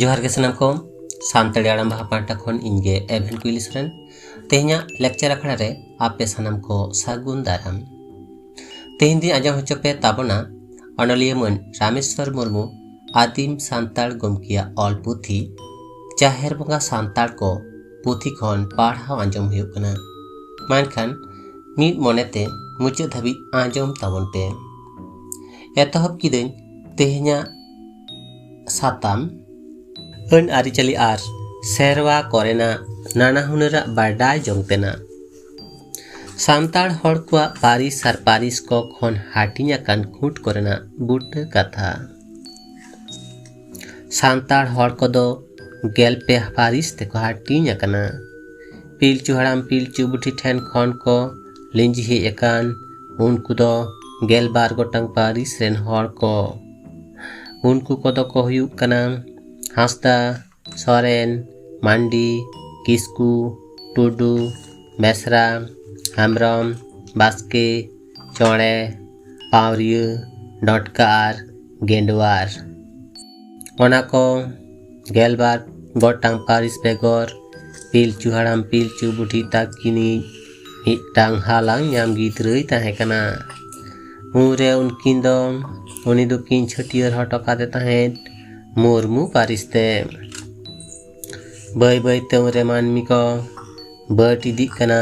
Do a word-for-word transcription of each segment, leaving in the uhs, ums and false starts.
ᱡᱚᱦᱟᱨ ᱜᱮ ᱥᱟᱱᱟᱢ ᱠᱚ᱾ ᱥᱟᱱᱛᱟᱲᱤ ᱟᱲᱟᱝ ᱵᱟᱦᱟ ᱯᱟᱦᱴᱟ ᱠᱷᱚᱱ ᱤᱧ ᱜᱮ ᱮᱵᱷᱮᱱ ᱠᱩᱭᱞᱤ ᱥᱚᱨᱮᱱ᱾ ᱛᱮᱦᱮᱧᱟᱜ ᱞᱮᱠᱪᱟᱨ ᱟᱠᱷᱲᱟ ᱨᱮ ᱟᱯᱮ ᱥᱟᱱᱟᱢ ᱠᱚ ᱥᱟᱹᱜᱩᱱ ᱫᱟᱨᱟᱢ᱾ ᱛᱮᱦᱮᱧ ᱫᱚᱧ ᱟᱸᱡᱚᱢ ᱦᱚᱪᱚ ᱯᱮ ᱛᱟᱵᱚᱱᱟ ᱚᱱᱚᱞᱤᱭᱟᱹ ᱢᱟᱹᱱ ᱨᱟᱢᱮᱥᱣᱚᱨ ᱢᱩᱨᱢᱩ ᱟᱹᱫᱤᱢ ᱥᱟᱱᱛᱟᱲ ᱜᱚᱢᱠᱮᱭᱟᱜ ᱚᱞ ᱯᱩᱛᱷᱤ ᱡᱟᱦᱮᱨ ᱵᱚᱸᱜᱟ ᱥᱟᱱᱛᱟᱲ ᱠᱚ ᱯᱩᱛᱷᱤ ᱠᱷᱚᱱ ᱯᱟᱲᱦᱟᱣ ᱟᱸᱡᱚᱢ ᱦᱩᱭᱩᱜ ᱠᱟᱱᱟ᱾ ᱢᱮᱱᱠᱷᱟᱱ ᱢᱤᱫ ᱢᱚᱱᱮᱛᱮ ᱢᱩᱪᱟᱹᱫ ᱫᱷᱟᱹᱵᱤᱡ ᱟᱸᱡᱚᱢ ᱛᱟᱵᱚᱱ ᱯᱮ᱾ ᱮᱛᱚᱦᱚᱵ ᱠᱤᱫᱟᱹᱧ ᱛᱮᱦᱮᱧᱟᱜ ᱥᱟᱛᱟᱢ, ᱟᱹᱱ ᱟᱹᱨᱤᱪᱟᱹᱞᱤ ᱟᱨ ᱥᱮᱨᱣᱟ ᱠᱚᱨᱮᱱᱟᱜ ᱱᱟᱱᱟ ᱦᱩᱱᱟᱹᱨᱟᱜ ᱵᱟᱰᱟᱭ ᱡᱚᱝ ᱛᱮᱱᱟᱜ᱾ ᱥᱟᱱᱛᱟᱲ ᱦᱚᱲ ᱠᱚᱣᱟᱜ ᱯᱟᱹᱨᱤᱥ ᱟᱨ ᱯᱟᱹᱨᱤᱥ ᱠᱚ ᱠᱷᱚᱱ ᱦᱟᱹᱴᱤᱧ ᱟᱠᱟᱱ ᱠᱷᱩᱸᱴ ᱠᱚᱨᱮᱱᱟᱜ ᱵᱩᱴᱟᱹ ᱠᱟᱛᱷᱟ᱾ ᱥᱟᱱᱛᱟᱲ ᱦᱚᱲ ᱠᱚᱫᱚ ᱜᱮᱞ ᱯᱮ ᱯᱟᱹᱨᱤᱥ ᱛᱮᱠᱚ ᱦᱟᱹᱴᱤᱧ ᱟᱠᱟᱱᱟ᱾ ᱯᱤᱞᱪᱩ ᱦᱟᱲᱟᱢ ᱯᱤᱞᱪᱩ ᱵᱩᱰᱷᱤ ᱴᱷᱮᱱ ᱠᱷᱚᱱ ᱠᱚ ᱞᱤᱸᱡᱤ ᱦᱮᱡ ᱟᱠᱟᱱ ᱩᱱᱠᱩ ᱫᱚ ᱜᱮᱞᱵᱟᱨ ᱜᱚᱴᱟᱝ ᱯᱟᱹᱨᱤᱥ ᱨᱮᱱ ᱦᱚᱲ ᱠᱚ᱾ ᱩᱱᱠᱩ ᱠᱚᱫᱚ ᱠᱚ ᱦᱩᱭᱩᱜ ᱠᱟᱱᱟ ᱦᱟᱸᱥᱫᱟ, ᱥᱚᱨᱮᱱ, ᱢᱟᱱᱰᱤ, ᱠᱤᱥᱠᱩ, ᱴᱩᱰᱩ, ᱵᱮᱥᱨᱟ, ᱦᱮᱢᱵᱨᱚᱢ, ᱵᱟᱥᱠᱮ, ᱪᱚᱬᱮ, ᱯᱟᱣᱨᱤᱭᱟᱹ, ᱰᱚᱴᱠᱟ ᱟᱨ ᱜᱮᱸᱰᱣᱟᱨ᱾ ᱚᱱᱟ ᱠᱚ ᱜᱮᱞᱵᱟᱨ ᱜᱚᱴᱟᱝ ᱯᱟᱹᱨᱤᱥ ᱵᱮᱜᱚᱨ ᱯᱤᱞᱪᱩ ᱦᱟᱲᱟᱢ ᱯᱤᱞᱪᱩ ᱵᱩᱰᱷᱤ ᱛᱟᱹᱠᱤᱱᱤᱡ ᱢᱤᱫᱴᱟᱝ ᱦᱟᱞᱟᱝ ᱧᱟᱢ ᱜᱤᱫᱽᱨᱟᱹᱭ ᱛᱟᱦᱮᱸ ᱠᱟᱱᱟ᱾ ᱩᱱᱨᱮ ᱩᱱᱠᱤᱱ ᱫᱚ ᱩᱱᱤ ᱫᱚᱠᱤᱱ ᱪᱷᱟᱹᱴᱭᱟᱹᱨ ᱦᱚᱴᱚ ᱠᱟᱫᱮ ᱛᱟᱦᱮᱸᱫ ᱢᱩᱨᱢᱩ ᱯᱟᱹᱨᱤᱥ ᱛᱮ᱾ ᱵᱟᱹᱭ ᱵᱟᱹᱭᱛᱮ ᱩᱱᱨᱮ ᱢᱟᱹᱱᱢᱤ ᱠᱚ ᱵᱟᱹᱰ ᱤᱫᱤᱜ ᱠᱟᱱᱟ᱾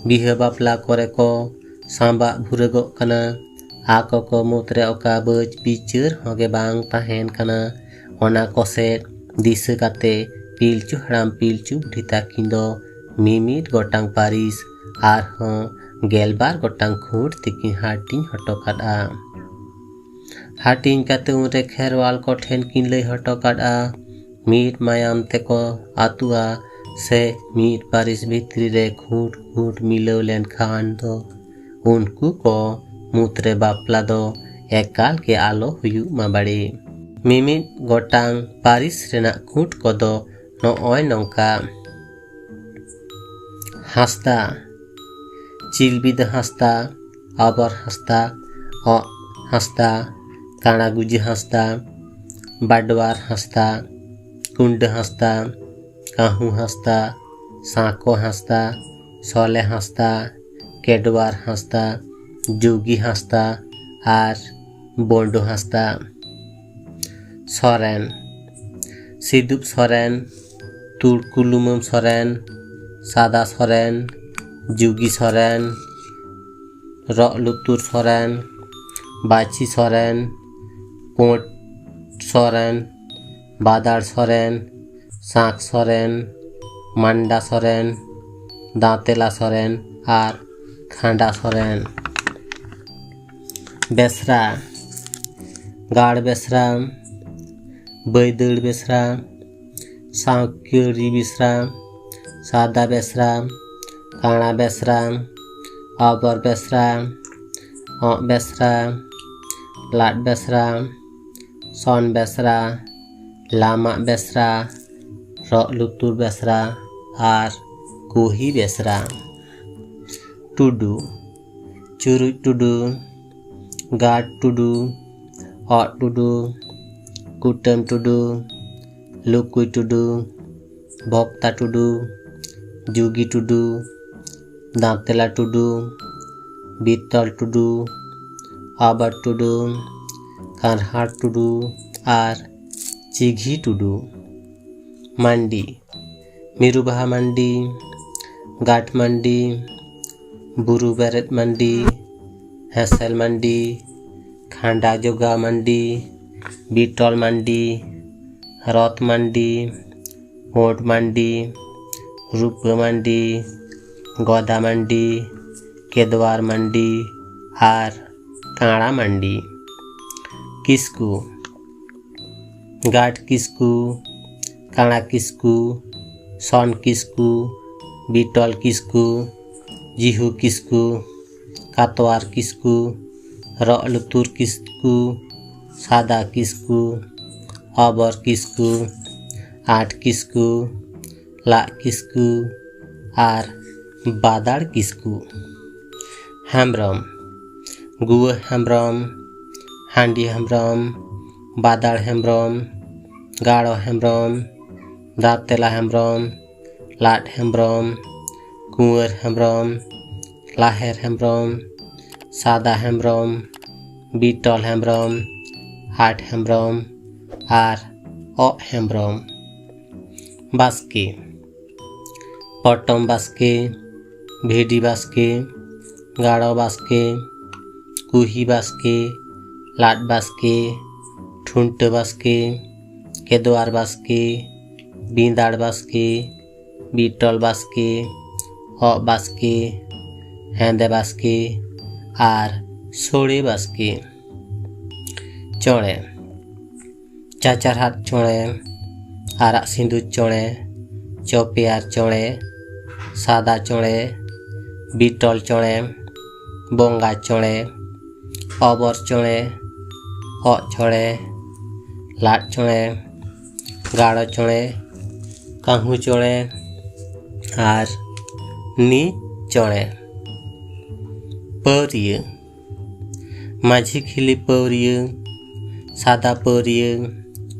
ᱵᱤᱦᱟᱹ ᱵᱟᱯᱞᱟ ᱠᱚᱨᱮ ᱠᱚ ᱥᱟᱢᱵᱟᱜ ᱵᱷᱩᱨᱟᱹᱜᱚᱜ ᱠᱟᱱᱟ᱾ ᱟᱠᱚ ᱠᱚ ᱢᱩᱫᱽᱨᱮ ᱚᱠᱟ ᱵᱟᱹᱡ ᱵᱤᱪᱟᱹᱨ ᱦᱚᱸ ᱜᱮ ᱵᱟᱝ ᱛᱟᱦᱮᱱ ᱠᱟᱱᱟ᱾ ᱚᱱᱟ ᱠᱚ ᱥᱮᱫ ᱫᱤᱥᱟᱹ ᱠᱟᱛᱮ ᱯᱤᱞᱪᱩ ᱦᱟᱲᱟᱢ ᱯᱤᱞᱪᱩ ᱵᱩᱰᱷᱤ ᱛᱟᱹᱠᱤᱱ ᱫᱚ ᱢᱤᱢᱤᱫ ᱜᱚᱴᱟᱝ ᱯᱟᱹᱨᱤᱥ ᱟᱨᱦᱚᱸ ᱜᱮᱞᱵᱟᱨ ᱜᱚᱴᱟᱝ ᱠᱷᱩᱸᱴ ᱛᱮᱠᱤᱱ ᱦᱟᱹᱴᱤᱧ ᱦᱚᱴᱚ ᱠᱟᱫᱼᱟ᱾ ᱦᱟᱹᱴᱤᱧ ᱠᱟᱛᱮ ᱩᱱᱨᱮ ᱠᱷᱮᱨᱣᱟᱞ ᱠᱚ ᱴᱷᱮᱱ ᱠᱤᱱ ᱞᱟᱹᱭ ᱦᱚᱴᱚ ᱠᱟᱫᱼᱟ, ᱢᱤᱫ ᱢᱟᱭᱟᱢ ᱛᱮᱠᱚ ᱟᱹᱛᱩᱜᱼᱟ ᱥᱮ ᱢᱤᱫ ᱯᱟᱹᱨᱤᱥ ᱵᱷᱤᱛᱨᱤ ᱨᱮ ᱠᱷᱩᱸᱴ ᱠᱷᱩᱸᱴ ᱢᱤᱞᱟᱹᱣ ᱞᱮᱱᱠᱷᱟᱱ ᱫᱚ ᱩᱱᱠᱩ ᱠᱚ ᱢᱩᱫᱽᱨᱮ ᱵᱟᱯᱞᱟ ᱫᱚ ᱮᱠᱟᱞ ᱜᱮ ᱟᱞᱚ ᱦᱩᱭᱩᱜ ᱢᱟ ᱵᱟᱲᱮ᱾ ᱢᱤᱢᱤᱫ ᱜᱚᱴᱟᱝ ᱯᱟᱹᱨᱤᱥ ᱨᱮᱱᱟᱜ ᱠᱷᱩᱸᱴ ᱠᱚᱫᱚ ᱱᱚᱜᱼᱚᱭ ᱱᱚᱝᱠᱟ: ᱦᱟᱸᱥᱫᱟ, ᱪᱤᱞᱵᱤᱫᱟᱹ ᱦᱟᱸᱥᱫᱟ, ᱟᱵᱚᱨ ᱦᱟᱸᱥᱫᱟ, ᱚᱜ ᱦᱟᱸᱥᱫᱟ, ᱠᱟᱬᱟᱜᱩᱡᱤ ᱦᱟᱸᱥᱫᱟ, ᱵᱟᱰᱣᱟᱨ ᱦᱟᱸᱥᱫᱟ, ᱠᱩᱱᱰᱟᱹ ᱦᱟᱸᱥᱫᱟ, ᱠᱟᱹᱦᱩ ᱦᱟᱸᱥᱫᱟ, ᱥᱟᱸᱠᱚ ᱦᱟᱸᱥᱫᱟ, ᱥᱚᱞᱮ ᱦᱟᱸᱥᱫᱟ, ᱠᱮᱰᱣᱟᱨ ᱦᱟᱸᱥᱫᱟ, ᱡᱩᱜᱤ ᱦᱟᱸᱥᱫᱟ ᱟᱨ ᱵᱚᱱᱰᱩ ᱦᱟᱸᱥᱫᱟ᱾ ᱥᱚᱨᱮᱱ, ᱥᱤᱫᱩᱯ ᱥᱚᱨᱮᱱ, ᱛᱩᱲᱠᱩᱞᱩᱢᱟᱹᱢ ᱥᱚᱨᱮᱱ, ᱥᱟᱫᱟ ᱥᱚᱨᱮᱱ, ᱡᱩᱜᱤ ᱥᱚᱨᱮᱱ, ᱨᱚᱜ ᱞᱩᱛᱩᱨ ᱥᱚᱨᱮᱱ, ᱵᱟᱹᱪᱷᱤ ᱥᱚᱨᱮᱱ, ᱯᱩᱸᱰ ᱥᱚᱨᱮᱱ, ᱵᱟᱫᱟᱲ ᱥᱚᱨᱮᱱ, ᱥᱟᱸᱠ ᱥᱚᱨᱮᱱ, ᱢᱟᱱᱰᱟ ᱥᱚᱨᱮᱱ, ᱫᱟᱸᱛᱮᱞᱟ ᱥᱚᱨᱮᱱ ᱟᱨ ᱠᱷᱟᱸᱰᱟ ᱥᱚᱨᱮᱱ᱾ ᱵᱮᱥᱨᱟ, ᱜᱟᱲ ᱵᱮᱥᱨᱟ, ᱵᱟᱹᱭᱫᱟᱹᱲ ᱵᱮᱥᱨᱟ, ᱥᱟᱶᱠᱤᱭᱟᱹᱨᱤ ᱵᱮᱥᱨᱟ, ᱥᱟᱫᱟ ᱵᱮᱥᱨᱟ, ᱠᱟᱬᱟ ᱵᱮᱥᱨᱟ, ᱚᱵᱚᱨ ᱵᱮᱥᱨᱟ, ᱚᱸᱜ ᱵᱮᱥᱨᱟ, ᱞᱟᱫ ᱵᱮᱥᱨᱟ, ᱥᱚᱱ ᱵᱮᱥᱨᱟ, ᱞᱟᱢᱟᱜ ᱵᱮᱥᱨᱟ, ᱨᱚᱜ ᱞᱩᱛᱩᱨ ᱵᱮᱥᱨᱟ ᱟᱨ ᱠᱩᱦᱤ ᱵᱮᱥᱨᱟ᱾ ᱴᱩᱰᱩ, ᱪᱩᱨᱩᱡ ᱴᱩᱰᱩ, ᱜᱟᱰ ᱴᱩᱰᱩ, ᱚᱜ ᱴᱩᱰᱩ, ᱠᱩᱴᱟᱹᱢ ᱴᱩᱰᱩ, ᱞᱩᱠᱩᱭ ᱴᱩᱰᱩ, ᱵᱷᱚᱠᱛᱟ ᱴᱩᱰᱩ, ᱡᱩᱜᱤ ᱴᱩᱰᱩ, ᱫᱟᱸᱛᱮᱞᱟ ᱴᱩᱰᱩ, ᱵᱤᱛᱚᱞ ᱴᱩᱰᱩ, ᱟᱵᱟᱨ ᱴᱩᱰᱩ, ᱠᱟᱨᱦᱟᱲ ᱴᱩᱰᱩ ᱟᱨ ᱪᱤᱜᱷᱤ ᱴᱩᱰᱩ᱾ ᱢᱟᱱᱰᱤ, ᱢᱤᱨᱩ ᱵᱟᱦᱟ ᱢᱟᱱᱰᱤ, ᱜᱟᱰ ᱢᱟᱱᱰᱤ, ᱵᱩᱨᱩ ᱵᱮᱨᱮᱫ ᱢᱟᱱᱰᱤ, ᱦᱮᱸᱥᱮᱞ ᱢᱟᱱᱰᱤ, ᱠᱷᱟᱸᱰᱟ ᱡᱚᱜᱟ ᱢᱟᱱᱰᱤ, ᱵᱤᱴᱚᱞ ᱢᱟᱱᱰᱤ, ᱨᱚᱛ ᱢᱟᱱᱰᱤ, ᱯᱩᱸᱰ ᱢᱟᱱᱰᱤ, ᱨᱩᱯᱟᱹ ᱢᱟᱱᱰᱤ, ᱜᱚᱫᱟ ᱢᱟᱱᱰᱤ, ᱠᱮᱫᱣᱟᱨ ᱢᱟᱱᱰᱤ ᱟᱨ ᱠᱟᱬᱟ ᱢᱟᱱᱰᱤ᱾ ᱠᱤᱥᱠᱩ, ᱜᱟᱰ ᱠᱤᱥᱠᱩ, ᱠᱟᱬᱟ ᱠᱤᱥᱠᱩ, ᱥᱚᱱ ᱠᱤᱥᱠᱩ, ᱵᱤᱴᱚᱞ ᱠᱤᱥᱠᱩ, ᱡᱤᱦᱩ ᱠᱤᱥᱠᱩ, ᱠᱟᱛᱣᱟᱨ ᱠᱤᱥᱠᱩ, ᱨᱚᱜ ᱞᱩᱛᱩᱨ ᱠᱤᱥᱠᱩ, ᱥᱟᱫᱟ ᱠᱤᱥᱠᱩ, ᱚᱵᱚᱨ ᱠᱤᱥᱠᱩ, ᱟᱸᱴ ᱠᱤᱥᱠᱩ, ᱞᱟᱜ ᱠᱤᱥᱠᱩ ᱟᱨ ᱵᱟᱫᱟᱲ ᱠᱤᱥᱠᱩ᱾ ᱦᱮᱢᱵᱽᱨᱚᱢ, ᱜᱩᱣᱟᱹ ᱦᱮᱢᱵᱽᱨᱚᱢ, ᱦᱟᱺᱰᱤ ᱦᱮᱢᱵᱽᱨᱚᱢ, ᱵᱟᱫᱟᱲ ᱦᱮᱢᱵᱨᱚᱢ, ᱜᱟᱲᱚ ᱦᱮᱢᱵᱨᱚᱢ, ᱫᱟᱨᱛᱮᱞᱟ ᱦᱮᱢᱵᱨᱚᱢ, ᱞᱟᱫ ᱦᱮᱢᱵᱨᱚᱢ, ᱠᱩᱸᱣᱟᱹᱨ ᱦᱮᱢᱵᱨᱚᱢ, ᱞᱟᱦᱮᱨ ᱦᱮᱢᱵᱨᱚᱢ, ᱥᱟᱫᱟ ᱦᱮᱢᱵᱨᱚᱢ, ᱵᱤᱴᱚᱞ ᱦᱮᱢᱵᱨᱚᱢ, ᱦᱟᱴ ᱦᱮᱢᱵᱨᱚᱢ ᱟᱨ ᱚᱜ ᱦᱮᱢᱵᱨᱚᱢ᱾ ᱵᱟᱥᱠᱮ, ᱯᱚᱴᱚᱢ ᱵᱟᱥᱠᱮ, ᱵᱷᱤᱰᱤ ᱵᱟᱥᱠᱮ, ᱜᱟᱲᱚ ᱵᱟᱥᱠᱮ, ᱠᱩᱦᱤ ᱵᱟᱥᱠᱮ, ᱞᱟᱫ ᱵᱟᱥᱠᱮ, ᱴᱷᱩᱱᱴᱟᱹ ᱵᱟᱥᱠᱮ, ᱠᱮᱫᱣᱟᱨ ᱵᱟᱥᱠᱮ, ᱵᱤᱸᱫᱟᱲ ᱵᱟᱥᱠᱮ, ᱵᱤᱴᱚᱞ ᱵᱟᱥᱠᱮ, ᱚᱜ ᱵᱟᱥᱠᱮ, ᱦᱮᱸᱫᱮ ᱵᱟᱥᱠᱮ ᱟᱨ ᱥᱳᱲᱮ ᱵᱟᱥᱠᱮ᱾ ᱪᱚᱬᱮ, ᱪᱟᱪᱟᱨᱦᱟᱫ ᱪᱚᱬᱮ, ᱟᱨᱟᱜ ᱥᱤᱸᱫᱩᱨ ᱪᱚᱬᱮ, ᱪᱚᱯᱮᱭᱟᱨ ᱪᱚᱬᱮ, ᱥᱟᱫᱟ ᱪᱚᱬᱮ, ᱵᱤᱴᱚᱞ ᱪᱚᱬᱮ, ᱵᱚᱸᱜᱟ ᱪᱚᱬᱮ, ᱚᱵᱚᱨ ᱪᱚᱬᱮ, ᱚᱜ ᱪᱚᱬᱮ, ᱞᱟᱫ ᱪᱚᱬᱮ, ᱜᱟᱲᱚ ᱪᱚᱬᱮ, ᱠᱟᱹᱦᱩ ᱪᱚᱬᱮ ᱟᱨ ᱱᱤ ᱪᱚᱬᱮ᱾ ᱯᱟᱹᱣᱨᱤᱭᱟᱹ, ᱢᱟᱹᱡᱷᱤ ᱠᱷᱤᱞᱤ ᱯᱟᱹᱣᱨᱤᱭᱟᱹ, ᱥᱟᱫᱟ ᱯᱟᱹᱣᱨᱤᱭᱟᱹ,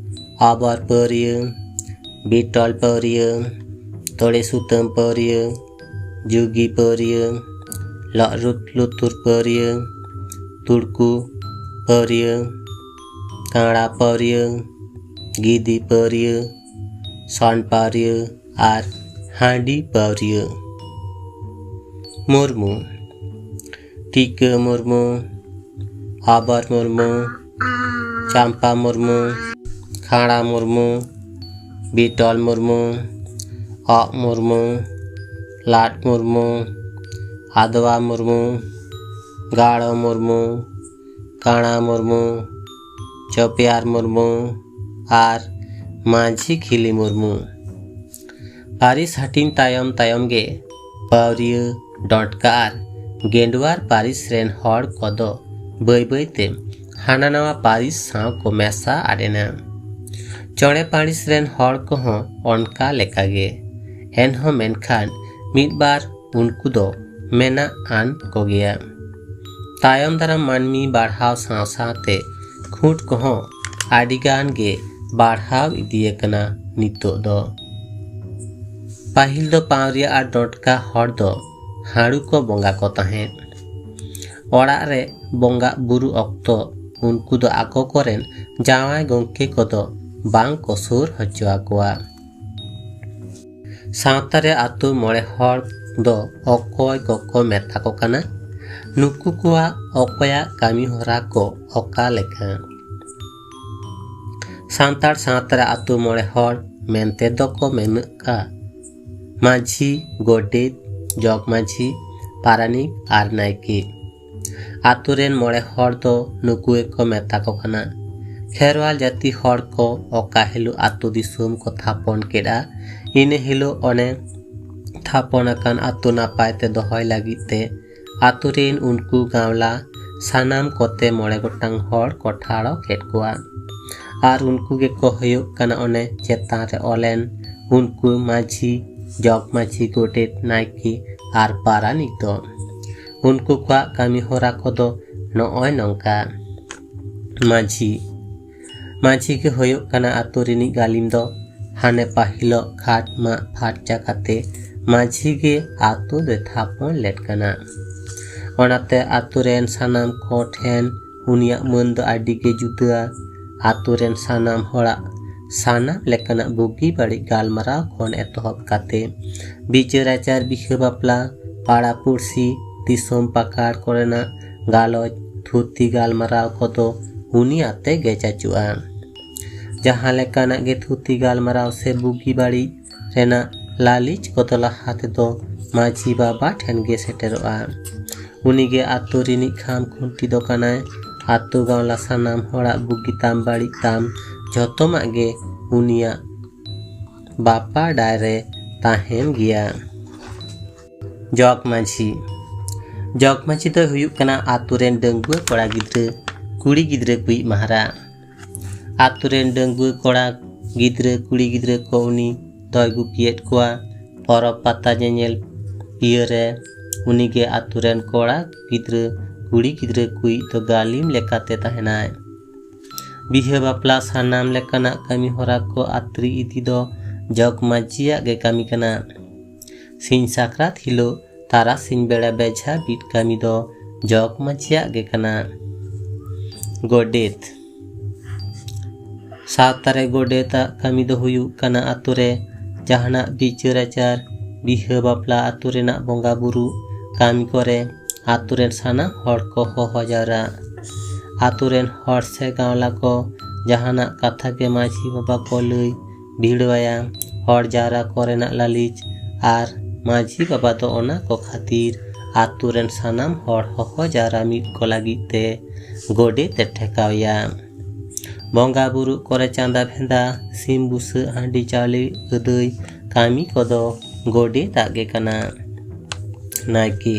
ᱟᱵᱟᱨ ᱯᱟᱹᱣᱨᱤᱭᱟᱹ, ᱵᱤᱴᱚᱞ ᱯᱟᱹᱣᱨᱤᱭᱟᱹ, ᱛᱚᱲᱮ ᱥᱩᱛᱟᱹᱢ ᱯᱟᱹᱣᱨᱤᱭᱟᱹ, ᱡᱩᱜᱤ ᱯᱟᱹᱣᱨᱤᱭᱟᱹ, ᱞᱚᱜ ᱨᱩᱛ ᱞᱩᱛᱩᱨ ᱯᱟᱹᱣᱨᱤᱭᱟᱹ, ᱛᱩᱲᱠᱩ ᱯᱟᱹᱣᱨᱤᱭᱟᱹ, ᱠᱟᱸᱲᱟ ᱯᱟᱹᱣᱨᱤᱭᱟᱹ, ᱜᱤᱫᱤ ᱯᱟᱹᱣᱨᱤᱭᱟᱹ, ᱥᱚᱱ ᱯᱟᱹᱣᱨᱤᱭᱟᱹ ᱟᱨ ᱦᱟᱺᱰᱤ ᱯᱟᱹᱣᱨᱤᱭᱟᱹ᱾ ᱢᱩᱨᱢᱩ, ᱴᱤᱠᱟᱹ ᱢᱩᱨᱢᱩ, ᱟᱵᱟᱨ ᱢᱩᱨᱢᱩ, ᱪᱟᱢᱯᱟ ᱢᱩᱨᱢᱩ, ᱠᱷᱟᱲᱟ ᱢᱩᱨᱢᱩ, ᱵᱤᱴᱚᱞ ᱢᱩᱨᱢᱩ, ᱚᱜ ᱢᱩᱨᱢᱩ, ᱞᱟᱫ ᱢᱩᱨᱢᱩ, ᱟᱫᱣᱟ ᱢᱩᱨᱢᱩ, ᱜᱟᱲᱚ ᱢᱩᱨᱢᱩ, ᱠᱟᱬᱟ ᱢᱩᱨᱢᱩ, ᱪᱚᱯᱮᱭᱟᱨ ᱢᱩᱨᱢᱩ ᱟᱨ ᱢᱟᱹᱡᱷᱤ ᱠᱷᱤᱞᱤ ᱢᱩᱨᱢᱩ᱾ ᱯᱟᱹᱨᱤᱥ ᱦᱟᱹᱴᱤᱧ ᱛᱟᱭᱚᱢ ᱛᱟᱭᱚᱢ ᱜᱮ ᱯᱟᱹᱣᱨᱤᱭᱟᱹ, ᱰᱚᱸᱴᱠᱟ ᱟᱨ ᱜᱮᱸᱰᱣᱟᱨ ᱯᱟᱹᱨᱤᱥ ᱨᱮᱱ ᱦᱚᱲ ᱠᱚᱫᱚ ᱵᱟᱹᱭ ᱵᱟᱹᱭ ᱛᱮ ᱦᱟᱱᱟ ᱱᱟᱣᱟ ᱯᱟᱹᱨᱤᱥ ᱥᱟᱶ ᱠᱚ ᱢᱮᱥᱟ ᱟᱫ ᱮᱱᱟ᱾ ᱪᱚᱬᱮ ᱯᱟᱹᱨᱤᱥ ᱨᱮᱱ ᱦᱚᱲ ᱠᱚᱦᱚᱸ ᱚᱱᱠᱟ ᱞᱮᱠᱟ ᱜᱮ᱾ ᱮᱱᱦᱚᱸ ᱢᱮᱱᱠᱷᱟᱱ ᱢᱤᱫ ᱵᱟᱨ ᱩᱱᱠᱩ ᱫᱚ ᱢᱮᱱᱟᱜ ᱟᱱ ᱠᱚᱜᱮᱭᱟ᱾ ᱛᱟᱭᱚᱢ ᱫᱟᱨᱟᱢ ᱢᱟᱹᱱᱢᱤ ᱵᱟᱲᱦᱟᱣ ᱥᱟᱶ ᱥᱟᱶᱛᱮ ᱠᱷᱩᱸᱴ ᱠᱚᱦᱚᱸ ᱟᱹᱰᱤ ᱜᱟᱱ ᱜᱮ ᱵᱟᱲᱦᱟᱣ ᱤᱫᱤ ᱟᱠᱟᱱᱟ ᱱᱤᱛᱚᱜ ᱫᱚ᱾ ᱯᱟᱹᱦᱤᱞ ᱫᱚ ᱯᱟᱣᱨᱤᱭᱟ ᱟᱨ ᱰᱚᱴᱠᱟ ᱦᱚᱲ ᱫᱚ ᱦᱟᱹᱲᱩ ᱠᱚ ᱵᱚᱸᱜᱟ ᱠᱚ ᱛᱟᱦᱮᱸᱫ᱾ ᱚᱲᱟᱜ ᱨᱮ ᱵᱚᱸᱜᱟ ᱵᱩᱨᱩ ᱚᱠᱛᱚ ᱩᱱᱠᱩ ᱫᱚ ᱟᱠᱚ ᱠᱚᱨᱮᱱ ᱡᱟᱶᱟᱭ ᱜᱚᱢᱠᱮ ᱠᱚᱫᱚ ᱵᱟᱝ ᱠᱚ ᱥᱩᱨ ᱦᱚᱪᱚ ᱟᱠᱚᱣᱟ᱾ ᱥᱟᱶᱛᱟ ᱨᱮ ᱟᱛᱳ ᱢᱚᱬᱮ ᱦᱚᱲ ᱫᱚ ᱚᱠᱚᱭ ᱠᱚᱠᱚ ᱢᱮᱛᱟ ᱠᱚ ᱠᱟᱱᱟ? ᱱᱩᱠᱩ ᱠᱚᱣᱟᱜ ᱚᱠᱚᱭᱟᱜ ᱠᱟᱹᱢᱤ ᱦᱚᱨᱟ ᱠᱚ ᱚᱠᱟ ᱞᱮᱠᱟ? ᱥᱟᱱᱛᱟᱲ ᱥᱟᱶᱛᱟ ᱨᱮ ᱟᱛᱳ ᱢᱚᱬᱮ ᱦᱚᱲ ᱢᱮᱱᱛᱮ ᱫᱚᱠᱚ ᱢᱮᱱᱚᱜᱼᱟ ᱢᱟᱹᱡᱷᱤ, ᱜᱚᱰᱮᱛ, ᱡᱚᱜᱽ ᱢᱟᱹᱡᱷᱤ, ᱯᱟᱨᱟᱱᱤᱠ ᱟᱨ ᱱᱟᱭᱠᱮ᱾ ᱟᱛᱳ ᱨᱮᱱ ᱢᱚᱬᱮ ᱦᱚᱲ ᱫᱚ ᱱᱩᱠᱩ ᱜᱮᱠᱚ ᱢᱮᱛᱟ ᱠᱚ ᱠᱟᱱᱟ᱾ ᱠᱷᱮᱨᱣᱟᱞ ᱡᱟᱹᱛᱤ ᱦᱚᱲ ᱠᱚ ᱚᱠᱟ ᱦᱤᱞᱳᱜ ᱟᱛᱳ ᱫᱤᱥᱚᱢ ᱠᱚ ᱛᱷᱟᱯᱚᱱ ᱠᱮᱫᱼᱟ, ᱤᱱᱟᱹ ᱦᱤᱞᱳᱜ ᱚᱱᱮ ᱛᱷᱟᱯᱚᱱ ᱟᱠᱟᱱ ᱟᱛᱳ ᱱᱟᱯᱟᱭ ᱛᱮ ᱫᱚᱦᱚᱭ ᱞᱟᱹᱜᱤᱫ ᱛᱮ ᱟᱛᱳ ᱨᱮᱱ ᱩᱱᱠᱩ ᱜᱟᱶᱞᱟ ᱥᱟᱱᱟᱢ ᱠᱚᱛᱮ ᱢᱚᱬᱮ ᱜᱚᱴᱟᱝ ᱦᱚᱲ ᱠᱚ ᱴᱷᱟᱲᱚ ᱠᱮᱫ ᱠᱚᱣᱟ᱾ ᱟᱨ ᱩᱱᱠᱩ ᱜᱮᱠᱚ ᱦᱩᱭᱩᱜ ᱠᱟᱱᱟ ᱚᱱᱮ ᱪᱮᱛᱟᱱ ᱨᱮ ᱚᱞᱮᱱ ᱩᱱᱠᱩ ᱢᱟᱹᱡᱷᱤ, ᱡᱚᱜᱽ ᱢᱟᱹᱡᱷᱤ, ᱜᱚᱰᱮᱛ, ᱱᱟᱭᱠᱮ ᱟᱨ ᱯᱟᱨᱟᱱᱤᱠ ᱫᱚ᱾ ᱩᱱᱠᱩ ᱠᱚᱣᱟᱜ ᱠᱟᱹᱢᱤ ᱦᱚᱨᱟ ᱠᱚᱫᱚ ᱱᱚᱜᱼᱚᱭ ᱱᱚᱝᱠᱟ᱾ ᱢᱟᱹᱡᱷᱤ, ᱢᱟᱹᱡᱷᱤ ᱜᱮ ᱦᱩᱭᱩᱜ ᱠᱟᱱᱟ ᱟᱛᱳ ᱨᱤᱱᱤᱡ ᱜᱟᱹᱞᱤᱢ ᱫᱚ᱾ ᱦᱟᱱᱮ ᱯᱟᱹᱦᱤᱞᱚᱜ ᱜᱷᱟᱴ ᱢᱟᱜ ᱯᱷᱟᱨᱪᱟ ᱠᱟᱛᱮ ᱢᱟᱹᱡᱷᱤ ᱜᱮ ᱟᱛᱳ ᱫᱚᱭ ᱛᱷᱟᱯᱚᱱ ᱞᱮᱫ ᱠᱟᱱᱟ᱾ ᱚᱱᱟᱛᱮ ᱟᱛᱳ ᱨᱮᱱ ᱥᱟᱱᱟᱢ ᱠᱚ ᱴᱷᱮᱱ ᱩᱱᱤᱭᱟᱜ ᱢᱟᱹᱱ ᱫᱚ ᱟᱹᱰᱤ ᱜᱮ ᱡᱩᱫᱟᱹ᱾ ᱟᱛᱳ ᱨᱮᱱ ᱥᱟᱱᱟᱢ ᱦᱚᱲᱟᱜ ᱥᱟᱱᱟᱢ ᱞᱮᱠᱟᱱᱟᱜ ᱵᱩᱜᱤ ᱵᱟᱹᱲᱤᱡ ᱜᱟᱞᱢᱟᱨᱟᱣ ᱠᱷᱚᱱ ᱮᱛᱚᱦᱚᱵ ᱠᱟᱛᱮ ᱵᱤᱪᱟᱹᱨ ᱟᱪᱟᱨ, ᱵᱤᱦᱟᱹ ᱵᱟᱯᱞᱟ, ᱯᱟᱲᱟ ᱯᱩᱲᱥᱤ, ᱫᱤᱥᱚᱢ ᱯᱟᱠᱟᱲ ᱠᱚᱨᱮᱱᱟᱜ ᱜᱟᱞᱚᱪ, ᱛᱷᱩᱛᱤ ᱜᱟᱞᱢᱟᱨᱟᱣ ᱠᱚᱫᱚ ᱩᱱᱤ ᱟᱛᱮ ᱜᱮ ᱪᱟᱪᱳᱜᱼᱟ᱾ ᱡᱟᱦᱟᱸ ᱞᱮᱠᱟᱱᱟᱜ ᱜᱮ ᱛᱷᱩᱛᱤ ᱜᱟᱞᱢᱟᱨᱟᱣ ᱥᱮ ᱵᱩᱜᱤ ᱵᱟᱹᱲᱤᱡ ᱨᱮᱱᱟᱜ ᱞᱟᱹᱞᱤᱥ ᱠᱚᱫᱚ ᱞᱟᱦᱟ ᱛᱮᱫᱚ ᱢᱟᱹᱡᱷᱤ ᱵᱟᱵᱟ ᱴᱷᱮᱱ ᱜᱮ ᱥᱮᱴᱮᱨᱚᱜᱼᱟ᱾ ᱩᱱᱤᱜᱮ ᱟᱛᱳ ᱨᱤᱱᱤᱡ ᱠᱷᱟᱢ ᱠᱷᱩᱱᱴᱤ ᱫᱚ ᱠᱟᱱᱟᱭ᱾ ᱟᱛᱳ ᱜᱟᱶᱞᱟ ᱥᱟᱱᱟᱢ ᱦᱚᱲᱟᱜ ᱵᱩᱜᱤ ᱛᱟᱢ ᱵᱟᱹᱲᱤᱡ ᱛᱟᱢ ᱡᱷᱚᱛᱚᱢᱟᱜ ᱜᱮ ᱩᱱᱤᱭᱟᱜ ᱵᱟᱯᱟᱰᱟᱭ ᱨᱮ ᱛᱟᱦᱮᱱ ᱜᱮᱭᱟ᱾ ᱡᱚᱜᱽ ᱢᱟᱹᱡᱷᱤ᱾ ᱡᱚᱜᱽ ᱢᱟᱹᱡᱷᱤ ᱫᱚᱭ ᱦᱩᱭᱩᱜ ᱠᱟᱱᱟ ᱟᱛᱳ ᱨᱮᱱ ᱰᱟᱺᱜᱩᱣᱟᱹ ᱠᱚᱲᱟ ᱜᱤᱫᱽᱨᱟᱹ, ᱠᱩᱲᱤ ᱜᱤᱫᱽᱨᱟᱹ ᱠᱚᱭᱤᱡ ᱢᱟᱦᱟᱨᱟ᱾ ᱟᱛᱳ ᱨᱮᱱ ᱰᱟᱺᱜᱩᱣᱟᱹ ᱠᱚᱲᱟ ᱜᱤᱫᱽᱨᱟᱹ, ᱠᱩᱲᱤ ᱜᱤᱫᱽᱨᱟᱹ ᱠᱚ ᱩᱱᱤ ᱫᱚᱭ ᱜᱩᱯᱤᱭᱮᱫ ᱠᱚᱣᱟ᱾ ᱯᱚᱨᱚᱵᱽ ᱯᱟᱛᱟ ᱧᱮᱧᱮᱞ ᱤᱭᱟᱹ ᱨᱮ ᱩᱱᱤ ᱜᱮ ᱟᱛᱳ ᱨᱮᱱ ᱠᱚᱲᱟ ᱜᱤᱫᱽᱨᱟᱹ, ᱠᱩᱲᱤ ᱜᱤᱫᱽᱨᱟᱹ ᱠᱚᱭᱤᱡ ᱫᱚ ᱜᱟᱹᱞᱤᱢ ᱞᱮᱠᱟᱛᱮ ᱛᱟᱦᱮᱱᱟᱭ᱾ ᱵᱤᱦᱟᱹ ᱵᱟᱯᱞᱟ ᱥᱟᱱᱟᱢ ᱞᱮᱠᱟᱱᱟᱜ ᱠᱟᱹᱢᱤ ᱦᱚᱨᱟ ᱠᱚ ᱟᱛᱨᱤ ᱤᱫᱤ ᱫᱚ ᱡᱚᱜᱽ ᱢᱟᱹᱡᱷᱤᱭᱟᱜ ᱜᱮ ᱠᱟᱹᱢᱤ ᱠᱟᱱᱟ᱾ ᱥᱤᱧ ᱥᱟᱠᱨᱟᱛ ᱦᱤᱞᱳᱜ ᱛᱟᱨᱟᱥᱤᱧ ᱵᱮᱲᱟ ᱵᱮᱡᱷᱟ ᱵᱤᱫ ᱠᱟᱹᱢᱤ ᱫᱚ ᱡᱚᱜᱽ ᱢᱟᱹᱡᱷᱤᱭᱟᱜ ᱜᱮ ᱠᱟᱱᱟ᱾ ᱜᱚᱰᱮᱛ᱾ ᱥᱟᱶᱛᱟ ᱨᱮ ᱜᱚᱰᱮᱛᱟᱜ ᱠᱟᱹᱢᱤ ᱫᱚ ᱦᱩᱭᱩᱜ ᱠᱟᱱᱟ ᱟᱛᱳ ᱨᱮ ᱡᱟᱦᱟᱱᱟᱜ ᱵᱤᱪᱟᱹᱨ ᱟᱪᱟᱨ, ᱵᱤᱦᱟᱹ ᱵᱟᱯᱞᱟ, ᱟᱛᱳ ᱨᱮᱱᱟᱜ ᱵᱚᱸᱜᱟ ᱵᱩᱨᱩ ᱠᱟᱹᱢᱤ ᱠᱚᱨᱮ ᱟᱛᱳ ᱨᱮᱱ ᱥᱟᱱᱟᱢ ᱦᱚᱲ ᱠᱚ ᱦᱚᱦᱚ ᱡᱟᱣᱨᱟ᱾ ᱟᱛᱳ ᱨᱮᱱ ᱦᱚᱲ ᱥᱮ ᱜᱟᱶᱞᱟ ᱠᱚ ᱡᱟᱦᱟᱱᱟᱜ ᱠᱟᱛᱷᱟ ᱜᱮ ᱢᱟᱹᱡᱷᱤ ᱵᱟᱵᱟ ᱠᱚ ᱞᱟᱹᱭ ᱵᱷᱤᱲᱟᱹᱣᱟᱭᱟ᱾ ᱦᱚᱲ ᱡᱟᱣᱨᱟ ᱠᱚᱨᱮᱱᱟᱜ ᱞᱟᱹᱞᱤᱪ ᱟᱨ ᱢᱟᱹᱡᱷᱤ ᱵᱟᱵᱟ ᱫᱚ ᱚᱱᱟ ᱠᱚ ᱠᱷᱟᱹᱛᱤᱨ ᱟᱛᱳ ᱨᱮᱱ ᱥᱟᱱᱟᱢ ᱦᱚᱲ ᱦᱚᱦᱚ ᱡᱟᱣᱨᱟ ᱢᱤᱫ ᱠᱚ ᱞᱟᱹᱜᱤᱫ ᱛᱮ ᱜᱚᱰᱮᱛ ᱮ ᱴᱷᱮᱠᱟᱣᱮᱭᱟ᱾ ᱵᱚᱸᱜᱟ ᱵᱩᱨᱩ ᱠᱚᱨᱮ ᱪᱟᱸᱫᱟ ᱵᱷᱮᱸᱫᱟ, ᱥᱤᱢ ᱵᱩᱥᱟᱹᱜ, ᱦᱟᱺᱰᱤ ᱪᱟᱣᱞᱮ ᱟᱹᱫᱟᱹᱭ ᱠᱟᱹᱢᱤ ᱠᱚᱫᱚ ᱜᱚᱰᱮᱛᱟᱜ ᱜᱮ ᱠᱟᱱᱟ᱾ ᱱᱟᱭᱠᱮ᱾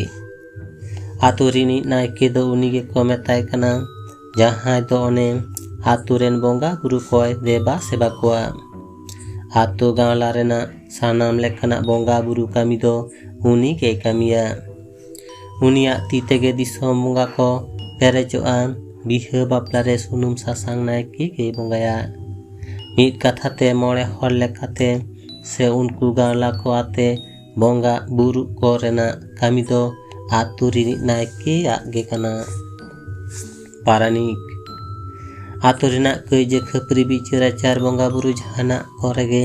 ᱟᱛᱳ ᱨᱤᱱᱤᱡ ᱱᱟᱭᱠᱮ ᱫᱚ ᱩᱱᱤ ᱜᱮᱠᱚ ᱢᱮᱛᱟᱭ ᱠᱟᱱᱟ, ᱡᱟᱦᱟᱸᱭ ᱫᱚ ᱚᱱᱮ ᱟᱛᱳ ᱨᱮᱱ ᱵᱚᱸᱜᱟ ᱵᱩᱨᱩ ᱠᱚᱭ ᱫᱮᱵᱟ ᱥᱮᱵᱟ ᱠᱚᱣᱟ᱾ ᱟᱛᱳ ᱜᱟᱶᱞᱟ ᱨᱮᱱᱟᱜ ᱥᱟᱱᱟᱢ ᱞᱮᱠᱟᱱᱟᱜ ᱵᱚᱸᱜᱟ ᱵᱩᱨᱩ ᱠᱟᱹᱢᱤ ᱫᱚ ᱩᱱᱤ ᱜᱮᱭ ᱠᱟᱹᱢᱤᱭᱟ᱾ ᱩᱱᱤᱭᱟᱜ ᱛᱤ ᱛᱮᱜᱮ ᱫᱤᱥᱚᱢ ᱵᱚᱸᱜᱟ ᱠᱚ ᱯᱮᱨᱮᱡᱚᱜᱼᱟ᱾ ᱵᱤᱦᱟᱹ ᱵᱟᱯᱞᱟ ᱨᱮ ᱥᱩᱱᱩᱢ ᱥᱟᱥᱟᱝ ᱱᱟᱭᱠᱮ ᱜᱮᱭ ᱵᱚᱸᱜᱟᱭᱟ᱾ ᱢᱤᱫ ᱠᱟᱛᱷᱟ ᱛᱮ ᱢᱚᱬᱮ ᱦᱚᱲ ᱞᱮᱠᱟᱛᱮ ᱥᱮ ᱩᱱᱠᱩ ᱜᱟᱶᱞᱟ ᱠᱚ ᱟᱛᱮ ᱵᱚᱸᱜᱟ ᱵᱩᱨᱩ ᱠᱚ ᱨᱮᱱᱟᱜ ᱠᱟᱹᱢᱤ ᱫᱚ ᱟᱛᱳ ᱨᱤᱱᱤᱡ ᱱᱟᱭᱠᱮᱭᱟᱜ ᱜᱮ ᱠᱟᱱᱟ᱾ ᱯᱟᱨᱟᱱᱤᱠ᱾ ᱟᱛᱳ ᱨᱮᱱᱟᱜ ᱠᱟᱹᱭᱡᱟᱹ ᱠᱷᱟᱹᱯᱟᱹᱨᱤ ᱵᱤᱪᱟᱹᱨ ᱟᱪᱟᱨ ᱵᱚᱸᱜᱟ ᱵᱩᱨᱩ ᱡᱟᱦᱟᱱᱟᱜ ᱠᱚᱨᱮ ᱜᱮ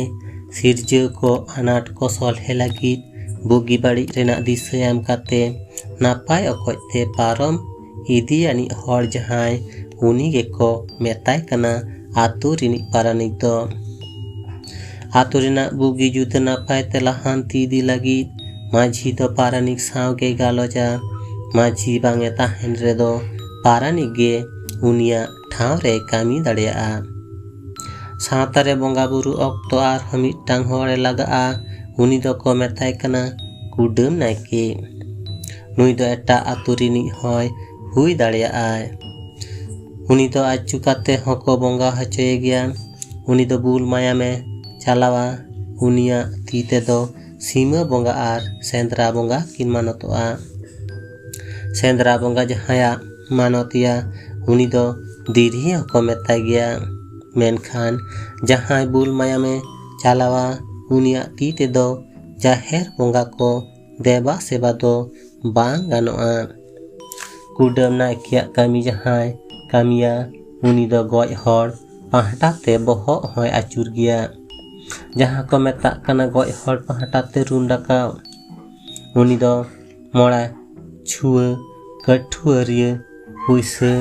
ᱥᱤᱨᱡᱟᱹᱣ ᱠᱚ ᱟᱱᱟᱴ ᱠᱚ ᱥᱚᱞᱦᱮ ᱞᱟᱹᱜᱤᱫ ᱵᱩᱜᱤ ᱵᱟᱹᱲᱤᱡ ᱨᱮᱱᱟᱜ ᱫᱤᱥᱟᱹ ᱮᱢ ᱠᱟᱛᱮ ᱱᱟᱯᱟᱭ ᱚᱠᱚᱡ ᱛᱮ ᱯᱟᱨᱚᱢ ᱤᱫᱤ ᱟᱹᱱᱤᱡ ᱦᱚᱲ ᱡᱟᱦᱟᱸᱭ, ᱩᱱᱤ ᱜᱮᱠᱚ ᱢᱮᱛᱟᱭ ᱠᱟᱱᱟ ᱟᱛᱳ ᱨᱤᱱᱤᱡ ᱯᱟᱨᱟᱱᱤᱠ ᱫᱚ᱾ ᱟᱛᱳ ᱨᱮᱱᱟᱜ ᱵᱩᱜᱤ ᱡᱩᱛ ᱱᱟᱯᱟᱭ ᱛᱮ ᱞᱟᱦᱟᱱᱛᱤ ᱤᱫᱤ ᱞᱟᱹᱜᱤᱫ ᱢᱟᱹᱡᱷᱤ ᱫᱚ ᱯᱟᱨᱟᱱᱤᱠ ᱥᱟᱶ ᱜᱮ ᱜᱟᱞᱚᱪᱟ᱾ ᱢᱟᱹᱡᱷᱤ ᱵᱟᱝ ᱮ ᱛᱟᱦᱮᱱ ᱨᱮᱫᱚ ᱯᱟᱨᱟᱱᱤᱠ ᱜᱮ ᱩᱱᱤᱭᱟᱜ ᱴᱷᱟᱶ ᱨᱮ ᱠᱟᱹᱢᱤ ᱫᱟᱲᱮᱭᱟᱜᱼᱟ᱾ ᱥᱟᱶᱛᱟ ᱨᱮ ᱵᱚᱸᱜᱟ ᱵᱩᱨᱩ ᱚᱠᱛᱚ ᱟᱨᱦᱚᱸ ᱢᱤᱫᱴᱟᱝ ᱦᱚᱲᱮ ᱞᱟᱜᱟᱜᱼᱟ᱾ ᱩᱱᱤ ᱫᱚᱠᱚ ᱢᱮᱛᱟᱭ ᱠᱟᱱᱟ ᱠᱩᱰᱟᱹᱢ ᱱᱟᱭᱠᱮ᱾ ᱱᱩᱭ ᱫᱚ ᱮᱴᱟᱜ ᱟᱛᱳ ᱨᱤᱱᱤᱡ ᱦᱚᱸᱭ ᱦᱩᱭ ᱫᱟᱲᱮᱭᱟᱜᱼᱟᱭ᱾ ᱩᱱᱤ ᱫᱚ ᱟᱹᱪᱩ ᱠᱟᱛᱮ ᱦᱚᱸᱠᱚ ᱵᱚᱸᱜᱟ ᱦᱚᱪᱚᱭᱮ ᱜᱮᱭᱟ᱾ ᱩᱱᱤ ᱫᱚ ᱵᱩᱞ ᱢᱟᱭᱟᱢᱮ ᱪᱟᱞᱟᱣᱟ᱾ ᱩᱱᱤᱭᱟᱜ ᱛᱤ ᱛᱮᱫᱚ ᱥᱤᱢᱟᱹ ᱵᱚᱸᱜᱟ ᱟᱨ ᱥᱮᱸᱫᱽᱨᱟ ᱵᱚᱸᱜᱟ ᱠᱤᱱ ᱢᱟᱱᱚᱛᱚᱜᱼᱟ᱾ ᱥᱮᱸᱫᱽᱨᱟ ᱵᱚᱸᱜᱟ ᱡᱟᱦᱟᱸᱭᱟᱜ ᱢᱟᱱᱚᱛᱤᱭᱟ, ᱩᱱᱤ ᱫᱚ ᱫᱤᱨᱦᱤ ᱦᱚᱸᱠᱚ ᱢᱮᱛᱟᱭ ᱜᱮᱭᱟ᱾ ᱢᱮᱱᱠᱷᱟᱱ ᱡᱟᱦᱟᱸᱭ ᱵᱩᱞ ᱢᱟᱭᱟᱢᱮ ᱪᱟᱞᱟᱣᱟ, ᱩᱱᱤᱭᱟᱜ ᱛᱤ ᱛᱮᱫᱚ ᱡᱟᱦᱮᱨ ᱵᱚᱸᱜᱟ ᱠᱚ ᱫᱮᱵᱟ ᱥᱮᱵᱟ ᱫᱚ ᱵᱟᱝ ᱜᱟᱱᱚᱜᱼᱟ᱾ ᱠᱩᱰᱟᱹᱢ ᱱᱟᱭᱠᱮᱭᱟᱜ ᱠᱟᱹᱢᱤ ᱡᱟᱦᱟᱸᱭ ᱠᱟᱹᱢᱤᱭᱟ, ᱩᱱᱤ ᱫᱚ ᱜᱚᱡ ᱦᱚᱲ ᱯᱟᱦᱴᱟ ᱛᱮ ᱵᱚᱦᱚᱜ ᱦᱚᱸᱭ ᱟᱹᱪᱩᱨ ᱜᱮᱭᱟ᱾ ᱡᱟᱦᱟᱸ ᱠᱚ ᱢᱮᱛᱟᱜ ᱠᱟᱱᱟ ᱜᱚᱡ ᱦᱚᱲ ᱯᱟᱦᱴᱟ ᱛᱮ ᱨᱩᱢ ᱰᱟᱠᱟᱣ, ᱩᱱᱤ ᱫᱚ ᱢᱚᱲᱟ ᱪᱷᱩᱣᱟᱹ, ᱠᱟᱹᱴᱷᱩᱣᱟᱹᱨᱤᱭᱟᱹ, ᱯᱩᱭᱥᱟᱹ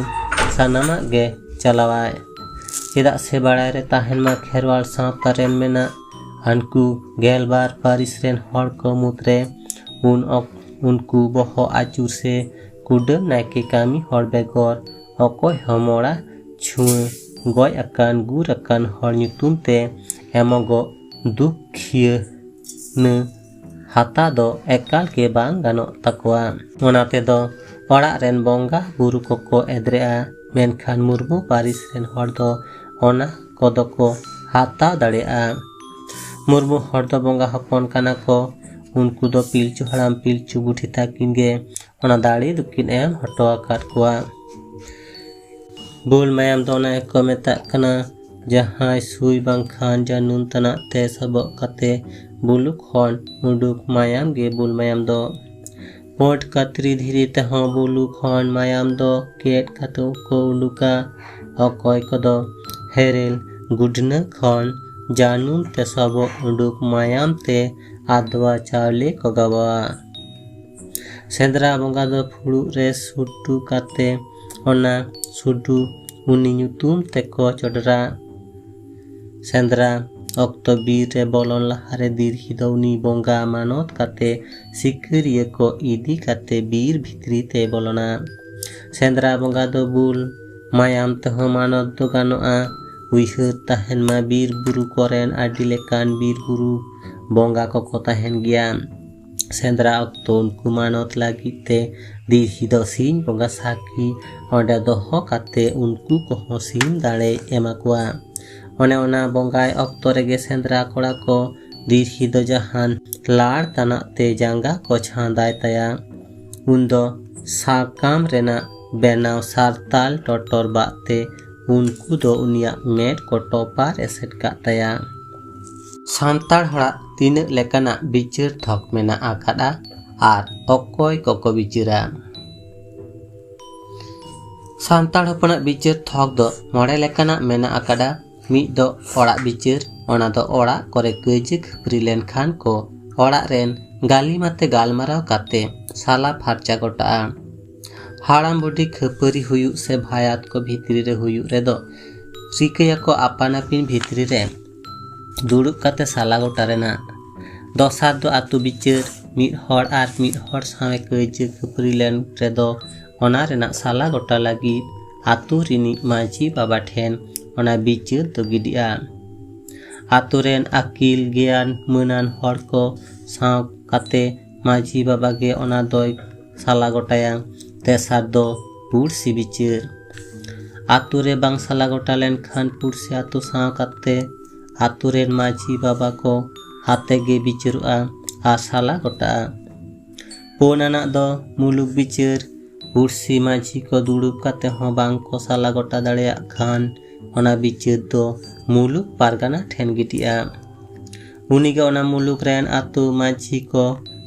ᱥᱟᱱᱟᱢᱟᱜ ᱜᱮ ᱪᱟᱞᱟᱣᱟᱭ᱾ ᱪᱮᱫᱟᱜ ᱥᱮ ᱵᱟᱲᱟᱭ ᱨᱮ ᱛᱟᱦᱮᱱ ᱢᱟ ᱠᱷᱮᱨᱣᱟᱞ ᱥᱟᱶᱛᱟ ᱨᱮᱱ ᱢᱮᱱᱟᱜ ᱦᱟᱱᱠᱩ ᱜᱮᱞᱵᱟᱨ ᱯᱟᱹᱨᱤᱥ ᱨᱮᱱ ᱦᱚᱲ ᱠᱚ ᱢᱩᱫᱽᱨᱮ ᱩᱱ ᱚᱠ-, ᱩᱱᱠᱩ ᱵᱚᱦᱚᱜ ᱟᱹᱪᱩᱨ ᱥᱮ ᱠᱩᱰᱟᱹᱢ ᱱᱟᱭᱠᱮ ᱠᱟᱹᱢᱤ ᱦᱚᱲ ᱵᱮᱜᱚᱨ ᱚᱠᱚᱭ ᱦᱚᱸ ᱢᱚᱲᱟ ᱪᱷᱩᱣᱟᱹ ᱜᱚᱡ ᱟᱠᱟᱱ ᱜᱩᱨ ᱟᱠᱟᱱ ᱦᱚᱲ ᱧᱩᱛᱩᱢ ᱛᱮ ᱮᱢᱚᱜᱚᱜ ᱫᱩᱠᱷᱤᱭᱟᱹ ᱱᱟᱹ ᱦᱟᱛᱟᱣ ᱫᱚ ᱮᱠᱟᱞ ᱜᱮ ᱵᱟᱝ ᱜᱟᱱᱚᱜ ᱛᱟᱠᱚᱣᱟ᱾ ᱚᱱᱟ ᱛᱮᱫᱚ ᱚᱲᱟᱜ ᱨᱮᱱ ᱵᱚᱸᱜᱟ ᱵᱩᱨᱩ ᱠᱚᱠᱚ ᱮᱫᱽᱨᱮᱜᱼᱟ, ᱢᱮᱱᱠᱷᱟᱱ ᱢᱩᱨᱢᱩ ᱯᱟᱹᱨᱤᱥ ᱨᱮᱱ ᱦᱚᱲ ᱫᱚ ᱚᱱᱟ ᱠᱚᱫᱚ ᱠᱚ ᱦᱟᱛᱟᱣ ᱫᱟᱲᱮᱭᱟᱜᱼᱟ᱾ ᱢᱩᱨᱢᱩ ᱦᱚᱲ ᱫᱚ ᱵᱚᱸᱜᱟ ᱦᱚᱯᱚᱱ ᱠᱟᱱᱟ ᱠᱚ᱾ ᱩᱱᱠᱩ ᱫᱚ ᱯᱤᱞᱪᱩ ᱦᱟᱲᱟᱢ ᱯᱤᱞᱪᱩ ᱵᱩᱰᱷᱤ ᱛᱟᱹᱠᱤᱱ ᱜᱮ ᱚᱱᱟ ᱫᱟᱲᱮ ᱫᱚᱠᱤᱱ ᱮᱢ ᱦᱚᱴᱚ ᱟᱠᱟᱫ ᱠᱚᱣᱟ᱾ ᱵᱩᱞ ᱢᱟᱭᱟᱢ ᱫᱚ ᱚᱱᱟ ᱜᱮᱠᱚ ᱢᱮᱛᱟᱜ ᱠᱟᱱᱟ, ᱡᱟᱦᱟᱸᱭ ᱥᱩᱭ ᱵᱟᱝᱠᱷᱟᱱ ᱡᱟᱹᱱᱩᱢ ᱛᱟᱱᱟᱜ ᱛᱮ ᱥᱚᱵᱚᱜ ᱠᱟᱛᱮ ᱵᱩᱞᱩ ᱠᱷᱚᱱ ᱩᱰᱩᱠ ᱢᱟᱭᱟᱢ ᱜᱮ ᱵᱩᱞ ᱢᱟᱭᱟᱢ ᱫᱚ᱾ ᱯᱳᱸᱰ ᱠᱟᱹᱛᱨᱤ ᱫᱷᱤᱨᱤ ᱛᱮᱦᱚᱸ ᱵᱩᱞᱩ ᱠᱷᱚᱱ ᱢᱟᱭᱟᱢ ᱫᱚ ᱜᱮᱫ ᱠᱟᱛᱮ ᱠᱚ ᱩᱰᱩᱠᱟ᱾ ᱚᱠᱚᱭ ᱠᱚᱫᱚ ᱦᱮᱨᱮᱞ ᱜᱩᱰᱱᱟᱹ ᱠᱷᱚᱱ ᱡᱟᱹᱱᱩᱢ ᱛᱮ ᱥᱚᱵᱚᱜ ᱩᱰᱩᱠ ᱢᱟᱭᱟᱢ ᱛᱮ ᱟᱫᱽᱣᱟ ᱪᱟᱣᱞᱮ ᱠᱚ ᱜᱟᱵᱟᱣᱟ᱾ ᱥᱮᱸᱫᱽᱨᱟ ᱵᱚᱸᱜᱟ ᱫᱚ ᱯᱷᱩᱲᱩᱜ ᱨᱮ ᱥᱩᱰᱩ ᱠᱟᱛᱮ ᱚᱱᱟ ᱥᱩᱰᱩ ᱩᱱᱤ ᱧᱩᱛᱩᱢ ᱛᱮᱠᱚ ᱪᱚᱰᱚᱨᱟ᱾ ᱥᱮᱸᱫᱽᱨᱟ ᱚᱠᱛᱚ ᱵᱤᱨ ᱨᱮ ᱵᱚᱞᱚᱱ ᱞᱟᱦᱟᱨᱮ ᱫᱤᱨᱦᱤ ᱫᱚ ᱩᱱᱤ ᱵᱚᱸᱜᱟ ᱢᱟᱱᱚᱛ ᱠᱟᱛᱮ ᱥᱤᱠᱟᱹᱨᱤᱭᱟᱹ ᱠᱚ ᱤᱫᱤ ᱠᱟᱛᱮ ᱵᱤᱨ ᱵᱷᱤᱛᱨᱤ ᱛᱮ ᱵᱚᱞᱚᱱᱟ᱾ ᱥᱮᱸᱫᱽᱨᱟ ᱵᱚᱸᱜᱟ ᱫᱚ ᱵᱩᱞ ᱢᱟᱭᱟᱢ ᱛᱮᱦᱚᱸ ᱢᱟᱱᱚᱛ ᱫᱚ ᱜᱟᱱᱚᱜᱼᱟ᱾ ᱩᱭᱦᱟᱹᱨ ᱛᱟᱦᱮᱱ ᱢᱟ, ᱵᱤᱨ ᱵᱩᱨᱩ ᱠᱚᱨᱮᱱ ᱟᱹᱰᱤ ᱞᱮᱠᱟᱱ ᱵᱤᱨ ᱵᱩᱨᱩ ᱵᱚᱸᱜᱟ ᱠᱚᱠᱚ ᱛᱟᱦᱮᱱ ᱜᱮᱭᱟ᱾ ᱥᱮᱸᱫᱽᱨᱟ ᱚᱠᱛᱚ ᱩᱱᱠᱩ ᱢᱟᱱᱚᱛ ᱞᱟᱹᱜᱤᱫ ᱛᱮ ᱫᱤᱨᱦᱤ ᱫᱚ ᱥᱤᱧ ᱵᱚᱸᱜᱟ ᱥᱟᱹᱠᱷᱤ ᱚᱸᱰᱮ ᱫᱚᱦᱚ ᱠᱟᱛᱮ ᱩᱱᱠᱩ ᱠᱚᱦᱚᱸ ᱥᱤᱢ ᱫᱟᱲᱮᱭ ᱮᱢᱟ ᱠᱚᱣᱟ᱾ ᱚᱱᱮ ᱚᱱᱟ ᱵᱚᱸᱜᱟᱭ ᱚᱠᱛᱚ ᱨᱮᱜᱮ ᱥᱮᱸᱫᱽᱨᱟ ᱠᱚᱲᱟ ᱠᱚ ᱫᱤᱨᱦᱤ ᱫᱚ ᱡᱟᱦᱟᱱ ᱞᱟᱲ ᱛᱟᱱᱟᱜ ᱛᱮ ᱡᱟᱸᱜᱟ ᱠᱚ ᱪᱷᱟᱸᱫᱟᱭ ᱛᱟᱭᱟ᱾ ᱩᱱᱫᱚ ᱥᱟᱠᱟᱢ ᱨᱮᱱᱟᱜ ᱵᱮᱱᱟᱣ ᱥᱟᱨᱛᱟᱞ ᱴᱚᱴᱚᱨ ᱵᱟᱜ ᱛᱮ ᱩᱱᱠᱩ ᱫᱚ ᱩᱱᱤᱭᱟᱜ ᱢᱮᱫ ᱠᱚ ᱴᱚᱯᱟᱨ ᱮᱥᱮᱫ ᱠᱟᱜ ᱛᱟᱭᱟ᱾ ᱥᱟᱱᱛᱟᱲ ᱦᱚᱲᱟᱜ ᱛᱤᱱᱟᱹᱜ ᱞᱮᱠᱟᱱᱟᱜ ᱵᱤᱪᱟᱹᱨ ᱛᱷᱚᱠ ᱢᱮᱱᱟᱜ ᱟᱠᱟᱫᱼᱟ ᱟᱨ ᱚᱠᱚᱭ ᱠᱚᱠᱚ ᱵᱤᱪᱟᱹᱨᱟ? ᱥᱟᱱᱛᱟᱲ ᱦᱚᱯᱚᱱᱟᱜ ᱵᱤᱪᱟᱹᱨ ᱛᱷᱚᱠ ᱫᱚ ᱢᱚᱬᱮ ᱞᱮᱠᱟᱱᱟᱜ ᱢᱮᱱᱟᱜ ᱟᱠᱟᱫᱼᱟ᱾ ᱢᱤᱫ ᱫᱚ ᱚᱲᱟᱜ ᱵᱤᱪᱟᱹᱨ, ᱚᱱᱟ ᱫᱚ ᱚᱲᱟᱜ ᱠᱚᱨᱮ ᱠᱟᱹᱭᱡᱟᱹ ᱠᱷᱟᱹᱯᱟᱹᱨᱤ ᱞᱮᱱᱠᱷᱟᱱ ᱠᱚ ᱚᱲᱟᱜ ᱨᱮᱱ ᱜᱟᱹᱞᱤᱢ ᱟᱛᱮ ᱜᱟᱞᱢᱟᱨᱟᱣ ᱠᱟᱛᱮ ᱥᱟᱞᱟ ᱯᱷᱟᱨᱪᱟ ᱜᱚᱴᱟᱜᱼᱟ᱾ ᱦᱟᱲᱟᱢ ᱵᱩᱰᱷᱤ ᱠᱷᱟᱹᱯᱟᱹᱨᱤ ᱦᱩᱭᱩᱜ ᱥᱮ ᱵᱷᱟᱭᱟᱛ ᱠᱚ ᱵᱷᱤᱛᱨᱤ ᱨᱮ ᱦᱩᱭᱩᱜ ᱨᱮᱫᱚ ᱨᱤᱠᱟᱹᱭᱟᱠᱚ ᱟᱯᱟᱱ ᱟᱹᱯᱤᱱ ᱵᱷᱤᱛᱨᱤ ᱨᱮ ᱫᱩᱲᱩᱵ ᱠᱟᱛᱮ ᱥᱟᱞᱟ ᱜᱚᱴᱟ ᱨᱮᱱᱟᱜ᱾ ᱫᱚᱥᱟᱨ ᱫᱚ ᱟᱹᱛᱩ ᱵᱤᱪᱟᱹᱨ, ᱢᱤᱫ ᱦᱚᱲ ᱟᱨ ᱢᱤᱫ ᱦᱚᱲ ᱥᱟᱶᱮ ᱠᱟᱹᱭᱡᱟᱹ ᱠᱷᱟᱹᱯᱟᱹᱨᱤ ᱞᱮᱱ ᱨᱮᱫᱚ ᱚᱱᱟ ᱨᱮᱱᱟᱜ ᱥᱟᱞᱟ ᱜᱚᱴᱟ ᱞᱟᱹᱜᱤᱫ ᱟᱹᱛᱩ ᱨᱤᱱᱤᱡ ᱢᱟᱹᱡᱷᱤ ᱵᱟᱵᱟ ᱴᱷᱮᱱ ᱚᱱᱟ ᱵᱤᱪᱟᱹᱨ ᱫᱚ ᱜᱤᱰᱤᱜᱼᱟ᱾ ᱟᱹᱛᱩ ᱨᱮᱱ ᱟᱹᱠᱤᱞ ᱜᱮᱭᱟᱱ ᱢᱟᱹᱱᱟᱱ ᱦᱚᱲ ᱠᱚ ᱥᱟᱶ ᱠᱟᱛᱮ ᱢᱟᱹᱡᱷᱤ ᱵᱟᱵᱟ ᱜᱮ ᱚᱱᱟ ᱫᱚᱭ ᱥᱟᱞᱟ ᱜᱚᱴᱟᱭᱟ᱾ ᱛᱮᱥᱟᱨ ᱫᱚ ᱯᱩᱲᱥᱤ ᱵᱤᱪᱟᱹᱨ᱾ ᱟᱹᱛᱩ ᱨᱮ ᱵᱟᱝ ᱥᱟᱞᱟ ᱜᱚᱴᱟ ᱞᱮᱱᱠᱷᱟᱱ ᱯᱩᱲᱥᱤ ᱟᱹᱛᱩ ᱥᱟᱶ ᱠᱟᱛᱮ ᱟᱹᱛᱩ ᱨᱮᱱ ᱢᱟᱹᱡᱷᱤ ᱵᱟᱵᱟ ᱠᱚ ᱟᱛᱮ ᱜᱮ ᱵᱤᱪᱟᱹᱨᱚᱜᱼᱟ ᱟᱨ ᱥᱟᱞᱟ ᱜᱚᱴᱟᱜᱼᱟ᱾ ᱯᱩᱱ ᱟᱱᱟᱜ ᱫᱚ ᱢᱩᱞᱩᱠ ᱵᱤᱪᱟᱹᱨ᱾ ᱯᱩᱲᱥᱤ ᱢᱟᱹᱡᱷᱤ ᱠᱚ ᱫᱩᱲᱩᱵ ᱠᱟᱛᱮ ᱦᱚᱸ ᱵᱟᱝ ᱠᱚ ᱥᱟᱞᱟ ᱜᱚᱴᱟ ᱫᱟᱲᱮᱭᱟᱜ ᱠᱷᱟᱱ ᱚᱱᱟ ᱵᱤᱪᱟᱹᱨ ᱫᱚ ᱢᱩᱞᱩᱠ ᱯᱟᱨᱜᱟᱱᱟ ᱴᱷᱮᱱ ᱜᱤᱰᱤᱜᱼᱟ᱾ ᱩᱱᱤᱜᱮ ᱚᱱᱟ ᱢᱩᱞᱩᱠ ᱨᱮᱱ ᱟᱹᱛᱩ ᱢᱟᱹᱡᱷᱤ ᱠᱚ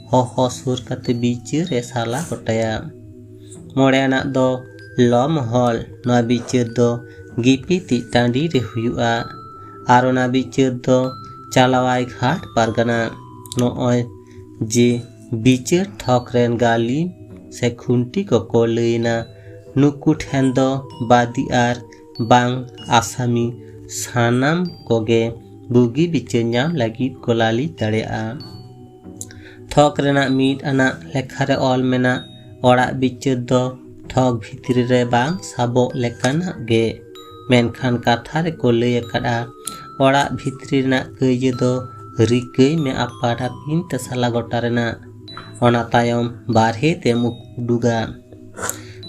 ᱦᱚᱦᱚ ᱥᱩᱨ ᱠᱟᱛᱮ ᱵᱤᱪᱟᱹᱨ ᱮ ᱥᱟᱞᱟ ᱜᱚᱴᱟᱭᱟ᱾ ᱢᱚᱬᱮ ᱟᱱᱟᱜ ᱫᱚ ᱞᱚ ᱢᱚᱦᱚᱞ᱾ ᱱᱚᱣᱟ ᱵᱤᱪᱟᱹᱨ ᱫᱚ ᱜᱤᱯᱤᱛᱤᱡ ᱴᱟᱺᱰᱤ ᱨᱮ ᱦᱩᱭᱩᱜᱼᱟ ᱟᱨ ᱚᱱᱟ ᱵᱤᱪᱟᱹᱨ ᱫᱚ ᱪᱟᱞᱟᱣᱟᱭ ᱜᱷᱟᱴ ᱯᱟᱨᱜᱟᱱᱟ᱾ ᱱᱚᱜᱼᱚᱭ ᱡᱮ ᱵᱤᱪᱟᱹᱨ ᱛᱷᱚᱠ ᱨᱮᱱ ᱜᱟᱹᱞᱤᱢ ᱥᱮ ᱠᱷᱩᱱᱴᱤ ᱠᱚᱠᱚ ᱞᱟᱹᱭᱮᱱᱟ, ᱱᱩᱠᱩ ᱴᱷᱮᱱ ᱫᱚ ᱵᱟᱫᱤ ᱟᱨ ᱵᱟᱝ ᱟᱥᱟᱢᱤ ᱥᱟᱱᱟᱢ ᱠᱚᱜᱮ ᱵᱩᱜᱤ ᱵᱤᱪᱟᱹᱨ ᱧᱟᱢ ᱞᱟᱹᱜᱤᱫ ᱠᱚ ᱞᱟᱹᱞᱤᱥ ᱫᱟᱲᱮᱭᱟᱜᱼᱟ᱾ ᱛᱷᱚᱠ ᱨᱮᱱᱟᱜ ᱢᱤᱫ ᱟᱱᱟᱜ ᱞᱮᱠᱷᱟ ᱨᱮ ᱚᱞ ᱢᱮᱱᱟᱜ ᱚᱲᱟᱜ ᱵᱤᱪᱟᱹᱨ ᱫᱚ ᱛᱷᱚᱠ ᱵᱷᱤᱛᱨᱤ ᱨᱮ ᱵᱟᱝ ᱥᱟᱵᱚᱜ ᱞᱮᱠᱟᱱᱟᱜ ᱜᱮ, ᱢᱮᱱᱠᱷᱟᱱ ᱠᱟᱛᱷᱟ ᱨᱮᱠᱚ ᱞᱟᱹᱭ ᱟᱠᱟᱫᱼᱟ, ᱚᱲᱟᱜ ᱵᱷᱤᱛᱨᱤ ᱨᱮᱱᱟᱜ ᱠᱟᱹᱭᱡᱟᱹ ᱫᱚ ᱨᱤᱠᱟᱹᱭ ᱢᱮ ᱟᱯᱟᱱ ᱟᱹᱯᱤᱱ ᱛᱮ ᱥᱟᱞᱟ ᱜᱚᱴᱟ ᱨᱮᱱᱟᱜ᱾ ᱚᱱᱟ ᱛᱟᱭᱚᱢ ᱵᱟᱨᱦᱮ ᱛᱮᱢ ᱩᱰᱩᱠᱟ᱾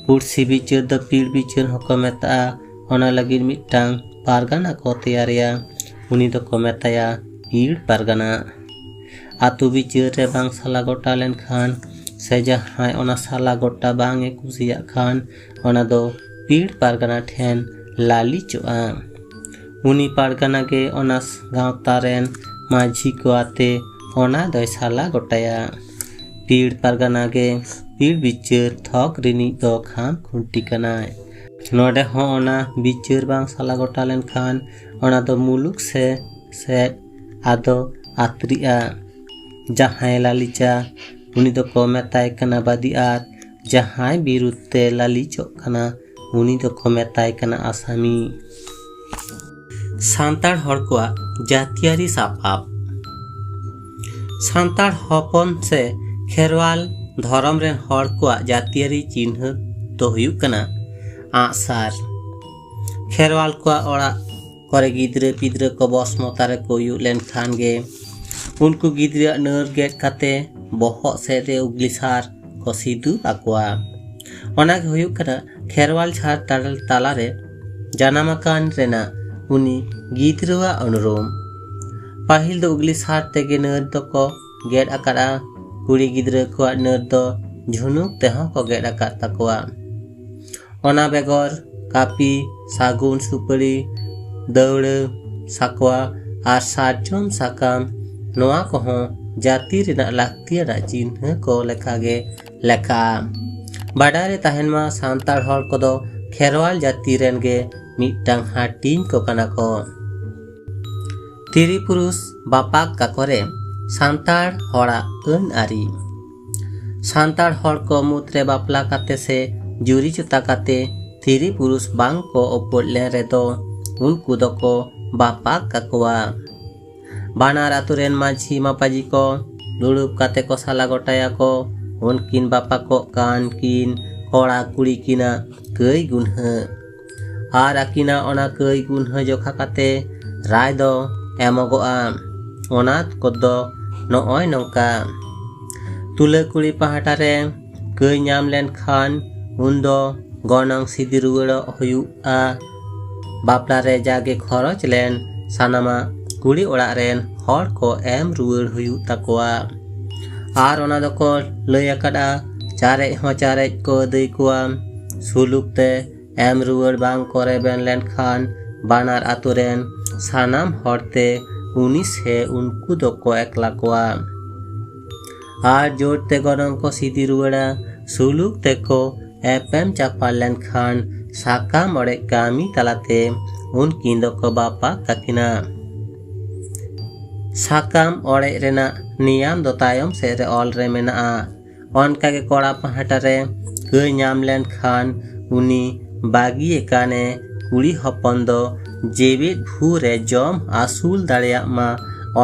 ᱯᱩᱲᱥᱤ ᱵᱤᱪᱟᱹᱨ ᱫᱚ ᱯᱤᱲ ᱵᱤᱪᱟᱹᱨ ᱦᱚᱸᱠᱚ ᱢᱮᱛᱟᱜᱼᱟ᱾ ᱚᱱᱟ ᱞᱟᱹᱜᱤᱫ ᱢᱤᱫᱴᱟᱝ ᱯᱟᱨᱜᱟᱱᱟ ᱠᱚ ᱛᱮᱭᱟᱨᱮᱭᱟ, ᱩᱱᱤ ᱫᱚᱠᱚ ᱢᱮᱛᱟᱭᱟ ᱯᱤᱲ ᱯᱟᱨᱜᱟᱱᱟ᱾ ᱟᱹᱛᱩ ᱵᱤᱪᱟᱹᱨ ᱨᱮ ᱵᱟᱝ ᱥᱟᱞᱟ ᱜᱚᱴᱟ ᱞᱮᱱᱠᱷᱟᱱ ᱥᱮ ᱡᱟᱦᱟᱸᱭ ᱚᱱᱟ ᱥᱟᱞᱟ ᱜᱚᱴᱟ ᱵᱟᱝ ᱮ ᱠᱩᱥᱤᱭᱟᱜ ᱠᱷᱟᱱ, ᱚᱱᱟ ᱫᱚ ᱯᱤᱲ ᱯᱟᱨᱜᱟᱱᱟ ᱴᱷᱮᱱ ᱞᱟᱹᱞᱤᱪᱚᱜᱼᱟ᱾ ᱩᱱᱤ ᱯᱟᱨᱜᱟᱱᱟ ᱜᱮ ᱚᱱᱟ ᱜᱟᱶᱛᱟ ᱨᱮᱱ ᱢᱟᱹᱡᱷᱤ ᱠᱚ ᱟᱛᱮ ᱚᱱᱟ ᱫᱚᱭ ᱥᱟᱞᱟ ᱜᱚᱴᱟᱭᱟ᱾ ᱯᱤᱲ ᱯᱟᱨᱜᱟᱱᱟ ᱜᱮ ᱯᱤᱲ ᱵᱤᱪᱟᱹᱨ ᱛᱷᱚᱠ ᱨᱤᱱᱤᱡ ᱫᱚ ᱠᱷᱟᱢ ᱠᱷᱩᱱᱴᱤ ᱠᱟᱱᱟᱭ᱾ ᱱᱚᱰᱮ ᱦᱚᱸ ᱚᱱᱟ ᱵᱤᱪᱟᱹᱨ ᱵᱟᱝ ᱥᱟᱞᱟ ᱜᱚᱴᱟ ᱞᱮᱱᱠᱷᱟᱱ, ᱚᱱᱟ ᱫᱚ ᱢᱩᱞᱩᱠ ᱥᱮ ᱥᱮᱫ ᱟᱫᱚ ᱟᱛᱨᱤᱜᱼᱟ᱾ ᱡᱟᱦᱟᱸᱭ ᱞᱟᱹᱞᱤᱪᱟ, ᱩᱱᱤ ᱫᱚᱠᱚ ᱢᱮᱛᱟᱭ ᱠᱟᱱᱟ ᱵᱟᱫᱤ, ᱟᱨ ᱡᱟᱦᱟᱸᱭ ᱵᱤᱨᱩᱫᱷ ᱛᱮ ᱞᱟᱹᱞᱤᱪᱚᱜ ᱠᱟᱱᱟ, ᱩᱱᱤ ᱫᱚᱠᱚ ᱢᱮᱛᱟᱭ ᱠᱟᱱᱟ ᱟᱥᱟᱢᱤ᱾ ᱥᱟᱱᱛᱟᱲ ᱦᱚᱲ ᱠᱚᱣᱟᱜ ᱡᱟᱹᱛᱤᱭᱟᱹᱨᱤ ᱥᱟᱯᱟᱵ᱾ ᱥᱟᱱᱛᱟᱲ ᱦᱚᱯᱚᱱ ᱥᱮ ᱠᱷᱮᱨᱣᱟᱞ ᱫᱷᱚᱨᱚᱢ ᱨᱮᱱ ᱦᱚᱲ ᱠᱚᱣᱟᱜ ᱡᱟᱹᱛᱤᱭᱟᱹᱨᱤ ᱪᱤᱱᱦᱟᱹ ᱫᱚ ᱦᱩᱭᱩᱜ ᱠᱟᱱᱟ ᱟᱸᱜᱼᱥᱟᱨ᱾ ᱠᱷᱮᱨᱣᱟᱞ ᱠᱚᱣᱟᱜ ᱚᱲᱟᱜ ᱠᱚᱨᱮ ᱜᱤᱫᱽᱨᱟᱹ ᱯᱤᱫᱽᱨᱟᱹ ᱠᱚ ᱵᱚᱥᱢᱚᱛᱟ ᱨᱮᱠᱚ ᱦᱩᱭᱩᱜ ᱞᱮᱱᱠᱷᱟᱱ ᱜᱮ, ᱩᱱᱠᱩ ᱜᱤᱫᱽᱨᱟᱹᱣᱟᱜ ᱱᱟᱹᱨ ᱜᱮᱫ ᱠᱟᱛᱮ ᱵᱚᱦᱚᱜ ᱥᱮᱫ ᱨᱮ ᱩᱜᱽᱞᱤ ᱥᱟᱨ ᱠᱚ ᱥᱤᱫᱩ ᱟᱠᱚᱣᱟ᱾ ᱚᱱᱟ ᱜᱮ ᱦᱩᱭᱩᱜ ᱠᱟᱱᱟ ᱠᱷᱮᱨᱣᱟᱞ ᱡᱷᱟᱲ ᱛᱟᱞ-, ᱛᱟᱞᱟ ᱨᱮ ᱡᱟᱱᱟᱢ ᱟᱠᱟᱱ ᱨᱮᱱᱟᱜ ᱩᱱᱤ ᱜᱤᱫᱽᱨᱟᱹᱣᱟᱜ ᱩᱱᱩᱨᱩᱢ᱾ ᱯᱟᱹᱦᱤᱞ ᱫᱚ ᱩᱜᱽᱞᱤ ᱥᱟᱨ ᱛᱮᱜᱮ ᱱᱟᱹᱨ ᱫᱚᱠᱚ ᱜᱮᱫ ᱟᱠᱟᱫᱼᱟ᱾ ᱠᱩᱲᱤ ᱜᱤᱫᱽᱨᱟᱹ ᱠᱚᱣᱟᱜ ᱱᱟᱹᱨ ᱫᱚ ᱡᱷᱩᱱᱩᱠ ᱛᱮᱦᱚᱸ ᱠᱚ ᱜᱮᱫ ᱟᱠᱟᱫ ᱛᱟᱠᱚᱣᱟ᱾ ᱚᱱᱟ ᱵᱮᱜᱚᱨ ᱠᱟᱹᱯᱤ, ᱥᱟᱹᱜᱩᱱ ᱥᱩᱯᱟᱹᱲᱤ, ᱫᱟᱹᱣᱲᱟᱹ, ᱥᱟᱠᱣᱟ ᱟᱨ ᱥᱟᱨᱡᱚᱢ ᱥᱟᱠᱟᱢ, ᱱᱚᱣᱟ ᱠᱚᱦᱚᱸ ᱡᱟᱹᱛᱤ ᱨᱮᱱᱟᱜ ᱞᱟᱹᱠᱛᱤᱭᱟᱱᱟᱜ ᱪᱤᱱᱦᱟᱹ ᱠᱚ ᱞᱮᱠᱟᱜᱮ ᱞᱮᱠᱷᱟᱜᱼᱟ᱾ ᱵᱟᱰᱟᱭ ᱨᱮ ᱛᱟᱦᱮᱱ ᱢᱟ, ᱥᱟᱱᱛᱟᱲ ᱦᱚᱲ ᱠᱚᱫᱚ ᱠᱷᱮᱨᱣᱟᱞ ᱡᱟᱹᱛᱤ ᱨᱮᱱ ᱜᱮ ᱢᱤᱫᱴᱟᱝ ᱦᱟᱹᱴᱤᱧ ᱠᱚ ᱠᱟᱱᱟ ᱠᱚ᱾ ᱛᱤᱨᱤ ᱯᱩᱨᱩᱥ ᱵᱟᱯᱟᱠ ᱠᱟᱠᱚ ᱨᱮ ᱥᱟᱱᱛᱟᱲ ᱦᱚᱲᱟᱜ ᱟᱹᱱ ᱟᱹᱨᱤ᱾ ᱥᱟᱱᱛᱟᱲ ᱦᱚᱲ ᱠᱚ ᱢᱩᱫᱽ ᱨᱮ ᱵᱟᱯᱞᱟ ᱠᱟᱛᱮ ᱥᱮ ᱡᱩᱨᱤ ᱡᱚᱛᱟ ᱠᱟᱛᱮ ᱛᱤᱨᱤ ᱯᱩᱨᱩᱥ ᱵᱟᱝ ᱠᱚ ᱚᱯᱚᱫ ᱞᱮᱱ ᱨᱮᱫᱚ, ᱩᱱᱠᱩ ᱫᱚᱠᱚ ᱵᱟᱯᱟᱠ ᱠᱟᱠᱚᱣᱟ᱾ ᱵᱟᱱᱟᱨ ᱟᱛᱳ ᱨᱮᱱ ᱢᱟᱹᱡᱷᱤ ᱢᱟᱯᱟᱡᱤ ᱠᱚ ᱫᱩᱲᱩᱵ ᱠᱟᱛᱮ ᱠᱚ ᱥᱟᱞᱟ ᱜᱚᱴᱟᱭᱟᱠᱚ, ᱩᱱᱠᱤᱱ ᱵᱟᱯᱟᱠᱚᱜ ᱠᱟᱱ ᱠᱤᱱ ᱠᱚᱲᱟ ᱠᱩᱲᱤ ᱠᱤᱱᱟᱜ ᱠᱟᱹᱭ ᱜᱩᱱᱦᱟᱹ᱾ ᱟᱨ ᱟᱹᱠᱤᱱᱟᱜ ᱚᱱᱟ ᱠᱟᱹᱭ ᱜᱩᱱᱦᱟᱹ ᱡᱚᱠᱷᱟ ᱠᱟᱛᱮ ᱨᱟᱭ ᱫᱚ ᱮᱢᱚᱜᱚᱜᱼᱟ᱾ ᱚᱱᱟ ᱠᱚᱫᱚ ᱱᱚᱜᱼᱚᱭ ᱱᱚᱝᱠᱟ᱾ ᱛᱩᱞᱟᱹ ᱠᱩᱲᱤ ᱯᱟᱦᱴᱟ ᱨᱮ ᱠᱟᱹᱭ ᱧᱟᱢ ᱞᱮᱱᱠᱷᱟᱱ, ᱩᱱᱫᱚ ᱜᱚᱱᱚᱝ ᱥᱤᱫᱤ ᱨᱩᱣᱟᱹᱲᱚᱜ ᱦᱩᱭᱩᱜᱼᱟ᱾ ᱵᱟᱯᱞᱟ ᱨᱮ ᱡᱟᱜᱮ ᱠᱷᱚᱨᱚᱪ ᱞᱮᱱ, ᱥᱟᱱᱟᱢᱟᱜ ᱠᱩᱲᱤ ᱚᱲᱟᱜ ᱨᱮᱱ ᱦᱚᱲ ᱠᱚ ᱮᱢ ᱨᱩᱣᱟᱹᱲ ᱦᱩᱭᱩᱜ ᱛᱟᱠᱚᱣᱟ᱾ ᱟᱨ ᱚᱱᱟ ᱫᱚᱠᱚ ᱞᱟᱹᱭ ᱟᱠᱟᱫᱼᱟ, ᱪᱟᱨᱮᱡ ᱦᱚᱸ ᱪᱟᱨᱮᱡ ᱠᱚ ᱟᱹᱫᱟᱹᱭ ᱠᱚᱣᱟ᱾ ᱥᱩᱞᱩᱠ ᱛᱮ ᱮᱢ ᱨᱩᱣᱟᱹᱲ ᱵᱟᱝ ᱠᱚ ᱨᱮᱵᱮᱱ ᱞᱮᱱᱠᱷᱟᱱ ᱵᱟᱱᱟᱨ ᱟᱛᱳ ᱨᱮᱱ ᱥᱟᱱᱟᱢ ᱦᱚᱲ ᱛᱮ ᱩᱱᱤ ᱥᱮ ᱩᱱᱠᱩ ᱫᱚᱠᱚ ᱮᱠᱞᱟ ᱠᱚᱣᱟ᱾ ᱟᱨ ᱡᱳᱨ ᱛᱮ ᱜᱚᱱᱚᱝ ᱠᱚ ᱥᱤᱫᱤ ᱨᱩᱣᱟᱹᱲᱟ᱾ ᱥᱩᱞᱩᱠ ᱛᱮᱠᱚ ᱮᱯᱮᱢ ᱪᱟᱯᱟᱞ ᱞᱮᱱᱠᱷᱟᱱ ᱥᱟᱠᱟᱢ ᱚᱲᱮᱡ ᱠᱟᱹᱢᱤ ᱛᱟᱞᱟᱛᱮ ᱩᱱᱠᱤᱱ ᱫᱚᱠᱚ ᱵᱟᱯᱟᱜ ᱛᱟᱹᱠᱤᱱᱟ᱾ ᱥᱟᱠᱟᱢ ᱚᱲᱮᱡ ᱨᱮᱱᱟᱜ ᱱᱤᱭᱟᱢ ᱫᱚ ᱛᱟᱭᱚᱢ ᱥᱮᱫ ᱨᱮ ᱚᱞ ᱨᱮ ᱢᱮᱱᱟᱜᱼᱟ᱾ ᱚᱱᱠᱟᱜᱮ ᱠᱚᱲᱟ ᱯᱟᱦᱴᱟ ᱨᱮ ᱠᱟᱹᱭ ᱧᱟᱢ ᱞᱮᱱᱠᱷᱟᱱ ᱩᱱᱤ ᱵᱟᱹᱜᱤᱭᱟᱠᱟᱱᱮ ᱠᱩᱲᱤ ᱦᱚᱯᱚᱱ ᱫᱚ ᱡᱮᱣᱮᱫ ᱵᱷᱳᱨ ᱨᱮ ᱡᱚᱢ ᱟᱹᱥᱩᱞ ᱫᱟᱲᱮᱭᱟᱜ ᱢᱟ,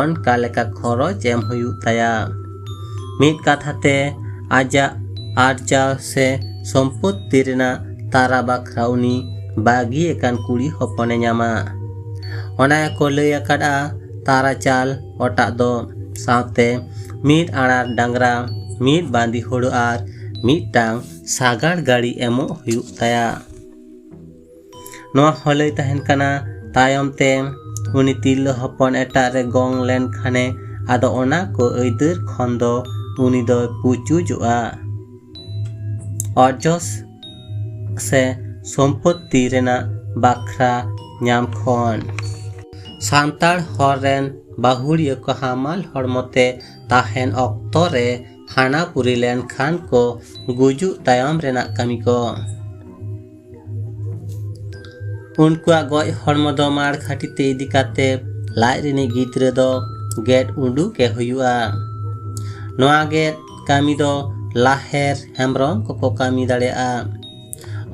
ᱚᱱᱠᱟ ᱞᱮᱠᱟ ᱠᱷᱚᱨᱚᱪ ᱮᱢ ᱦᱩᱭᱩᱜ ᱛᱟᱭᱟ᱾ ᱢᱤᱫ ᱠᱟᱛᱷᱟ ᱛᱮ, ᱟᱡᱟᱜ ᱟᱨᱡᱟᱣ ᱥᱮ ᱥᱚᱢᱯᱚᱛᱛᱤ ᱨᱮᱱᱟᱜ ᱛᱟᱨᱟ ᱵᱟᱠᱷᱨᱟ ᱩᱱᱤ ᱵᱟᱹᱜᱤᱭᱟᱠᱟᱱ ᱠᱩᱲᱤ ᱦᱚᱯᱚᱱᱮ ᱧᱟᱢᱟ᱾ ᱚᱱᱟ ᱜᱮᱠᱚ ᱞᱟᱹᱭ ᱟᱠᱟᱫᱼᱟ, ᱛᱟᱨᱟ ᱪᱟᱞ ᱚᱴᱟᱜ ᱫᱚ ᱥᱟᱶᱛᱮ ᱢᱤᱫ ᱟᱲᱟᱨ ᱰᱟᱝᱨᱟ, ᱢᱤᱫ ᱵᱟᱸᱫᱤ ᱦᱳᱲᱳ ᱟᱨ ᱢᱤᱫᱴᱟᱝ ᱥᱟᱜᱟᱲ ᱜᱟᱹᱲᱤ ᱮᱢᱚᱜ ᱦᱩᱭᱩᱜ ᱛᱟᱭᱟ᱾ ᱱᱚᱣᱟ ᱦᱚᱸ ᱞᱟᱹᱭ ᱛᱟᱦᱮᱱ ᱠᱟᱱᱟ, ᱛᱟᱭᱚᱢ ᱛᱮ ᱩᱱᱤ ᱛᱤᱨᱞᱟᱹ ᱦᱚᱯᱚᱱ ᱮᱴᱟᱜ ᱨᱮ ᱜᱚᱝ ᱞᱮᱱ ᱠᱷᱟᱱᱮ, ᱟᱫᱚ ᱚᱱᱟ ᱠᱚ ᱟᱹᱭᱫᱟᱹᱨ ᱠᱷᱚᱱ ᱫᱚ ᱩᱱᱤ ᱫᱚᱭ ᱯᱩᱪᱩᱡᱚᱜᱼᱟ᱾ ᱚᱨᱡᱚᱥ ᱥᱮ ᱥᱚᱢᱯᱚᱛᱛᱤ ᱨᱮᱱᱟᱜ ᱵᱟᱠᱷᱨᱟ ᱧᱟᱢ ᱠᱷᱚᱱ᱾ ᱥᱟᱱᱛᱟᱲ ᱦᱚᱲ ᱨᱮᱱ ᱵᱟᱹᱦᱩᱲᱤᱭᱟᱹ ᱠᱚ ᱦᱟᱢᱟᱞ ᱦᱚᱲᱢᱚ ᱛᱮ ᱛᱟᱦᱮᱱ ᱚᱠᱛᱚ ᱨᱮ ᱦᱟᱱᱟ ᱯᱩᱨᱤ ᱞᱮᱱᱠᱷᱟᱱ ᱠᱚ ᱜᱩᱡᱩᱜ ᱛᱟᱭᱚᱢ ᱨᱮᱱᱟᱜ ᱠᱟᱹᱢᱤ ᱠᱚ᱾ ᱩᱱᱠᱩᱣᱟᱜ ᱜᱚᱡ ᱦᱚᱲᱢᱚ ᱫᱚ ᱢᱟᱲ ᱜᱷᱟᱹᱴᱤ ᱛᱮ ᱤᱫᱤ ᱠᱟᱛᱮ ᱞᱟᱡ ᱨᱤᱱᱤᱡ ᱜᱤᱫᱽᱨᱟᱹ ᱫᱚ ᱜᱮᱫ ᱩᱰᱩᱠᱮ ᱦᱩᱭᱩᱜᱼᱟ᱾ ᱱᱚᱣᱟ ᱜᱮᱫ ᱠᱟᱹᱢᱤ ᱫᱚ ᱞᱟᱦᱮᱨ ᱦᱮᱢᱵᱨᱚᱢ ᱠᱚᱠᱚ ᱠᱟᱹᱢᱤ ᱫᱟᱲᱮᱭᱟᱜᱼᱟ᱾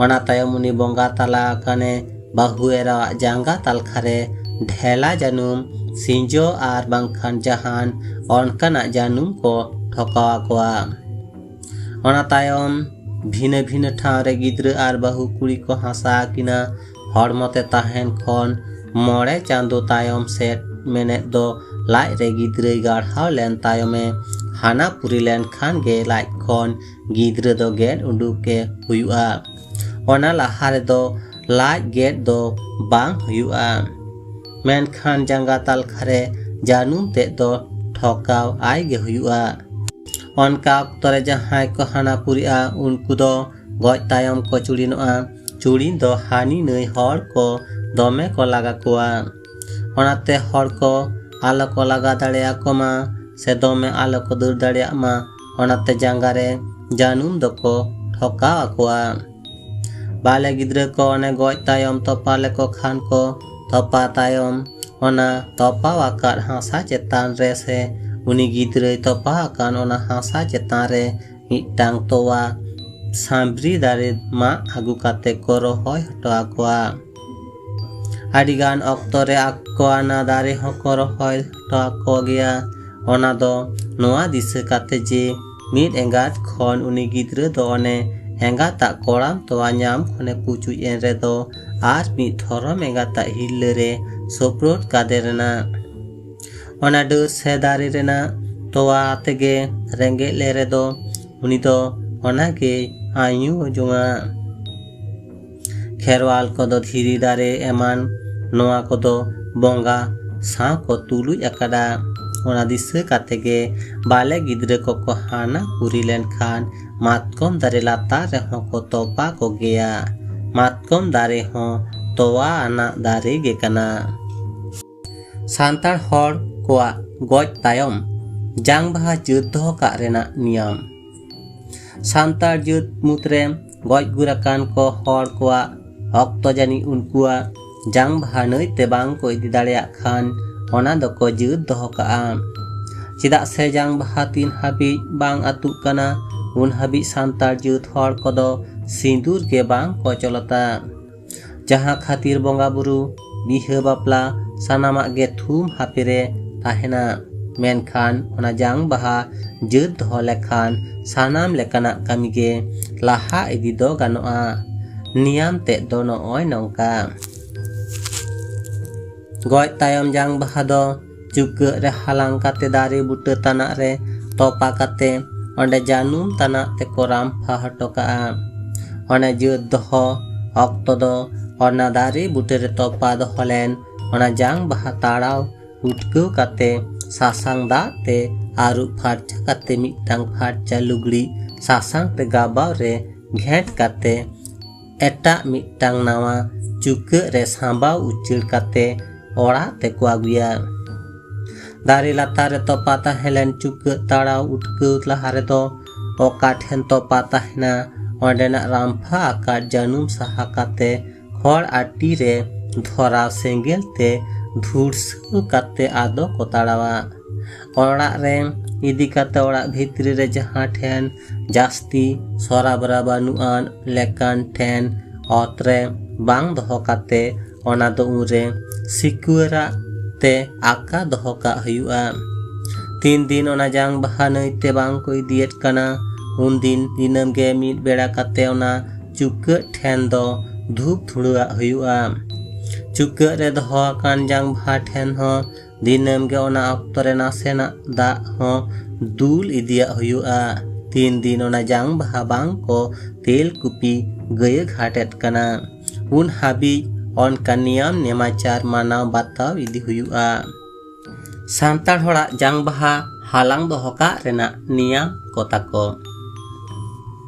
ᱚᱱᱟ ᱛᱟᱭᱚᱢ ᱩᱱᱤ ᱵᱚᱸᱜᱟ ᱛᱟᱞᱟ ᱟᱠᱟᱱᱮ ᱵᱟᱹᱦᱩ ᱮᱨᱟᱣᱟᱜ ᱡᱟᱸᱜᱟ ᱛᱟᱞᱠᱷᱟ ᱨᱮ ᱰᱷᱮᱞᱟ ᱡᱟᱹᱱᱩᱢ, ᱥᱤᱸᱡᱚ ᱟᱨ ᱵᱟᱝᱠᱷᱟᱱ ᱡᱟᱦᱟᱱ ᱚᱱᱠᱟᱱᱟᱜ ᱡᱟᱹᱱᱩᱢ ᱠᱚ ᱴᱷᱚᱠᱟᱣ ᱟᱠᱚᱣᱟ᱾ ᱚᱱᱟ ᱛᱟᱭᱚᱢ ᱵᱷᱤᱱᱟᱹ ᱵᱷᱤᱱᱟᱹ ᱴᱷᱟᱶ ᱨᱮ ᱜᱤᱫᱽᱨᱟᱹ ᱟᱨ ᱵᱟᱹᱦᱩ ᱠᱩᱲᱤ ᱠᱚ ᱦᱟᱥᱟ ᱟᱹᱠᱤᱱᱟ᱾ ᱦᱚᱲᱢᱚ ᱛᱮ ᱛᱟᱦᱮᱱ ᱠᱷᱚᱱ ᱢᱚᱬᱮ ᱪᱟᱸᱫᱚ ᱛᱟᱭᱚᱢ ᱥᱮᱫ, ᱢᱮᱱᱮᱫ ᱫᱚ ᱞᱟᱡ ᱨᱮ ᱜᱤᱫᱽᱨᱟᱹᱭ ᱜᱟᱲᱦᱟᱣ ᱞᱮᱱ ᱛᱟᱭᱚᱢᱮ ᱦᱟᱱᱟ ᱯᱩᱨᱤ ᱞᱮᱱᱠᱷᱟᱱ ᱜᱮ ᱞᱟᱡ ᱠᱷᱚᱱ ᱜᱤᱫᱽᱨᱟᱹ ᱫᱚ ᱜᱮᱫ ᱩᱰᱩᱠᱮ ᱦᱩᱭᱩᱜᱼᱟ᱾ ᱚᱱᱟ ᱞᱟᱦᱟ ᱨᱮᱫᱚ ᱞᱟᱡ ᱜᱮᱫ ᱫᱚ ᱵᱟᱝ ᱦᱩᱭᱩᱜᱼᱟ, ᱢᱮᱱᱠᱷᱟᱱ ᱡᱟᱸᱜᱟ ᱛᱟᱞᱠᱷᱟ ᱨᱮ ᱡᱟᱹᱱᱩᱢ ᱛᱮᱫ ᱫᱚ ᱴᱷᱚᱠᱟᱣ ᱟᱭ ᱜᱮ ᱦᱩᱭᱩᱜᱼᱟ᱾ ᱚᱱᱠᱟ ᱚᱠᱛᱚ ᱨᱮ ᱡᱟᱦᱟᱸᱭ ᱠᱚ ᱦᱟᱱᱟ ᱯᱩᱨᱤᱜᱼᱟ, ᱩᱱᱠᱩ ᱫᱚ ᱜᱚᱡ ᱛᱟᱭᱚᱢ ᱠᱚ ᱪᱩᱲᱤᱱᱚᱜᱼᱟ᱾ ᱪᱩᱲᱤᱱ ᱫᱚ ᱦᱟᱹᱱᱤ ᱱᱟᱹᱭ ᱦᱚᱲ ᱠᱚ ᱫᱚᱢᱮ ᱠᱚ ᱞᱟᱜᱟ ᱠᱚᱣᱟ᱾ ᱚᱱᱟᱛᱮ ᱦᱚᱲ ᱠᱚ ᱟᱞᱚ ᱠᱚ ᱞᱟᱜᱟ ᱫᱟᱲᱮᱭᱟᱠᱚ ᱢᱟ ᱥᱮ ᱫᱚᱢᱮ ᱟᱞᱚ ᱠᱚ ᱫᱟᱹᱲ ᱫᱟᱲᱮᱭᱟᱜ ᱢᱟ, ᱚᱱᱟᱛᱮ ᱡᱟᱸᱜᱟ ᱨᱮ ᱡᱟᱹᱱᱩᱢ ᱫᱚᱠᱚ ᱴᱷᱚᱠᱟᱣ ᱟᱠᱚᱣᱟ᱾ ᱵᱟᱞᱮ ᱜᱤᱫᱽᱨᱟᱹ ᱠᱚ ᱚᱱᱮ ᱜᱚᱡ ᱛᱟᱭᱚᱢ ᱛᱚᱯᱟ ᱞᱮᱠᱚ ᱠᱷᱟᱱ ᱠᱚ, ᱛᱚᱯᱟ ᱛᱟᱭᱚᱢ ᱚᱱᱟ ᱛᱚᱯᱟᱣ ᱟᱠᱟᱫ ᱦᱟᱥᱟ ᱪᱮᱛᱟᱱ ᱨᱮ ᱥᱮ ᱩᱱᱤ ᱜᱤᱫᱽᱨᱟᱹᱭ ᱛᱚᱯᱟ ᱟᱠᱟᱱ ᱚᱱᱟ ᱦᱟᱥᱟ ᱪᱮᱛᱟᱱ ᱨᱮ ᱢᱤᱫᱴᱟᱝ ᱛᱚᱣᱟ ᱥᱟᱸᱵᱽᱨᱤ ᱫᱟᱨᱮ ᱢᱟᱜ ᱟᱹᱜᱩ ᱠᱟᱛᱮ ᱠᱚ ᱨᱚᱦᱚᱭ ᱦᱚᱴᱚ ᱟᱠᱚᱣᱟ᱾ ᱟᱹᱰᱤᱜᱟᱱ ᱚᱠᱛᱚ ᱨᱮ ᱟᱠᱚ ᱚᱱᱟ ᱫᱟᱨᱮ ᱦᱚᱸᱠᱚ ᱨᱚᱦᱚᱭ ᱦᱚᱴᱚ ᱟᱠᱚ ᱜᱮᱭᱟ᱾ ᱚᱱᱟ ᱫᱚ ᱱᱚᱣᱟ ᱫᱤᱥᱟᱹ ᱠᱟᱛᱮ ᱡᱮ ᱢᱤᱫ ᱮᱸᱜᱟᱛ ᱠᱷᱚᱱ ᱩᱱᱤ ᱜᱤᱫᱽᱨᱟᱹ ᱫᱚ ᱚᱱᱮ ᱮᱸᱜᱟᱛᱟᱜ ᱠᱚᱲᱟᱢ ᱛᱚᱣᱟ ᱧᱟᱢ ᱠᱷᱚᱱᱮ ᱯᱩᱪᱩᱡ ᱮᱱ ᱨᱮᱫᱚ ᱟᱨ ᱢᱤᱫ ᱫᱷᱚᱨᱚᱢ ᱮᱸᱜᱟᱛᱟᱜ ᱦᱤᱨᱞᱟᱹ ᱨᱮ ᱥᱳᱯᱨᱳᱫ ᱠᱟᱫᱮ ᱨᱮᱱᱟᱜ᱾ ᱚᱱᱟ ᱰᱟᱹᱨ ᱥᱮ ᱫᱟᱨᱮ ᱨᱮᱱᱟᱜ ᱛᱚᱣᱟ ᱛᱮᱜᱮ ᱨᱮᱸᱜᱮᱡ ᱞᱮ ᱨᱮᱫᱚ ᱩᱱᱤ ᱫᱚ ᱚᱱᱟ ᱜᱮᱭ ᱟᱹᱧᱩ ᱡᱚᱝᱟ᱾ ᱠᱷᱮᱨᱣᱟᱞ ᱠᱚᱫᱚ ᱫᱷᱤᱨᱤ ᱫᱟᱨᱮ ᱮᱢᱟᱱ ᱱᱚᱣᱟ ᱠᱚᱫᱚ ᱵᱚᱸᱜᱟ ᱥᱟᱶ ᱠᱚ ᱛᱩᱞᱩᱡ ᱟᱠᱟᱫᱟ᱾ ᱚᱱᱟ ᱫᱤᱥᱟᱹ ᱠᱟᱛᱮ ᱜᱮ ᱵᱟᱞᱮ ᱜᱤᱫᱽᱨᱟᱹ ᱠᱚᱠᱚ ᱦᱟᱱᱟ ᱯᱩᱨᱤ ᱞᱮᱱᱠᱷᱟᱱ ᱢᱟᱛᱠᱚᱢ ᱫᱟᱨᱮ ᱞᱟᱛᱟᱨ ᱨᱮᱦᱚᱸ ᱠᱚ ᱛᱚᱯᱟ ᱠᱚᱜᱮᱭᱟ᱾ ᱢᱟᱛᱠᱚᱢ ᱫᱟᱨᱮ ᱦᱚᱸ ᱛᱚᱣᱟ ᱟᱱᱟᱜ ᱫᱟᱨᱮ ᱜᱮ ᱠᱟᱱᱟ᱾ ᱥᱟᱱᱛᱟᱲ ᱦᱚᱲ ᱠᱚᱣᱟᱜ ᱜᱚᱡ ᱛᱟᱭᱚᱢ ᱡᱟᱝ ᱵᱟᱦᱟ ᱡᱟᱹᱛ ᱫᱚᱦᱚ ᱠᱟᱜ ᱨᱮᱱᱟᱜ ᱱᱤᱭᱚᱢ᱾ ᱥᱟᱱᱛᱟᱲ ᱡᱟᱹᱛ ᱢᱩᱫᱽᱨᱮ ᱜᱚᱡ ᱜᱩᱨ ᱟᱠᱟᱱ ᱠᱚ ᱦᱚᱲ ᱠᱚᱣᱟᱜ ᱚᱠᱛᱚ ᱡᱟᱹᱱᱤᱡ ᱩᱱᱠᱩᱣᱟᱜ ᱡᱟᱝ ᱵᱟᱦᱟ ᱱᱟᱹᱭ ᱛᱮ ᱵᱟᱝ ᱠᱚ ᱤᱫᱤ ᱫᱟᱲᱮᱭᱟᱜ ᱠᱷᱟᱱ ᱚᱱᱟ ᱫᱚᱠᱚ ᱡᱟᱹᱛ ᱫᱚᱦᱚ ᱠᱟᱜᱼᱟ᱾ ᱪᱮᱫᱟᱜ ᱥᱮ ᱡᱟᱝ ᱵᱟᱦᱟ ᱛᱤᱱ ᱦᱟᱹᱵᱤᱡ ᱵᱟᱝ ᱟᱹᱛᱩᱜ ᱠᱟᱱᱟ, ᱩᱱ ᱦᱟᱹᱵᱤᱡ ᱥᱟᱱᱛᱟᱲ ᱡᱟᱹᱛ ᱦᱚᱲ ᱠᱚᱫᱚ ᱥᱤᱸᱫᱩᱨ ᱜᱮ ᱵᱟᱝ ᱠᱚ ᱪᱚᱞᱚᱛᱟ᱾ ᱡᱟᱦᱟᱸ ᱠᱷᱟᱹᱛᱤᱨ ᱵᱚᱸᱜᱟ ᱵᱩᱨᱩ, ᱵᱤᱦᱟᱹ ᱵᱟᱯᱞᱟ ᱥᱟᱱᱟᱢᱟᱜ ᱜᱮ ᱛᱷᱩᱢ ᱦᱟᱯᱮ ᱨᱮ ᱛᱟᱦᱮᱱᱟ᱾ ᱢᱮᱱᱠᱷᱟᱱ ᱚᱱᱟ ᱡᱟᱝ ᱵᱟᱦᱟ ᱡᱟᱹᱛ ᱫᱚᱦᱚ ᱞᱮᱠᱷᱟᱱ ᱥᱟᱱᱟᱢ ᱞᱮᱠᱟᱱᱟᱜ ᱠᱟᱹᱢᱤ ᱜᱮ ᱞᱟᱦᱟ ᱤᱫᱤ ᱫᱚ ᱜᱟᱱᱚᱜᱼᱟ᱾ ᱱᱤᱭᱟᱢ ᱛᱮᱫ ᱫᱚ ᱱᱚᱜᱼᱚᱭ ᱱᱚᱝᱠᱟ᱾ ᱜᱚᱡ ᱛᱟᱭᱚᱢ ᱡᱟᱝ ᱵᱟᱦᱟ ᱫᱚ ᱪᱩᱠᱟᱹᱜ ᱨᱮ ᱦᱟᱞᱟᱝ ᱠᱟᱛᱮ ᱫᱟᱨᱮ ᱵᱩᱴᱟᱹ ᱛᱟᱱᱟᱜ ᱨᱮ ᱛᱚᱯᱟ ᱠᱟᱛᱮ ᱚᱸᱰᱮ ᱡᱟᱹᱱᱩᱢ ᱛᱟᱱᱟᱜ ᱛᱮᱠᱚ ᱨᱟᱢᱯᱷᱟ ᱦᱚᱴᱚ ᱠᱟᱜᱼᱟ᱾ ᱚᱱᱮ ᱡᱟᱹᱛ ᱫᱚᱦᱚ ᱚᱠᱛᱚ ᱫᱚ ᱚᱱᱟ ᱫᱟᱨᱮ ᱵᱩᱴᱟᱹ ᱨᱮ ᱛᱚᱯᱟ ᱫᱚᱦᱚ ᱞᱮᱱ ᱚᱱᱟ ᱡᱟᱝ ᱵᱟᱦᱟ ᱛᱟᱲᱟᱣ ᱩᱴᱠᱟᱹᱣ ᱠᱟᱛᱮ ᱥᱟᱥᱟᱝ ᱫᱟᱜ ᱛᱮ ᱟᱹᱨᱩᱵ ᱯᱷᱟᱨᱪᱟ ᱠᱟᱛᱮ ᱢᱤᱫᱴᱟᱝ ᱯᱷᱟᱨᱪᱟ ᱞᱩᱜᱽᱲᱤ ᱥᱟᱥᱟᱝ ᱛᱮ ᱜᱟᱵᱟᱣ ᱨᱮ ᱜᱷᱮᱸᱴ ᱠᱟᱛᱮ ᱮᱴᱟᱜ ᱢᱤᱫᱴᱟᱝ ᱱᱟᱣᱟ ᱪᱩᱠᱟᱹᱜ ᱨᱮ ᱥᱟᱸᱵᱟᱣ ᱩᱪᱟᱹᱲ ᱠᱟᱛᱮ ᱚᱲᱟᱜ ᱛᱮᱠᱚ ᱟᱹᱜᱩᱭᱟ᱾ ᱫᱟᱨᱮ ᱞᱟᱛᱟᱨ ᱨᱮ ᱛᱚᱯᱟ ᱛᱟᱦᱮᱸ ᱞᱮᱱ ᱪᱩᱠᱟᱹᱜ ᱛᱟᱲᱟᱣ ᱩᱴᱠᱟᱹᱣ ᱞᱟᱦᱟ ᱨᱮᱫᱚ ᱚᱠᱟ ᱴᱷᱮᱱ ᱛᱚᱯᱟ ᱛᱟᱦᱮᱱᱟ, ᱚᱸᱰᱮᱱᱟᱜ ᱨᱟᱢᱯᱷᱟ ᱟᱠᱟᱫ ᱡᱟᱹᱱᱩᱢ ᱥᱟᱦᱟ ᱠᱟᱛᱮ ᱠᱷᱚᱲ ᱟᱴᱤ ᱨᱮ ᱫᱷᱚᱨᱟᱣ ᱥᱮᱸᱜᱮᱞ ᱛᱮ ᱫᱷᱩᱲᱥᱟᱹᱣ ᱠᱟᱛᱮ ᱟᱫᱚ ᱠᱚ ᱛᱟᱲᱟᱣᱟ᱾ ᱚᱲᱟᱜ ᱨᱮ ᱤᱫᱤ ᱠᱟᱛᱮ ᱚᱲᱟᱜ ᱵᱷᱤᱛᱨᱤ ᱨᱮ ᱡᱟᱦᱟᱸ ᱴᱷᱮᱱ ᱡᱟᱹᱥᱛᱤ ᱥᱚᱨᱟᱵᱨᱟ ᱵᱟᱹᱱᱩᱜ ᱟᱱ ᱞᱮᱠᱟᱱ ᱴᱷᱮᱱ ᱚᱛ ᱨᱮ ᱵᱟᱝ ᱫᱚᱦᱚ ᱠᱟᱛᱮ ᱚᱱᱟ ᱫᱚ ᱩᱱᱨᱮ ᱥᱤᱠᱩᱣᱟᱹᱨᱟᱜ ᱛᱮ ᱟᱠᱟ ᱫᱚᱦᱚ ᱠᱟᱜ ᱦᱩᱭᱩᱜᱼᱟ᱾ ᱛᱤᱱ ᱫᱤᱱ ᱚᱱᱟ ᱡᱟᱝ ᱵᱟᱦᱟ ᱱᱟᱹᱭ ᱛᱮ ᱵᱟᱝ ᱠᱚ ᱤᱫᱤᱭᱮᱫ ᱠᱟᱱᱟ, ᱩᱱᱫᱤᱱ ᱫᱤᱱᱟᱹᱢ ᱜᱮ ᱢᱤᱫ ᱵᱮᱲᱟ ᱠᱟᱛᱮ ᱚᱱᱟ ᱪᱩᱠᱟᱹᱜ ᱴᱷᱮᱱ ᱫᱚ ᱫᱷᱩᱯ ᱫᱷᱩᱲᱟᱹᱣᱟᱜ ᱦᱩᱭᱩᱜᱼᱟ᱾ ᱪᱩᱠᱟᱹᱜ ᱨᱮ ᱫᱚᱦᱚ ᱟᱠᱟᱱ ᱡᱟᱝ ᱵᱟᱦᱟ ᱴᱷᱮᱱ ᱦᱚᱸ ᱫᱤᱱᱟᱹᱢ ᱜᱮ ᱚᱱᱟ ᱚᱠᱛᱚ ᱨᱮ ᱱᱟᱥᱮᱱᱟᱜ ᱫᱟᱜ ᱦᱚᱸ ᱫᱩᱞ ᱤᱫᱤᱭᱟᱜ ᱦᱩᱭᱩᱜᱼᱟ᱾ ᱛᱤᱱ ᱫᱤᱱ ᱚᱱᱟ ᱡᱟᱝ ᱵᱟᱦᱟ ᱵᱟᱝ ᱠᱚ ᱛᱮᱞ ᱠᱩᱯᱤ ᱜᱟᱹᱭᱟᱹ ᱜᱷᱟᱴᱮᱫ ᱠᱟᱱᱟ, ᱩᱱ ᱦᱟᱹᱵᱤᱡ ᱚᱱᱠᱟ ᱱᱤᱭᱟᱢ ᱱᱮᱢᱟᱪᱟᱨ ᱢᱟᱱᱟᱣ ᱵᱟᱛᱟᱣ ᱤᱫᱤ ᱦᱩᱭᱩᱜᱼᱟ᱾ ᱥᱟᱱᱛᱟᱲ ᱦᱚᱲᱟᱜ ᱡᱟᱝ ᱵᱟᱦᱟ ᱦᱟᱞᱟᱝ ᱫᱚᱦᱚ ᱠᱟᱜ ᱨᱮᱱᱟᱜ ᱱᱤᱭᱟᱢ ᱠᱚ ᱛᱟᱠᱚ᱾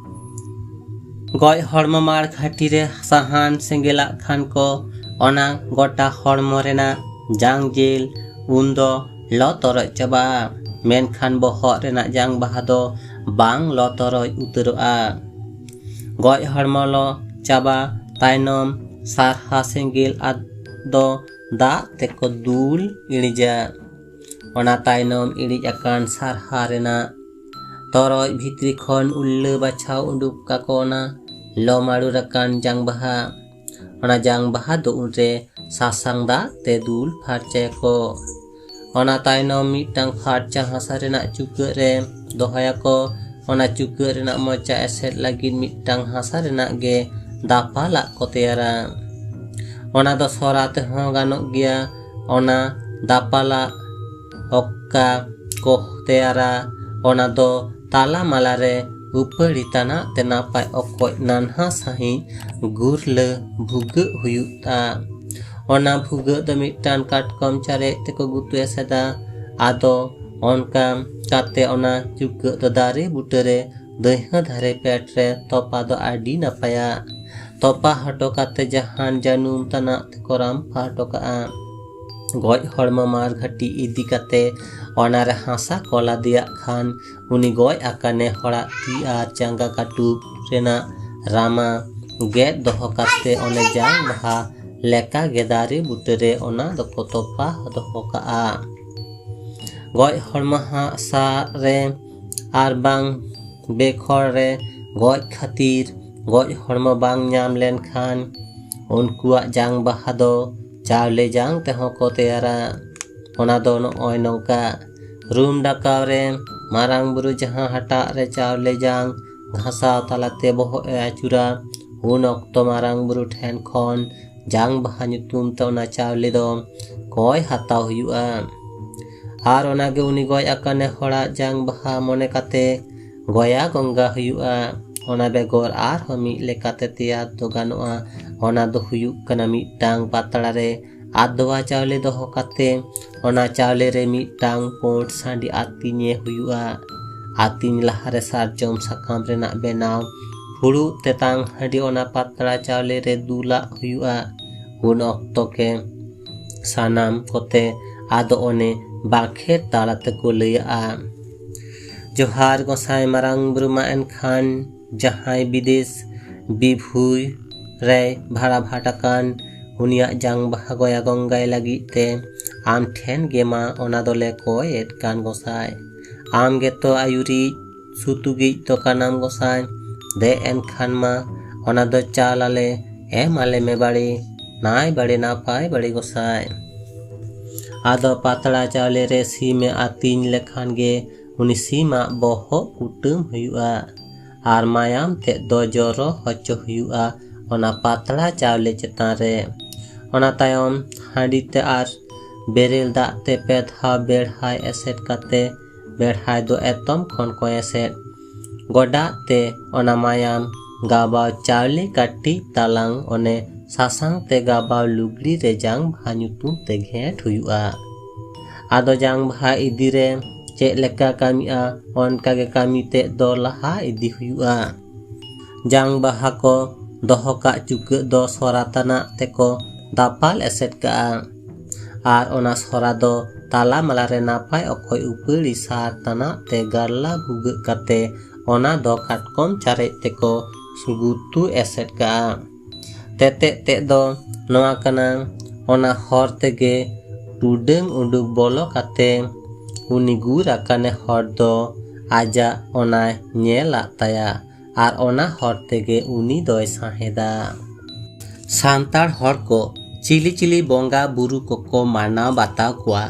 ᱜᱚᱡ ᱦᱚᱲᱢᱚ ᱢᱟᱲ ᱜᱷᱟᱹᱴᱤ ᱨᱮ ᱥᱟᱦᱟᱱ ᱥᱮᱸᱜᱮᱞᱟᱜ ᱠᱷᱟᱱ ᱠᱚ ᱚᱱᱟ ᱜᱚᱴᱟ ᱦᱚᱲᱢᱚ ᱨᱮᱱᱟᱜ ᱡᱟᱝ ᱡᱮᱞ ᱩᱱᱫᱚ ᱞᱚ ᱛᱚᱨᱚᱡ ᱪᱟᱵᱟᱜᱼᱟ, ᱢᱮᱱᱠᱷᱟᱱ ᱵᱚᱦᱚᱜ ᱨᱮᱱᱟᱜ ᱡᱟᱝ ᱵᱟᱦᱟ ᱫᱚ ᱵᱟᱝ ᱞᱚ ᱛᱚᱨᱚᱡ ᱩᱛᱟᱹᱨᱚᱜᱼᱟ᱾ ᱜᱚᱡ ᱦᱚᱲᱢᱚ ᱞᱚ ᱪᱟᱵᱟ ᱛᱟᱭᱱᱚᱢ ᱥᱟᱨᱦᱟ ᱥᱮᱸᱜᱮᱞ ᱟᱫᱚ ᱫᱟᱜ ᱛᱮᱠᱚ ᱫᱩᱞ ᱤᱬᱤᱡᱟ᱾ ᱚᱱᱟ ᱛᱟᱭᱱᱚᱢ ᱤᱬᱤᱡ ᱟᱠᱟᱱ ᱥᱟᱨᱦᱟ ᱨᱮᱱᱟᱜ ᱛᱚᱨᱚᱡ ᱵᱷᱤᱛᱨᱤ ᱠᱷᱚᱱ ᱩᱞᱞᱟᱹ ᱵᱟᱪᱷᱟᱣ ᱩᱰᱩᱠ ᱠᱟᱠᱚ ᱚᱱᱟ ᱞᱚ ᱢᱟᱹᱲᱩᱨ ᱟᱠᱟᱱ ᱡᱟᱝ ᱵᱟᱦᱟ᱾ ᱚᱱᱟ ᱡᱟᱝ ᱵᱟᱦᱟ ᱫᱚ ᱩᱱᱨᱮ ᱥᱟᱥᱟᱝ ᱫᱟᱜ ᱛᱮ ᱫᱩᱞ ᱯᱷᱟᱨᱪᱟᱭᱟᱠᱚ᱾ ᱚᱱᱟ ᱛᱟᱭᱱᱚᱢ ᱢᱤᱫᱴᱟᱝ ᱯᱷᱟᱨᱪᱟ ᱦᱟᱥᱟ ᱨᱮᱱᱟᱜ ᱪᱩᱠᱟᱹᱜ ᱨᱮ ᱫᱚᱦᱚᱭᱟᱠᱚ᱾ ᱚᱱᱟ ᱪᱩᱠᱟᱹᱜ ᱨᱮᱱᱟᱜ ᱢᱚᱪᱟ ᱮᱥᱮᱫ ᱞᱟᱹᱜᱤᱫ ᱢᱤᱫᱴᱟᱝ ᱦᱟᱥᱟ ᱨᱮᱱᱟᱜ ᱜᱮ ᱫᱟᱯᱟᱞᱟᱜ ᱠᱚ ᱛᱮᱭᱟᱨᱟ᱾ ᱚᱱᱟ ᱫᱚ ᱥᱚᱨᱟ ᱛᱮᱦᱚᱸ ᱜᱟᱱᱚᱜ ᱜᱮᱭᱟ᱾ ᱚᱱᱟ ᱫᱟᱯᱟᱞᱟᱜ ᱚᱠᱟ ᱠᱚ ᱛᱮᱭᱟᱨᱟ, ᱚᱱᱟ ᱫᱚ ᱛᱟᱞᱟ ᱢᱟᱞᱟ ᱨᱮ ᱩᱯᱟᱹᱲᱤ ᱛᱟᱱᱟᱜ ᱛᱮ ᱱᱟᱯᱟᱭ ᱚᱠᱚᱡ ᱱᱟᱱᱦᱟ ᱥᱟᱺᱦᱤᱡ ᱜᱩᱨᱞᱟᱹ ᱵᱷᱩᱜᱟᱹᱜ ᱦᱩᱭᱩᱜᱼᱟ᱾ ᱚᱱᱟ ᱵᱷᱩᱜᱟᱹᱜ ᱫᱚ ᱢᱤᱫᱴᱟᱝ ᱠᱟᱴᱠᱚᱢ ᱪᱟᱨᱮᱡ ᱛᱮᱠᱚ ᱜᱩᱛᱩ ᱮᱥᱮᱫᱟ᱾ ᱟᱫᱚ ᱚᱱᱠᱟ ᱠᱟᱛᱮ ᱚᱱᱟ ᱪᱩᱠᱟᱹᱜ ᱫᱚ ᱫᱟᱨᱮ ᱵᱩᱴᱟᱹᱨᱮ ᱫᱟᱹᱭᱦᱟᱹ ᱫᱷᱟᱨᱮ ᱯᱮᱴ ᱨᱮ ᱛᱚᱯᱟ ᱫᱚ ᱟᱹᱰᱤ ᱱᱟᱯᱟᱭᱟ᱾ ᱛᱚᱯᱟ ᱦᱚᱴᱚ ᱠᱟᱛᱮ ᱡᱟᱦᱟᱱ ᱡᱟᱹᱱᱩᱢ ᱛᱟᱱᱟᱜ ᱛᱮᱠᱚ ᱨᱟᱢᱯᱷᱟ ᱦᱚᱴᱚ ᱠᱟᱜᱼᱟ᱾ ᱜᱚᱡ ᱦᱚᱲᱢᱚ ᱢᱟᱨ ᱜᱷᱟᱹᱴᱤ ᱤᱫᱤ ᱠᱟᱛᱮ ᱚᱱᱟ ᱨᱮ ᱦᱟᱥᱟ ᱠᱚ ᱞᱟᱫᱮᱭᱟᱜ ᱠᱷᱟᱱ ᱩᱱᱤ ᱜᱚᱡ ᱟᱠᱟᱱᱮ ᱦᱚᱲᱟᱜ ᱛᱤ ᱟᱨ ᱡᱟᱸᱜᱟ ᱠᱟᱹᱴᱩᱵ ᱨᱮᱱᱟᱜ ᱨᱟᱢᱟ ᱜᱮᱫ ᱫᱚᱦᱚ ᱠᱟᱛᱮ ᱚᱱᱮ ᱡᱟᱝ ᱵᱟᱦᱟ ᱞᱮᱠᱟ ᱜᱮ ᱫᱟᱨᱮ ᱵᱩᱴᱟᱹᱨᱮ ᱚᱱᱟ ᱫᱚᱠᱚ ᱛᱚᱯᱟ ᱫᱚᱦᱚ ᱠᱟᱜᱼᱟ᱾ ᱜᱚᱡ ᱦᱚᱲᱢᱚ ᱦᱟᱥᱟ ᱨᱮ ᱟᱨ ᱵᱟᱝ ᱵᱮᱠᱷᱚᱲ ᱨᱮ ᱜᱚᱡ ᱠᱷᱟᱹᱛᱤᱨ ᱜᱚᱡ ᱦᱚᱲᱢᱚ ᱵᱟᱝ ᱧᱟᱢ ᱞᱮᱱᱠᱷᱟᱱ ᱩᱱᱠᱩᱣᱟᱜ ᱡᱟᱝ ᱵᱟᱦᱟ ᱫᱚ ᱪᱟᱣᱞᱮ ᱡᱟᱝ ᱛᱮᱦᱚᱸ ᱠᱚ ᱛᱮᱭᱟᱨᱟ᱾ ᱚᱱᱟ ᱫᱚ ᱱᱚᱜᱼᱚᱭ ᱱᱚᱝᱠᱟ᱾ ᱨᱩᱢ ᱰᱟᱠᱟᱣ ᱨᱮ ᱢᱟᱨᱟᱝ ᱵᱩᱨᱩ ᱡᱟᱦᱟᱸ ᱦᱟᱴᱟᱜ ᱨᱮ ᱪᱟᱣᱞᱮ ᱡᱟᱝ ᱜᱷᱟᱥᱟᱣ ᱛᱟᱞᱟᱛᱮ ᱵᱚᱦᱚᱜ ᱮ ᱟᱹᱪᱩᱨᱟ, ᱩᱱ ᱚᱠᱛᱚ ᱢᱟᱨᱟᱝ ᱵᱩᱨᱩ ᱴᱷᱮᱱ ᱠᱷᱚᱱ ᱡᱟᱝ ᱵᱟᱦᱟ ᱧᱩᱛᱩᱢ ᱛᱮ ᱚᱱᱟ ᱪᱟᱣᱞᱮ ᱫᱚ ᱠᱚᱭ ᱦᱟᱛᱟᱣ ᱦᱩᱭᱩᱜᱼᱟ᱾ ᱟᱨ ᱚᱱᱟᱜᱮ ᱩᱱᱤ ᱜᱚᱡ ᱟᱠᱟᱱᱮ ᱦᱚᱲᱟᱜ ᱡᱟᱝ ᱵᱟᱦᱟ ᱢᱚᱱᱮ ᱠᱟᱛᱮ ᱜᱚᱭᱟ ᱜᱚᱝᱜᱟ ᱦᱩᱭᱩᱜᱼᱟ᱾ ᱚᱱᱟ ᱵᱮᱜᱚᱨ ᱟᱨᱦᱚᱸ ᱢᱤᱫ ᱞᱮᱠᱟᱛᱮ ᱛᱮᱭᱟᱨ ᱫᱚ ᱜᱟᱱᱚᱜᱼᱟ᱾ ᱚᱱᱟ ᱫᱚ ᱦᱩᱭᱩᱜ ᱠᱟᱱᱟ ᱢᱤᱫᱴᱟᱝ ᱯᱟᱛᱲᱟ ᱨᱮ ᱟᱫᱣᱟ ᱪᱟᱣᱞᱮ ᱫᱚᱦᱚ ᱠᱟᱛᱮ ᱚᱱᱟ ᱪᱟᱣᱞᱮ ᱨᱮ ᱢᱤᱫᱴᱟᱝ ᱯᱩᱸᱰ ᱥᱟᱺᱰᱤ ᱟᱹᱛᱤᱧᱮ ᱦᱩᱭᱩᱜᱼᱟ᱾ ᱟᱹᱛᱤᱧ ᱞᱟᱦᱟᱨᱮ ᱥᱟᱨᱡᱚᱢ ᱥᱟᱠᱟᱢ ᱨᱮᱱᱟᱜ ᱵᱮᱱᱟᱣ ᱯᱷᱩᱲᱩᱜ ᱛᱮᱛᱟᱝ ᱦᱟᱺᱰᱤ ᱚᱱᱟ ᱯᱟᱛᱲᱟ ᱪᱟᱣᱞᱮ ᱨᱮ ᱫᱩᱞᱟᱜ ᱦᱩᱭᱩᱜᱼᱟ᱾ ᱩᱱ ᱚᱠᱛᱚ ᱜᱮ ᱥᱟᱱᱟᱢ ᱠᱚᱛᱮ ᱟᱫᱚ ᱚᱱᱮ ᱵᱟᱸᱠᱷᱮᱲ ᱛᱟᱞᱟ ᱛᱮᱠᱚ ᱞᱟᱹᱭᱟᱜᱼᱟ, ᱡᱚᱦᱟᱨ ᱜᱚᱸᱥᱟᱭ ᱢᱟᱨᱟᱝ ᱵᱩᱨᱩ ᱢᱟ ᱮᱱᱠᱷᱟᱱ ᱡᱟᱦᱟᱸᱭ ᱵᱤᱫᱮᱥ ᱵᱤᱵᱷᱩᱭ ᱨᱮᱭ ᱵᱷᱟᱲᱟ ᱵᱷᱟᱴ ᱟᱠᱟᱱ ᱩᱱᱤᱭᱟᱜ ᱡᱟᱝ ᱵᱟᱦᱟ ᱜᱚᱭᱟ ᱜᱚᱝᱜᱟᱭ ᱞᱟᱹᱜᱤᱫ ᱛᱮ ᱟᱢ ᱴᱷᱮᱱ ᱜᱮ ᱢᱟ ᱚᱱᱟ ᱫᱚᱞᱮ ᱠᱚᱭᱮᱫ ᱠᱟᱱ ᱜᱚᱸᱥᱟᱭ᱾ ᱟᱢ ᱜᱮᱛᱚ ᱟᱹᱭᱩᱨᱤᱡ ᱥᱩᱛᱩᱜᱤᱡ ᱫᱚ ᱠᱟᱱᱟᱢ ᱜᱚᱸᱥᱟᱭ᱾ ᱫᱮ ᱮᱱᱠᱷᱟᱱ ᱢᱟ ᱚᱱᱟ ᱫᱚ ᱪᱟᱞ ᱟᱞᱮ, ᱮᱢ ᱟᱞᱮ ᱢᱮ ᱵᱟᱲᱮ, ᱱᱟᱭ ᱵᱟᱲᱮ ᱱᱟᱯᱟᱭ ᱵᱟᱲᱮ ᱜᱚᱸᱥᱟᱭ᱾ ᱟᱫᱚ ᱯᱟᱛᱲᱟ ᱪᱟᱣᱞᱮ ᱨᱮ ᱥᱤᱢᱮ ᱟᱹᱛᱤᱧ ᱞᱮᱠᱷᱟᱱ ᱜᱮ ᱩᱱᱤ ᱥᱤᱢᱟᱜ ᱵᱚᱦᱚᱜ ᱠᱩᱴᱟᱹᱢ ᱦᱩᱭᱩᱜᱼᱟ ᱟᱨ ᱢᱟᱭᱟᱢ ᱛᱮᱫ ᱫᱚ ᱡᱚᱨᱚ ᱦᱚᱪᱚ ᱦᱩᱭᱩᱜᱼᱟ ᱚᱱᱟ ᱯᱟᱛᱲᱟ ᱪᱟᱣᱞᱮ ᱪᱮᱛᱟᱱ ᱨᱮ᱾ ᱚᱱᱟ ᱛᱟᱭᱚᱢ ᱦᱟᱺᱰᱤ ᱛᱮ ᱟᱨ ᱵᱮᱨᱮᱞ ᱫᱟᱜ ᱛᱮ ᱯᱮ ᱫᱷᱟᱣ ᱵᱮᱲᱦᱟᱭ ᱮᱥᱮᱫ ᱠᱟᱛᱮ ᱵᱮᱲᱦᱟᱭ ᱫᱚ ᱮᱛᱚᱢ ᱠᱷᱚᱱ ᱠᱚ ᱮᱥᱮᱫ ᱜᱚᱰᱟᱜ ᱛᱮ ᱚᱱᱟ ᱢᱟᱭᱟᱢ ᱜᱟᱵᱟᱣ ᱪᱟᱣᱞᱮ ᱠᱟᱹᱴᱤᱡ ᱛᱟᱞᱟᱝ ᱚᱱᱮ ᱥᱟᱥᱟᱝ ᱛᱮ ᱜᱟᱵᱟᱣ ᱞᱩᱜᱽᱲᱤ ᱨᱮ ᱡᱟᱝ ᱵᱟᱦᱟ ᱧᱩᱛᱩᱢ ᱛᱮ ᱜᱷᱮᱸᱴ ᱦᱩᱭᱩᱜᱼᱟ᱾ ᱟᱫᱚ ᱡᱟᱝ ᱵᱟᱦᱟ ᱤᱫᱤ ᱨᱮ ᱪᱮᱫ ᱞᱮᱠᱟ ᱠᱟᱹᱢᱤᱜᱼᱟ, ᱚᱱᱠᱟ ᱜᱮ ᱠᱟᱹᱢᱤ ᱛᱮᱫ ᱫᱚ ᱞᱟᱦᱟ ᱤᱫᱤ ᱦᱩᱭᱩᱜᱼᱟ᱾ ᱡᱟᱝ ᱵᱟᱦᱟ ᱠᱚ ᱫᱚᱦᱚ ᱠᱟᱜ ᱪᱩᱠᱟᱹᱜ ᱫᱚ ᱥᱚᱨᱟ ᱛᱟᱱᱟᱜ ᱛᱮᱠᱚ ᱫᱟᱯᱟᱞ ᱮᱥᱮᱫ ᱠᱟᱜᱼᱟ᱾ ᱟᱨ ᱚᱱᱟ ᱥᱚᱨᱟ ᱫᱚ ᱛᱟᱞᱟ ᱢᱟᱞᱟ ᱨᱮ ᱱᱟᱯᱟᱭ ᱚᱠᱚᱡ ᱩᱯᱟᱹᱲᱤ ᱥᱟᱨ ᱛᱟᱱᱟᱜ ᱛᱮ ᱜᱟᱨᱞᱟ ᱵᱷᱩᱜᱟᱹᱜ ᱠᱟᱛᱮ ᱚᱱᱟ ᱫᱚ ᱠᱟᱴᱠᱚᱢ ᱪᱟᱨᱮᱡ ᱛᱮᱠᱚ ᱜᱩᱛᱩ ᱮᱥᱮᱫ ᱠᱟᱜᱼᱟ᱾ ᱛᱮᱛᱮᱫ ᱛᱮᱫ ᱫᱚ ᱱᱚᱣᱟ ᱠᱟᱱᱟ, ᱚᱱᱟ ᱦᱚᱨ ᱛᱮᱜᱮ ᱴᱩᱰᱟᱹᱝ ᱩᱰᱩᱠ ᱵᱚᱞᱚ ᱠᱟᱛᱮ ᱩᱱᱤ ᱜᱩᱨ ᱟᱠᱟᱱᱮ ᱦᱚᱲ ᱫᱚ ᱟᱡᱟᱜ ᱚᱱᱟᱭ ᱧᱮᱞᱟᱜ ᱛᱟᱭᱟ ᱟᱨ ᱚᱱᱟ ᱦᱚᱨ ᱛᱮᱜᱮ ᱩᱱᱤ ᱫᱚᱭ ᱥᱟᱸᱦᱮᱫᱟ᱾ ᱥᱟᱱᱛᱟᱲ ᱦᱚᱲ ᱠᱚ ᱪᱤᱞᱤ ᱪᱤᱞᱤ ᱵᱚᱸᱜᱟ ᱵᱩᱨᱩ ᱠᱚᱠᱚ ᱢᱟᱱᱟᱣ ᱵᱟᱛᱟᱣ ᱠᱚᱣᱟ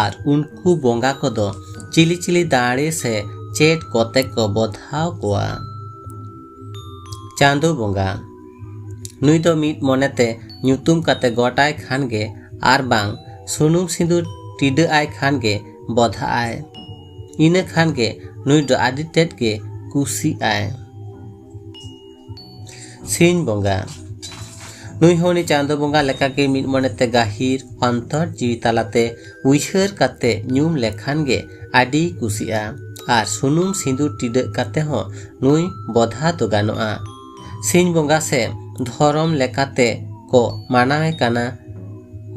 ᱟᱨ ᱩᱱᱠᱩ ᱵᱚᱸᱜᱟ ᱠᱚᱫᱚ ᱪᱤᱞᱤ ᱪᱤᱞᱤ ᱫᱟᱲᱮ ᱥᱮ ᱪᱮᱫ ᱠᱚᱛᱮ ᱠᱚ ᱵᱚᱫᱷᱟᱣ ᱠᱚᱣᱟ? ᱪᱟᱸᱫᱚ ᱵᱚᱸᱜᱟ᱾ ᱱᱩᱭ ᱫᱚ ᱢᱤᱫ ᱢᱚᱱᱮᱛᱮ ᱧᱩᱛᱩᱢ ᱠᱟᱛᱮ ᱜᱚᱴᱟᱭ ᱠᱷᱟᱱ ᱜᱮ ᱟᱨ ᱵᱟᱝ ᱥᱩᱱᱩᱢ ᱥᱤᱸᱫᱩᱨ ᱴᱤᱰᱟᱹᱜ ᱟᱭ ᱠᱷᱟᱱ ᱜᱮ ᱵᱚᱫᱷᱟᱜ ᱟᱭ᱾ ᱤᱱᱟᱹ ᱠᱷᱟᱱ ᱜᱮ ᱱᱩᱭ ᱫᱚ ᱟᱹᱰᱤ ᱛᱮᱫ ᱜᱮ ᱠᱩᱥᱤᱜ ᱟᱭ᱾ ᱥᱤᱧ ᱵᱚᱸᱜᱟ᱾ ᱱᱩᱭ ᱦᱚᱸ ᱩᱱᱤ ᱪᱟᱸᱫᱚ ᱵᱚᱸᱜᱟ ᱞᱮᱠᱟᱜᱮ ᱢᱤᱫ ᱢᱚᱱᱮᱛᱮ ᱜᱟᱹᱦᱤᱨ ᱚᱱᱛᱚᱨ ᱡᱤᱣᱤ ᱛᱟᱞᱟᱛᱮ ᱩᱭᱦᱟᱹᱨ ᱠᱟᱛᱮ ᱧᱩᱢ ᱞᱮᱠᱷᱟᱱ ᱜᱮ ᱟᱹᱰᱤᱭ ᱠᱩᱥᱤᱜᱼᱟ᱾ ᱟᱨ ᱥᱩᱱᱩᱢ ᱥᱤᱸᱫᱩᱨ ᱴᱤᱰᱟᱹᱜ ᱠᱟᱛᱮ ᱦᱚᱸ ᱱᱩᱭ ᱵᱚᱫᱷᱟ ᱫᱚ ᱜᱟᱱᱚᱜᱼᱟ᱾ ᱥᱤᱧ ᱵᱚᱸᱜᱟ ᱥᱮ ᱫᱷᱚᱨᱚᱢ ᱞᱮᱠᱟᱛᱮ ᱠᱚ ᱢᱟᱱᱟᱣᱮ ᱠᱟᱱᱟ᱾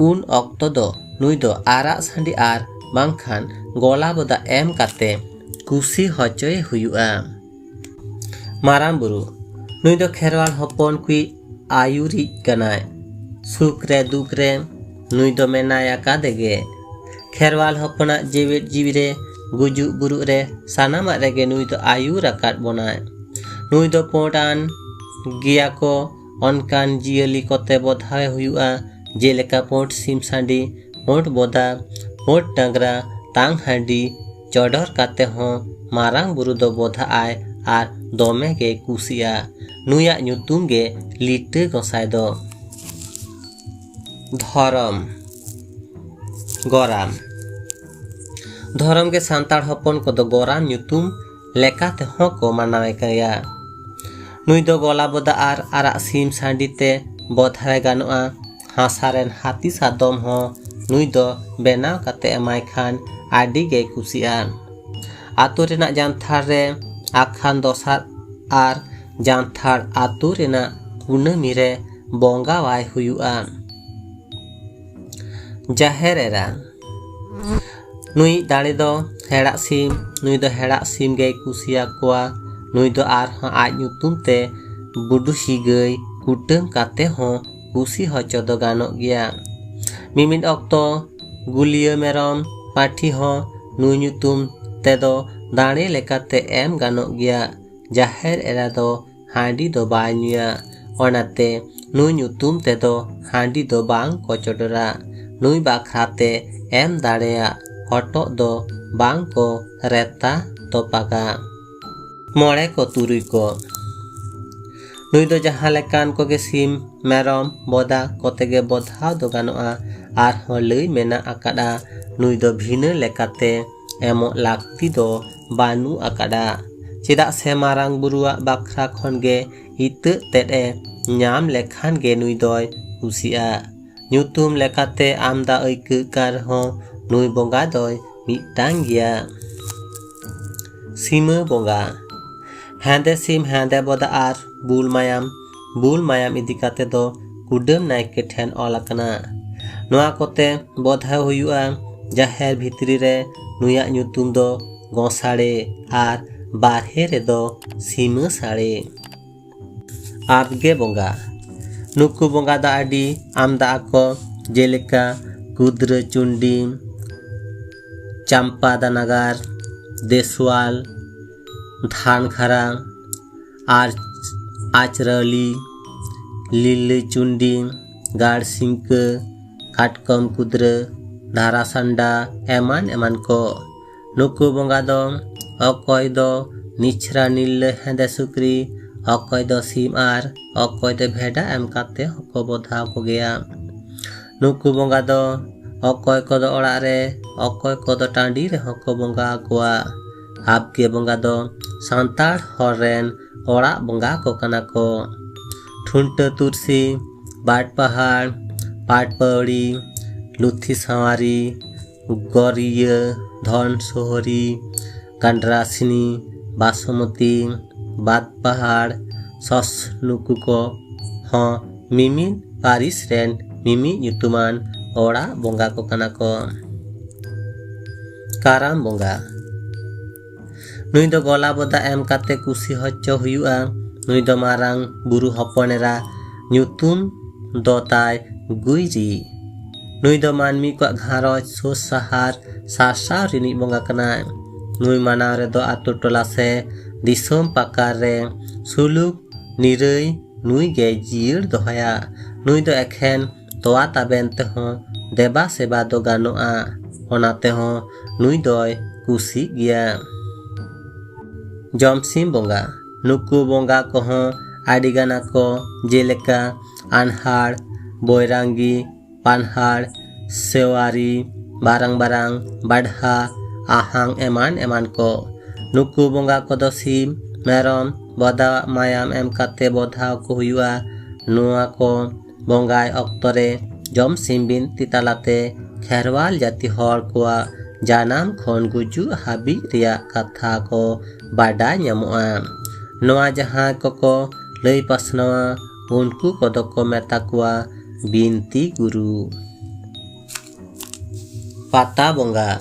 ᱩᱱ ᱚᱠᱛᱚ ᱫᱚ ᱱᱩᱭ ᱫᱚ ᱟᱨᱟᱜ ᱥᱟᱺᱰᱤ ᱟᱨ ᱵᱟᱝᱠᱷᱟᱱ ᱜᱚᱞᱟ ᱵᱚᱫᱟ ᱮᱢ ᱠᱟᱛᱮ ᱠᱩᱥᱤ ᱦᱚᱪᱚᱭᱮ ᱦᱩᱭᱩᱜᱼᱟ᱾ ᱢᱟᱨᱟᱝ ᱵᱩᱨᱩ᱾ ᱱᱩᱭ ᱫᱚ ᱠᱷᱮᱨᱣᱟᱞ ᱦᱚᱯᱚᱱ ᱠᱚᱭᱤᱡ ᱟᱹᱭᱩᱨᱤᱡ ᱠᱟᱱᱟᱭ᱾ ᱥᱩᱠ ᱨᱮ ᱫᱩᱠ ᱨᱮ ᱱᱩᱭ ᱫᱚ ᱢᱮᱱᱟᱭ ᱟᱠᱟᱫᱮ ᱜᱮ᱾ ᱠᱷᱮᱨᱣᱟᱞ ᱦᱚᱯᱚᱱᱟᱜ ᱡᱮᱣᱮᱫ ᱡᱤᱣᱤ ᱨᱮ ᱜᱩᱡᱩᱜ ᱵᱩᱨᱩᱜ ᱨᱮ ᱥᱟᱱᱟᱢᱟᱜ ᱨᱮᱜᱮ ᱱᱩᱭ ᱫᱚ ᱟᱹᱭᱩᱨ ᱟᱠᱟᱫ ᱵᱚᱱᱟᱭ᱾ ᱱᱩᱭ ᱫᱚ ᱯᱳᱸᱰ ᱟᱱ ᱜᱮᱭᱟ ᱠᱚ ᱚᱱᱠᱟᱱ ᱡᱤᱭᱟᱹᱞᱤ ᱠᱚᱛᱮ ᱵᱚᱫᱷᱟᱣᱮ ᱦᱩᱭᱩᱜᱼᱟ, ᱡᱮᱞᱮᱠᱟ ᱯᱳᱸᱰ ᱥᱤᱢ ᱥᱟᱺᱰᱤ, ᱯᱳᱸᱰ ᱵᱚᱫᱟ, ᱯᱳᱸᱰ ᱰᱟᱝᱨᱟ, ᱛᱟᱝ ᱦᱟᱺᱰᱤ ᱪᱚᱰᱚᱨ ᱠᱟᱛᱮ ᱦᱚᱸ ᱢᱟᱨᱟᱝ ᱵᱩᱨᱩ ᱫᱚ ᱵᱚᱫᱷᱟᱜ ᱟᱭ ᱟᱨ ᱫᱚᱢᱮ ᱜᱮ ᱠᱩᱥᱤᱜᱼᱟ᱾ ᱱᱩᱭᱟᱜ ᱧᱩᱛᱩᱢ ᱜᱮ ᱞᱤᱴᱟᱹ ᱜᱚᱸᱥᱟᱭ ᱫᱚ᱾ ᱫᱷᱚᱨᱚᱢ᱾ ᱜᱚᱨᱟᱢ᱾ ᱫᱷᱚᱨᱚᱢ ᱜᱮ ᱥᱟᱱᱛᱟᱲ ᱦᱚᱯᱚᱱ ᱠᱚᱫᱚ ᱜᱚᱨᱟᱢ ᱧᱩᱛᱩᱢ ᱞᱮᱠᱟ ᱛᱮᱦᱚᱸ ᱠᱚ ᱢᱟᱱᱟᱣᱮ ᱜᱮᱭᱟ᱾ ᱱᱩᱭ ᱫᱚ ᱜᱚᱞᱟ ᱵᱚᱫᱟ ᱟᱨ ᱟᱨᱟᱜ ᱥᱤᱢ ᱥᱟᱺᱰᱤ ᱛᱮ ᱵᱚᱫᱷᱟᱣᱮ ᱜᱟᱱᱚᱜᱼᱟ᱾ ᱦᱟᱥᱟ ᱨᱮᱱ ᱦᱟᱹᱛᱤ ᱥᱟᱫᱚᱢ ᱦᱚᱸ ᱱᱩᱭ ᱫᱚ ᱵᱮᱱᱟᱣ ᱠᱟᱛᱮ ᱮᱢᱟᱭ ᱠᱷᱟᱱ ᱟᱹᱰᱤ ᱜᱮᱭ ᱠᱩᱥᱤᱜᱼᱟ᱾ ᱟᱛᱳ ᱨᱮᱱᱟᱜ ᱡᱟᱱᱛᱷᱟᱲ ᱨᱮ ᱟᱠᱷᱟᱱ ᱫᱚᱥᱟᱨ ᱟᱨ ᱡᱟᱱᱛᱷᱟᱲ ᱟᱛᱳ ᱨᱮᱱᱟᱜ ᱠᱩᱱᱟᱹᱢᱤ ᱨᱮ ᱵᱚᱸᱜᱟᱣᱟᱭ ᱦᱩᱭᱩᱜᱼᱟ᱾ ᱡᱟᱦᱮᱨ ᱮᱨᱟ᱾ ᱱᱩᱭᱤᱡ ᱫᱟᱲᱮ ᱫᱚ ᱦᱮᱲᱟᱜ ᱥᱤᱢ, ᱱᱩᱭ ᱫᱚ ᱦᱮᱲᱟᱜ ᱥᱤᱢ ᱜᱮᱭ ᱠᱩᱥᱤᱭᱟᱠᱚᱣᱟ᱾ ᱱᱩᱭ ᱫᱚ ᱟᱨᱦᱚᱸ ᱟᱡ ᱧᱩᱛᱩᱢ ᱛᱮ ᱵᱩᱰᱩᱥᱤ ᱜᱟᱹᱭ ᱠᱩᱴᱟᱹᱢ ᱠᱟᱛᱮ ᱦᱚᱸ ᱠᱩᱥᱤ ᱦᱚᱪᱚ ᱫᱚ ᱜᱟᱱᱚᱜ ᱜᱮᱭᱟ᱾ ᱢᱤᱢᱤᱫ ᱚᱠᱛᱚ ᱜᱩᱞᱤᱭᱟᱹ ᱢᱮᱨᱚᱢ ᱯᱟᱹᱴᱷᱤ ᱦᱚᱸ ᱱᱩᱭ ᱧᱩᱛᱩᱢ ᱛᱮᱫᱚ ᱫᱟᱲᱮ ᱞᱮᱠᱟᱛᱮ ᱮᱢ ᱜᱟᱱᱚᱜ ᱜᱮᱭᱟ᱾ ᱡᱟᱦᱮᱨ ᱮᱨᱟ ᱫᱚ ᱦᱟᱺᱰᱤ ᱫᱚ ᱵᱟᱭ ᱧᱩᱭᱟ, ᱚᱱᱟᱛᱮ ᱱᱩᱭ ᱧᱩᱛᱩᱢ ᱛᱮᱫᱚ ᱦᱟᱺᱰᱤ ᱫᱚ ᱵᱟᱝ ᱠᱚ ᱪᱚᱰᱚᱨᱟ᱾ ᱱᱩᱭ ᱵᱟᱠᱷᱨᱟ ᱛᱮ ᱮᱢ ᱫᱟᱲᱮᱭᱟᱜ ᱦᱚᱴᱚᱜ ᱫᱚ ᱵᱟᱝ ᱠᱚ ᱨᱮᱛᱟ ᱛᱚᱯᱟᱜᱟ᱾ ᱢᱚᱬᱮ ᱠᱚ ᱛᱩᱨᱩᱭ ᱠᱚ᱾ ᱱᱩᱭ ᱫᱚ ᱡᱟᱦᱟᱸ ᱞᱮᱠᱟᱱ ᱠᱚᱜᱮ ᱥᱤᱢ, ᱢᱮᱨᱚᱢ, ᱵᱚᱫᱟ ᱠᱚᱛᱮ ᱜᱮ ᱵᱚᱫᱷᱟᱣ ᱫᱚ ᱜᱟᱱᱚᱜᱼᱟ᱾ ᱟᱨᱦᱚᱸ ᱞᱟᱹᱭ ᱢᱮᱱᱟᱜ ᱟᱠᱟᱫᱼᱟ, ᱱᱩᱭ ᱫᱚ ᱵᱷᱤᱱᱟᱹ ᱞᱮᱠᱟᱛᱮ ᱮᱢᱚᱜ ᱞᱟᱹᱠᱛᱤ ᱫᱚ ᱵᱟᱹᱱᱩᱜ ᱟᱠᱟᱫᱼᱟ᱾ ᱪᱮᱫᱟᱜ ᱥᱮ ᱢᱟᱨᱟᱝ ᱵᱩᱨᱩᱣᱟᱜ ᱵᱟᱠᱷᱨᱟ ᱠᱷᱚᱱ ᱜᱮ ᱤᱛᱟᱹᱜ ᱛᱮᱫ ᱮ ᱧᱟᱢ ᱞᱮᱠᱷᱟᱱ ᱜᱮ ᱱᱩᱭ ᱫᱚᱭ ᱠᱩᱥᱤᱜᱼᱟ᱾ ᱧᱩᱛᱩᱢ ᱞᱮᱠᱟᱛᱮ ᱟᱢᱫᱟ ᱟᱹᱭᱠᱟᱹᱜ ᱠᱟᱱ ᱨᱮᱦᱚᱸ ᱱᱩᱭ ᱵᱚᱸᱜᱟ ᱫᱚᱭ ᱢᱤᱫᱴᱟᱝ ᱜᱮᱭᱟ᱾ ᱥᱤᱢᱟᱹ ᱵᱚᱸᱜᱟ᱾ ᱦᱮᱸᱫᱮ ᱥᱤᱢ, ᱦᱮᱸᱫᱮ ᱵᱚᱫᱟ ᱟᱨ ᱵᱩᱞ ᱢᱟᱭᱟᱢ᱾ ᱵᱩᱞ ᱢᱟᱭᱟᱢ ᱤᱫᱤ ᱠᱟᱛᱮ ᱫᱚ ᱠᱩᱰᱟᱹᱢ ᱱᱟᱭᱠᱮ ᱴᱷᱮᱱ ᱚᱞ ᱟᱠᱟᱱᱟ᱾ ᱱᱚᱣᱟ ᱠᱚᱛᱮ ᱵᱚᱫᱷᱟᱣ ᱦᱩᱭᱩᱜᱼᱟ᱾ ᱡᱟᱦᱮᱨ ᱵᱷᱤᱛᱨᱤ ᱨᱮ ᱱᱩᱭᱟᱜ ᱧᱩᱛᱩᱢ ᱫᱚ ᱜᱚᱸᱥᱟᱲᱮ ᱟᱨ ᱵᱟᱨᱦᱮ ᱨᱮᱫᱚ ᱥᱤᱢᱟᱹ ᱥᱟᱲᱮ᱾ ᱟᱵᱜᱮ ᱵᱚᱸᱜᱟ᱾ ᱱᱩᱠᱩ ᱵᱚᱸᱜᱟ ᱫᱚ ᱟᱹᱰᱤ ᱟᱢᱫᱟ ᱟᱠᱚ, ᱡᱮᱞᱮᱠᱟ ᱠᱩᱫᱽᱨᱟᱹ ᱪᱩᱱᱰᱤ, ᱪᱟᱢᱯᱟ ᱫᱟᱱᱟᱜᱟᱨ, ᱫᱮᱥᱣᱟᱞ, ᱫᱷᱟᱱ ᱜᱷᱟᱨᱟ, ᱟᱨ ᱟᱪᱨᱟᱹᱞᱤ, ᱞᱤᱞᱟᱹ ᱪᱩᱱᱰᱤ, ᱜᱟᱲ ᱥᱤᱝᱠᱟᱹ, ᱠᱟᱴᱠᱚᱢ ᱠᱩᱫᱽᱨᱟᱹ, ᱫᱷᱟᱨᱟ ᱥᱟᱱᱰᱟ, ᱮᱢᱟᱱ ᱮᱢᱟᱱ ᱠᱚ᱾ ᱱᱩᱠᱩ ᱵᱚᱸᱜᱟ ᱫᱚ ᱚᱠᱚᱭ ᱫᱚ ᱱᱤᱪᱷᱨᱟ ᱱᱤᱞᱞᱟᱹ ᱦᱮᱸᱫᱮ ᱥᱩᱠᱨᱤ, ᱚᱠᱚᱭ ᱫᱚ ᱥᱤᱢ ᱟᱨ ᱚᱠᱚᱭ ᱫᱚ ᱵᱷᱮᱰᱟ ᱮᱢ ᱠᱟᱛᱮ ᱦᱚᱸᱠᱚ ᱵᱚᱫᱷᱟᱣ ᱠᱚᱜᱮᱭᱟ᱾ ᱱᱩᱠᱩ ᱵᱚᱸᱜᱟ ᱫᱚ ᱚᱠᱚᱭ ᱠᱚᱫᱚ ᱚᱲᱟᱜ ᱨᱮ, ᱚᱠᱚᱭ ᱠᱚᱫᱚ ᱴᱟᱺᱰᱤ ᱨᱮᱦᱚᱸ ᱠᱚ ᱵᱚᱸᱜᱟ ᱟᱠᱚᱣᱟ᱾ ᱟᱵᱜᱮ ᱵᱚᱸᱜᱟ ᱫᱚ ᱥᱟᱱᱛᱟᱲ ᱦᱚᱲ ᱨᱮᱱ ᱚᱲᱟᱜ ᱵᱚᱸᱜᱟ ᱠᱚ ᱠᱟᱱᱟ ᱠᱚ᱾ ᱴᱷᱩᱱᱴᱟᱹ ᱛᱩᱨᱥᱤ, ᱵᱟᱴ ᱯᱟᱦᱟᱲ, ᱯᱟᱴ ᱯᱟᱹᱣᱲᱤ, ᱞᱩᱛᱷᱤ ᱥᱟᱶᱟᱨᱤ, ᱜᱚᱨᱤᱭᱟᱹ, ᱫᱷᱚᱱ ᱥᱳᱦᱚᱨᱤ, ᱜᱟᱱᱰᱨᱟᱥᱤᱱᱤ, ᱵᱟᱥᱚᱢᱚᱛᱤ, ᱵᱟᱫ ᱯᱟᱦᱟᱲ, ᱥᱚᱥ ᱱᱩᱠᱩ ᱠᱚ ᱦᱚᱸ ᱢᱤᱢᱤᱫ ᱯᱟᱹᱨᱤᱥ ᱨᱮᱱ ᱢᱤᱢᱤᱫ ᱧᱩᱛᱩᱢᱟᱱ ᱚᱲᱟᱜ ᱵᱚᱸᱜᱟ ᱠᱚ ᱠᱟᱱᱟ ᱠᱚ᱾ ᱠᱟᱨᱟᱢ ᱵᱚᱸᱜᱟ᱾ ᱱᱩᱭ ᱫᱚ ᱜᱚᱞᱟ ᱵᱚᱫᱟ ᱮᱢ ᱠᱟᱛᱮ ᱠᱩᱥᱤ ᱦᱚᱪᱚ ᱦᱩᱭᱩᱜᱼᱟ᱾ ᱱᱩᱭ ᱫᱚ ᱢᱟᱨᱟᱝ ᱵᱩᱨᱩ ᱦᱚᱯᱚᱱ ᱮᱨᱟ ᱧᱩᱛᱩᱢ ᱫᱚ ᱛᱟᱭ ᱜᱩᱭᱨᱤ᱾ ᱱᱩᱭ ᱫᱚ ᱢᱟᱹᱱᱢᱤ ᱠᱚᱣᱟᱜ ᱜᱷᱟᱨᱚᱸᱡᱽ ᱥᱩᱨ ᱥᱟᱦᱟᱨ ᱥᱟᱨᱥᱟᱣ ᱨᱤᱱᱤᱡ ᱵᱚᱸᱜᱟ ᱠᱟᱱᱟᱭ᱾ ᱱᱩᱭ ᱢᱟᱱᱟᱣ ᱨᱮᱫᱚ ᱟᱛᱳ ᱴᱚᱞᱟ ᱥᱮ ᱫᱤᱥᱚᱢ ᱯᱟᱠᱟᱨ ᱨᱮ ᱥᱩᱞᱩᱠ ᱱᱤᱨᱟᱹᱭ ᱱᱩᱭ ᱜᱮ ᱡᱤᱭᱟᱹᱲ ᱫᱚᱦᱚᱭᱟ᱾ ᱱᱩᱭ ᱫᱚ ᱮᱠᱷᱮᱱ ᱛᱚᱣᱟ ᱛᱟᱵᱮᱱ ᱛᱮᱦᱚᱸ ᱫᱮᱵᱟ ᱥᱮᱵᱟ ᱫᱚ ᱜᱟᱱᱚᱜᱼᱟ᱾ ᱚᱱᱟ ᱛᱮᱦᱚᱸ ᱱᱩᱭ ᱫᱚᱭ ᱠᱩᱥᱤᱜ ᱜᱮᱭᱟ᱾ ᱡᱚᱢᱥᱤᱢ ᱵᱚᱸᱜᱟ᱾ ᱱᱩᱠᱩ ᱵᱚᱸᱜᱟ ᱠᱚᱦᱚᱸ ᱟᱹᱰᱤ ᱜᱟᱱ ᱟᱠᱚ, ᱡᱮᱞᱮᱠᱟ ᱟᱱᱦᱟᱲ, ᱵᱚᱭᱨᱟᱝᱜᱤ, ᱯᱟᱱᱦᱟᱲ, ᱥᱮᱣᱟᱨᱤ, ᱵᱟᱨᱟᱝ ᱵᱟᱨᱟᱝ, ᱵᱟᱰᱦᱟ, ᱟᱦᱟᱝ ᱮᱢᱟᱱ ᱮᱢᱟᱱ ᱠᱚ᱾ ᱱᱩᱠᱩ ᱵᱚᱸᱜᱟ ᱠᱚᱫᱚ ᱥᱤᱢ, ᱢᱮᱨᱚᱢ, ᱵᱚᱫᱟᱣᱟᱜ ᱢᱟᱭᱟᱢ ᱮᱢ ᱠᱟᱛᱮ ᱵᱚᱫᱷᱟᱣ ᱠᱚ ᱦᱩᱭᱩᱜᱼᱟ᱾ ᱱᱚᱣᱟ ᱠᱚ ᱵᱚᱸᱜᱟᱭ ᱚᱠᱛᱚ ᱨᱮ ᱡᱚᱢ ᱥᱤᱢ ᱵᱤᱱᱛᱤ ᱛᱟᱞᱟᱛᱮ ᱠᱷᱮᱨᱣᱟᱞ ᱡᱟᱹᱛᱤ ᱦᱚᱲ ᱠᱚᱣᱟᱜ ᱡᱟᱱᱟᱢ ᱠᱷᱚᱱ ᱜᱩᱡᱩᱜ ᱦᱟᱹᱵᱤᱡ ᱨᱮᱭᱟᱜ ᱠᱟᱛᱷᱟ ᱠᱚ ᱵᱟᱰᱟᱭ ᱧᱟᱢᱚᱜᱼᱟ᱾ ᱱᱚᱣᱟ ᱡᱟᱦᱟᱸᱭ ᱠᱚᱠᱚ ᱞᱟᱹᱭ ᱯᱟᱥᱱᱟᱣᱟ, ᱩᱱᱠᱩ ᱠᱚᱫᱚ ᱠᱚ ᱢᱮᱛᱟ ᱠᱚᱣᱟ ᱵᱤᱱᱛᱤ ᱜᱩᱨᱩ᱾ ᱯᱟᱛᱟ ᱵᱚᱸᱜᱟ᱾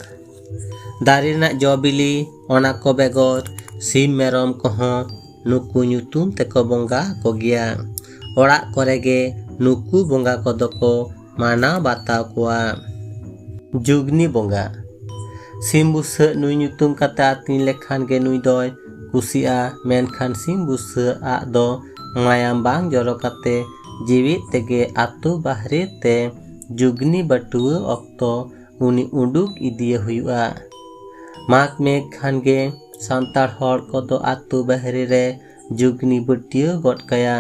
ᱫᱟᱨᱮ ᱨᱮᱱᱟᱜ ᱡᱚ ᱵᱤᱞᱤ, ᱚᱱᱟ ᱠᱚ ᱵᱮᱜᱚᱨ ᱥᱤᱢ ᱢᱮᱨᱚᱢ ᱠᱚᱦᱚᱸ ᱱᱩᱠᱩ ᱧᱩᱛᱩᱢ ᱛᱮᱠᱚ ᱵᱚᱸᱜᱟ ᱟᱠᱚ ᱜᱮᱭᱟ᱾ ᱚᱲᱟᱜ ᱠᱚᱨᱮ ᱜᱮ ᱱᱩᱠᱩ ᱵᱚᱸᱜᱟ ᱠᱚᱫᱚ ᱠᱚ ᱢᱟᱱᱟᱣ ᱵᱟᱛᱟᱣ ᱠᱚᱣᱟ᱾ ᱡᱩᱜᱽᱱᱤ ᱵᱚᱸᱜᱟ᱾ ᱥᱤᱢ ᱵᱩᱥᱟᱹᱜ ᱱᱩᱭ ᱧᱩᱛᱩᱢ ᱠᱟᱛᱮ ᱟᱹᱛᱤᱧ ᱞᱮᱠᱷᱟᱱ ᱜᱮ ᱱᱩᱭ ᱫᱚᱭ ᱠᱩᱥᱤᱜᱼᱟ, ᱢᱮᱱᱠᱷᱟᱱ ᱥᱤᱢ ᱵᱩᱥᱟᱹᱜ ᱟᱜ ᱫᱚ ᱢᱟᱭᱟᱢ ᱵᱟᱝ ᱡᱚᱨᱚ ᱠᱟᱛᱮ ᱡᱤᱣᱤᱫ ᱛᱮᱜᱮ ᱟᱛᱳ ᱵᱟᱦᱨᱮ ᱛᱮ ᱡᱩᱜᱽᱱᱤ ᱵᱟᱹᱴᱩᱣᱟᱹ ᱚᱠᱛᱚ ᱩᱱᱤ ᱩᱰᱩᱠ ᱤᱫᱤᱭᱮ ᱦᱩᱭᱩᱜᱼᱟ᱾ ᱢᱟᱜᱽ ᱢᱮ ᱠᱷᱟᱱ ᱜᱮ ᱥᱟᱱᱛᱟᱲ ᱦᱚᱲ ᱠᱚᱫᱚ ᱟᱛᱳ ᱵᱟᱦᱨᱮ ᱨᱮ ᱡᱩᱜᱽᱱᱤ ᱵᱟᱹᱴᱤᱭᱟᱹ ᱜᱚᱫ ᱠᱟᱭᱟ᱾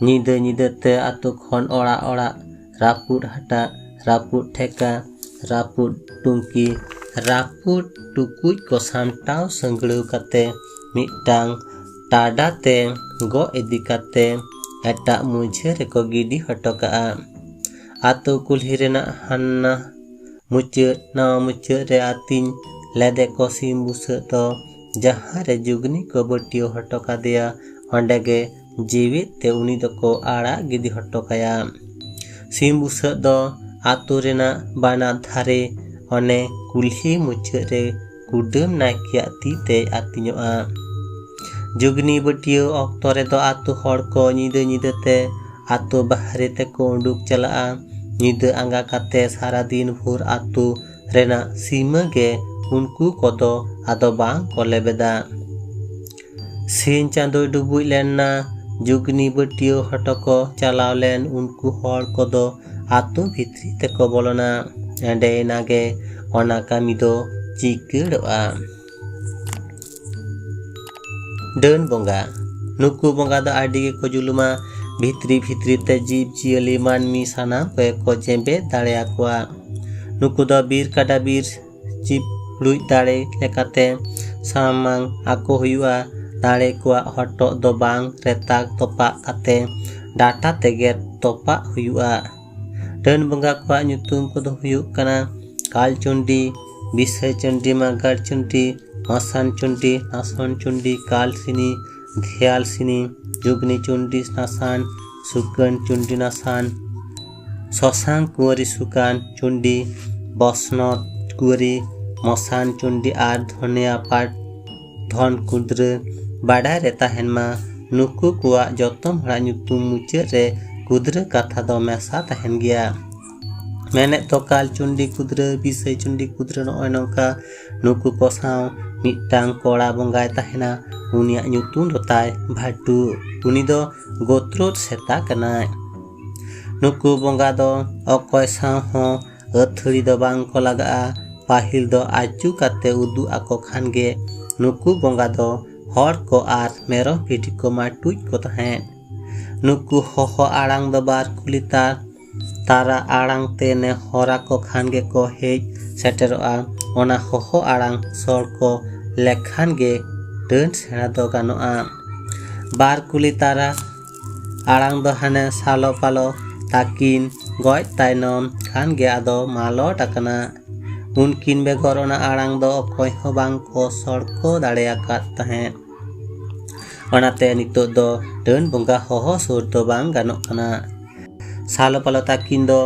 ᱧᱤᱫᱟᱹ ᱧᱤᱫᱟᱹ ᱛᱮ ᱟᱛᱳ ᱠᱷᱚᱱ ᱚᱲᱟᱜ ᱚᱲᱟᱜ ᱨᱟᱹᱯᱩᱫ ᱦᱟᱴᱟᱜ, ᱨᱟᱹᱯᱩᱫ ᱴᱷᱮᱠᱟ, ᱨᱟᱹᱯᱩᱫ ᱴᱩᱝᱠᱤ, ᱨᱟᱹᱯᱩᱫ ᱴᱩᱠᱩᱡ ᱠᱚ ᱥᱟᱢᱴᱟᱣ ᱥᱟᱹᱝᱜᱲᱟᱹᱣ ᱠᱟᱛᱮ ᱢᱤᱫᱴᱟᱝ ᱴᱟᱰᱟ ᱛᱮ ᱜᱚᱜ ᱤᱫᱤ ᱠᱟᱛᱮ ᱮᱴᱟᱜ ᱢᱩᱡᱷᱟᱹ ᱨᱮᱠᱚ ᱜᱤᱰᱤ ᱦᱚᱴᱚ ᱠᱟᱜᱼᱟ᱾ ᱟᱛᱳ ᱠᱩᱞᱦᱤ ᱨᱮᱱᱟᱜ ᱦᱟᱱᱟ ᱢᱩᱪᱟᱹᱫ ᱱᱟᱣᱟ ᱢᱩᱪᱟᱹᱫ ᱨᱮ ᱟᱹᱛᱤᱧ ᱞᱮᱫᱮ ᱠᱚ ᱥᱤᱢ ᱵᱩᱥᱟᱹᱜ ᱫᱚ ᱡᱟᱦᱟᱸ ᱨᱮ ᱡᱩᱜᱽᱱᱤ ᱠᱚ ᱵᱟᱹᱴᱤᱭᱟᱹᱣ ᱦᱚᱴᱚ ᱠᱟᱫᱮᱭᱟ, ᱚᱸᱰᱮ ᱜᱮ ᱡᱤᱣᱮᱫ ᱛᱮ ᱩᱱᱤ ᱫᱚᱠᱚ ᱟᱲᱟᱜ ᱜᱤᱰᱤ ᱦᱚᱴᱚ ᱠᱟᱭᱟ᱾ ᱥᱤᱢ ᱵᱩᱥᱟᱹᱜ ᱫᱚ ᱟᱛᱳ ᱨᱮᱱᱟᱜ ᱵᱟᱱᱟᱨ ᱫᱷᱟᱨᱮ ᱚᱱᱮ ᱠᱩᱞᱦᱤ ᱢᱩᱪᱟᱹᱫ ᱨᱮ ᱠᱩᱰᱟᱹᱢ ᱱᱟᱭᱠᱮᱭᱟᱜ ᱛᱤ ᱛᱮᱭ ᱟᱹᱛᱤᱧᱚᱜᱼᱟ᱾ ᱡᱩᱜᱽᱱᱤ ᱵᱟᱹᱴᱤᱭᱟᱹᱣ ᱚᱠᱛᱚ ᱨᱮᱫᱚ ᱟᱛᱳ ᱦᱚᱲ ᱠᱚ ᱧᱤᱫᱟᱹ ᱧᱤᱫᱟᱹ ᱛᱮ ᱟᱛᱳ ᱵᱟᱦᱨᱮ ᱛᱮᱠᱚ ᱩᱰᱩᱠ ᱪᱟᱞᱟᱜᱼᱟ᱾ ᱧᱤᱫᱟᱹ ᱟᱸᱜᱟ ᱠᱟᱛᱮ ᱥᱟᱨᱟᱫᱤᱱ ᱵᱷᱳᱨ ᱟᱛᱳ ᱨᱮᱱᱟᱜ ᱥᱤᱢᱟᱹ ᱜᱮ ᱩᱱᱠᱩ ᱠᱚᱫᱚ ᱟᱫᱚ ᱵᱟᱝ ᱠᱚ ᱞᱮᱵᱮᱫᱟ᱾ ᱥᱤᱧ ᱪᱟᱸᱫᱳᱭ ᱰᱩᱵᱩᱡ ᱞᱮᱱᱟ, ᱡᱩᱜᱽᱱᱤ ᱵᱟᱹᱴᱤᱭᱟᱹᱣ ᱦᱚᱴᱚ ᱠᱚ ᱪᱟᱞᱟᱣ ᱞᱮᱱ ᱩᱱᱠᱩ ᱦᱚᱲ ᱠᱚᱫᱚ ᱟᱛᱳ ᱵᱷᱤᱛᱨᱤ ᱛᱮᱠᱚ ᱵᱚᱞᱚᱱᱟ᱾ ᱮᱸᱰᱮᱭᱮᱱᱟ ᱜᱮ ᱚᱱᱟ ᱠᱟᱹᱢᱤ ᱫᱚ ᱪᱤᱠᱟᱹᱲᱚᱜᱼᱟ᱾ ᱰᱟᱹᱱ ᱵᱚᱸᱜᱟ᱾ ᱱᱩᱠᱩ ᱵᱚᱸᱜᱟ ᱫᱚ ᱟᱹᱰᱤ ᱜᱮᱠᱚ ᱡᱩᱞᱩᱢᱟ᱾ ᱵᱷᱤᱛᱨᱤ ᱵᱷᱤᱛᱨᱤ ᱛᱮ ᱡᱤᱵᱽ ᱡᱤᱭᱟᱹᱞᱤ ᱢᱟᱹᱱᱢᱤ ᱥᱟᱱᱟᱢ ᱠᱚᱜᱮ ᱠᱚ ᱡᱮᱵᱮᱫ ᱫᱟᱲᱮᱭᱟᱠᱚᱣᱟ᱾ ᱱᱩᱠᱩ ᱫᱚ ᱵᱤᱨ ᱠᱟᱰᱟ ᱵᱤᱨ ᱪᱤᱯᱲᱩᱡ ᱫᱟᱲᱮ ᱞᱮᱠᱟᱛᱮ ᱥᱟᱢᱟᱝ ᱟᱠᱚ ᱦᱩᱭᱩᱜᱼᱟ᱾ ᱫᱟᱲᱮ ᱠᱚᱣᱟᱜ ᱦᱚᱴᱚᱜ ᱫᱚ ᱵᱟᱝ ᱨᱮᱛᱟ ᱛᱚᱯᱟᱜ ᱠᱟᱛᱮ ᱰᱟᱴᱟ ᱛᱮᱜᱮ ᱛᱚᱯᱟᱜ ᱦᱩᱭᱩᱜᱼᱟ᱾ ᱰᱟᱹᱱ ᱵᱚᱸᱜᱟ ᱠᱚᱣᱟᱜ ᱧᱩᱛᱩᱢ ᱠᱚᱫᱚ ᱦᱩᱭᱩᱜ ᱠᱟᱱᱟ ᱠᱟᱞ ᱪᱩᱱᱰᱤ, ᱵᱤᱥᱟᱹᱭ ᱪᱩᱱᱰᱤ, ᱢᱟᱜᱟᱲ ᱪᱩᱱᱰᱤ, ᱢᱟᱥᱟᱱ ᱪᱩᱱᱰᱤ, ᱱᱟᱥᱚᱱ ᱪᱩᱱᱰᱤ, ᱠᱟᱞ ᱥᱤᱱᱤ, ᱫᱷᱮᱭᱟᱞ ᱥᱤᱱᱤ, ᱡᱩᱜᱽᱱᱤ ᱪᱩᱱᱰᱤ ᱱᱟᱥᱟᱱ, ᱥᱩᱠᱟᱹᱱ ᱪᱩᱱᱰᱤ ᱱᱟᱥᱟᱱ, ᱥᱚᱥᱟᱝ ᱠᱩᱸᱣᱟᱨᱤ ᱥᱩᱠᱟᱱ ᱪᱩᱱᱰᱤ, ᱵᱚᱥᱱᱚᱛ ᱠᱩᱸᱣᱟᱨᱤ ᱢᱚᱥᱟᱱ ᱪᱩᱱᱰᱤ ᱟᱨ ᱫᱷᱚᱱᱮᱭᱟ ᱯᱟᱴ ᱫᱷᱚᱱ ᱠᱩᱫᱽᱨᱟᱹ᱾ ᱵᱟᱰᱟᱭ ᱨᱮ ᱛᱟᱦᱮᱱ ᱢᱟ, ᱱᱩᱠᱩ ᱠᱚᱣᱟᱜ ᱡᱚᱛᱚᱢ ᱦᱚᱲᱟᱜ ᱧᱩᱛᱩᱢ ᱢᱩᱪᱟᱹᱫ ᱨᱮ ᱠᱩᱫᱽᱨᱟᱹ ᱠᱟᱛᱷᱟ ᱫᱚ ᱢᱮᱥᱟ ᱛᱟᱦᱮᱱ ᱜᱮᱭᱟ᱾ ᱢᱮᱱᱮᱫ ᱫᱚ ᱠᱟᱞ ᱪᱩᱱᱰᱤ ᱠᱩᱫᱽᱨᱟᱹ, ᱵᱤᱥᱟᱹᱭ ᱪᱩᱱᱰᱤ ᱠᱩᱫᱽᱨᱟᱹ ᱱᱚᱜᱼᱚᱭ ᱱᱚᱝᱠᱟ᱾ ᱱᱩᱠᱩ ᱠᱚ ᱥᱟᱶ ᱢᱤᱫᱴᱟᱝ ᱠᱚᱲᱟ ᱵᱚᱸᱜᱟᱭ ᱛᱟᱦᱮᱱᱟ, ᱩᱱᱤᱭᱟᱜ ᱧᱩᱛᱩᱢ ᱫᱚ ᱛᱟᱭ ᱵᱷᱟᱴᱩ᱾ ᱩᱱᱤ ᱫᱚ ᱜᱳᱛᱨᱳᱫ ᱥᱮᱛᱟ ᱠᱟᱱᱟᱭ᱾ ᱱᱩᱠᱩ ᱵᱚᱸᱜᱟ ᱫᱚ ᱚᱠᱚᱭ ᱥᱟᱶ ᱦᱚᱸ ᱟᱹᱛᱷᱟᱹᱲᱤ ᱫᱚ ᱵᱟᱝ ᱠᱚ ᱞᱟᱜᱟᱜᱼᱟ᱾ ᱯᱟᱹᱦᱤᱞ ᱫᱚ ᱟᱹᱪᱩ ᱠᱟᱛᱮ ᱩᱫᱩᱜ ᱟᱠᱚ ᱠᱷᱟᱱ ᱜᱮ ᱱᱩᱠᱩ ᱵᱚᱸᱜᱟ ᱫᱚ ᱦᱚᱲ ᱠᱚ ᱟᱨ ᱢᱮᱨᱚᱢ ᱵᱷᱤᱰᱤ ᱠᱚ ᱢᱟᱴᱩᱡ ᱠᱚ ᱛᱟᱦᱮᱸᱫ᱾ ᱱᱩᱠᱩ ᱦᱚᱦᱚ ᱟᱲᱟᱝ ᱫᱚ ᱵᱟᱨ ᱠᱩᱞᱤ ᱛᱟᱨ ᱛᱟᱨᱟ ᱟᱲᱟᱝ ᱛᱮ ᱱᱮᱦᱚᱨ ᱟᱠᱚ ᱠᱷᱟᱱ ᱜᱮᱠᱚ ᱦᱮᱡ ᱥᱮᱴᱮᱨᱚᱜᱼᱟ᱾ ᱚᱱᱟ ᱦᱚᱦᱚ ᱟᱲᱟᱝ ᱥᱚᱲ ᱠᱚ ᱞᱮᱠᱷᱟᱱ ᱜᱮ ᱰᱟᱹᱱ ᱥᱮᱬᱟ ᱫᱚ ᱜᱟᱱᱚᱜᱼᱟ᱾ ᱵᱟᱨ ᱠᱩᱞᱤ ᱛᱟᱨᱟ ᱟᱲᱟᱝ ᱫᱚ ᱦᱟᱱᱮ ᱥᱟᱞᱚ ᱯᱟᱞᱚ ᱛᱟᱹᱠᱤᱱ ᱜᱚᱡ ᱛᱟᱭᱱᱚᱢ ᱠᱷᱟᱱ ᱜᱮ ᱟᱫᱚ ᱢᱟᱞᱚᱴ ᱟᱠᱟᱱᱟ᱾ ᱩᱱᱠᱤᱱ ᱵᱮᱜᱚᱨ ᱚᱱᱟ ᱟᱲᱟᱝ ᱫᱚ ᱚᱠᱚᱭ ᱦᱚᱸ ᱵᱟᱝ ᱠᱚ ᱥᱚᱲᱠᱚ ᱫᱟᱲᱮᱭᱟᱠᱟᱫ ᱛᱟᱦᱮᱸᱫ᱾ ᱚᱱᱟᱛᱮ ᱱᱤᱛᱚᱜ ᱫᱚ ᱰᱟᱹᱱ ᱵᱚᱸᱜᱟ ᱦᱚᱦᱚ ᱥᱩᱨ ᱫᱚ ᱵᱟᱝ ᱜᱟᱱᱚᱜ ᱠᱟᱱᱟ᱾ ᱥᱟᱞᱚ ᱯᱟᱞᱚ ᱛᱟᱹᱠᱤᱱ ᱫᱚ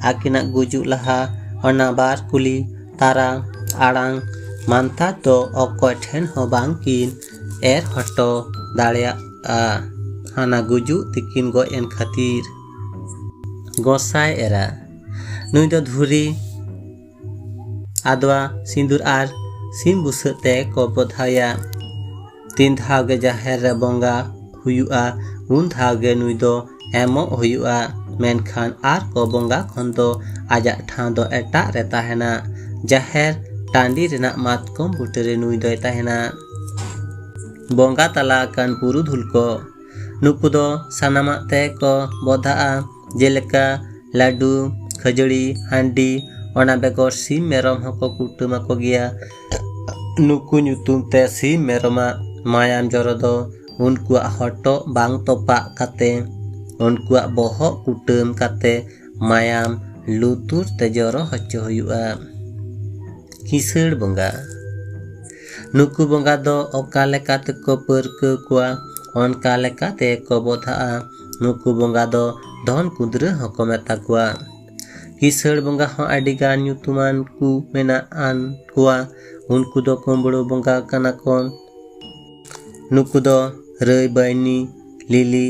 ᱟᱹᱠᱤᱱᱟᱜ ᱜᱩᱡᱩᱜ ᱞᱟᱦᱟ ᱚᱱᱟ ᱵᱟᱨ ᱠᱩᱞᱤ ᱛᱟᱨᱟ ᱟᱲᱟᱝ ᱢᱟᱱᱛᱷᱟ ᱫᱚ ᱚᱠᱚᱭ ᱴᱷᱮᱱ ᱦᱚᱸ ᱵᱟᱝ ᱠᱤᱱ ᱮᱨ ᱦᱚᱴᱚ ᱫᱟᱲᱮᱭᱟᱜᱼᱟ᱾ ᱦᱟᱱᱟ ᱜᱩᱡᱩᱜ ᱛᱤᱠᱤᱱ ᱜᱚᱡ ᱮᱱ ᱠᱷᱟᱹᱛᱤᱨ᱾ ᱜᱚᱸᱥᱟᱭ ᱮᱨᱟ, ᱱᱩᱭ ᱫᱚ ᱫᱷᱩᱨᱤ, ᱟᱫᱽᱣᱟ, ᱥᱤᱸᱫᱩᱨ ᱟᱨ ᱥᱤᱢ ᱵᱩᱥᱟᱹᱜ ᱛᱮ ᱠᱚ ᱵᱚᱫᱷᱟᱣᱭᱟ᱾ ᱛᱤᱱ ᱫᱷᱟᱣ ᱜᱮ ᱡᱟᱦᱮᱨ ᱨᱮ ᱵᱚᱸᱜᱟ ᱦᱩᱭᱩᱜᱼᱟ, ᱩᱱ ᱫᱷᱟᱣ ᱜᱮ ᱱᱩᱭ ᱫᱚ ᱮᱢᱚᱜ ᱦᱩᱭᱩᱜᱼᱟ᱾ ᱢᱮᱱᱠᱷᱟᱱ ᱟᱨ ᱠᱚ ᱵᱚᱸᱜᱟ ᱠᱷᱚᱱ ᱫᱚ ᱟᱡᱟᱜ ᱴᱷᱟᱶ ᱫᱚ ᱮᱴᱟᱜ ᱨᱮ ᱛᱟᱦᱮᱱᱟ᱾ ᱡᱟᱦᱮᱨ ᱴᱟᱺᱰᱤ ᱨᱮᱱᱟᱜ ᱢᱟᱛᱠᱚᱢ ᱵᱩᱴᱟᱹᱨᱮ ᱱᱩᱭ ᱫᱚᱭ ᱛᱟᱦᱮᱱᱟ᱾ ᱵᱚᱸᱜᱟ ᱛᱟᱞᱟ ᱟᱠᱟᱱ ᱯᱩᱨᱩᱫᱷᱩᱞ ᱠᱚ, ᱱᱩᱠᱩ ᱫᱚ ᱥᱟᱱᱟᱢᱟᱜ ᱛᱮ ᱠᱚ ᱵᱚᱫᱷᱟᱜᱼᱟ, ᱡᱮᱞᱮᱠᱟ ᱞᱟᱹᱰᱩ, ᱠᱷᱟᱹᱡᱟᱹᱲᱤ, ᱦᱟᱺᱰᱤ, ᱚᱱᱟ ᱵᱮᱜᱚᱨ ᱥᱤᱢ ᱢᱮᱨᱚᱢ ᱦᱚᱸᱠᱚ ᱠᱩᱴᱟᱹᱢ ᱟᱠᱚ ᱜᱮᱭᱟ᱾ ᱱᱩᱠᱩ ᱧᱩᱛᱩᱢ ᱛᱮ ᱥᱤᱢ ᱢᱮᱨᱚᱢᱟᱜ ᱢᱟᱭᱟᱢ ᱡᱚᱨᱚ ᱫᱚ ᱩᱱᱠᱩᱣᱟᱜ ᱦᱚᱴᱚᱜ ᱵᱟᱝ ᱛᱚᱯᱟᱜ ᱠᱟᱛᱮ ᱩᱱᱠᱩᱣᱟᱜ ᱵᱚᱦᱚᱜ ᱠᱩᱴᱟᱹᱢ ᱠᱟᱛᱮ ᱢᱟᱭᱟᱢ ᱞᱩᱛᱩᱨ ᱛᱮ ᱡᱚᱨᱚ ᱦᱚᱪᱚ ᱦᱩᱭᱩᱜᱼᱟ᱾ ᱠᱤᱥᱟᱹᱬ ᱵᱚᱸᱜᱟ, ᱱᱩᱠᱩ ᱵᱚᱸᱜᱟ ᱫᱚ ᱚᱠᱟ ᱞᱮᱠᱟ ᱛᱮᱠᱚ ᱯᱟᱹᱨᱠᱟᱹᱣ ᱠᱚᱣᱟ, ᱚᱱᱠᱟ ᱞᱮᱠᱟ ᱛᱮᱠᱚ ᱵᱚᱫᱷᱟᱜᱼᱟ᱾ ᱱᱩᱠᱩ ᱵᱚᱸᱜᱟ ᱫᱚ ᱫᱷᱚᱱ ᱠᱩᱫᱽᱨᱟᱹ ᱦᱚᱸᱠᱚ ᱢᱮᱛᱟ ᱠᱚᱣᱟ᱾ ᱠᱤᱥᱟᱹᱬ ᱵᱚᱸᱜᱟ ᱦᱚᱸ ᱟᱹᱰᱤ ᱜᱟᱱ ᱧᱩᱛᱩᱢᱟᱱ ᱠᱚ ᱢᱮᱱᱟᱜ ᱟᱱ ᱠᱚᱣᱟ᱾ ᱩᱱᱠᱩ ᱫᱚ ᱠᱩᱢᱵᱽᱲᱩ ᱵᱚᱸᱜᱟ ᱠᱟᱱᱟ ᱠᱚ᱾ ᱱᱩᱠᱩ ᱫᱚ ᱨᱟᱹᱭ, ᱵᱟᱹᱭᱱᱤ, ᱞᱤᱞᱤ,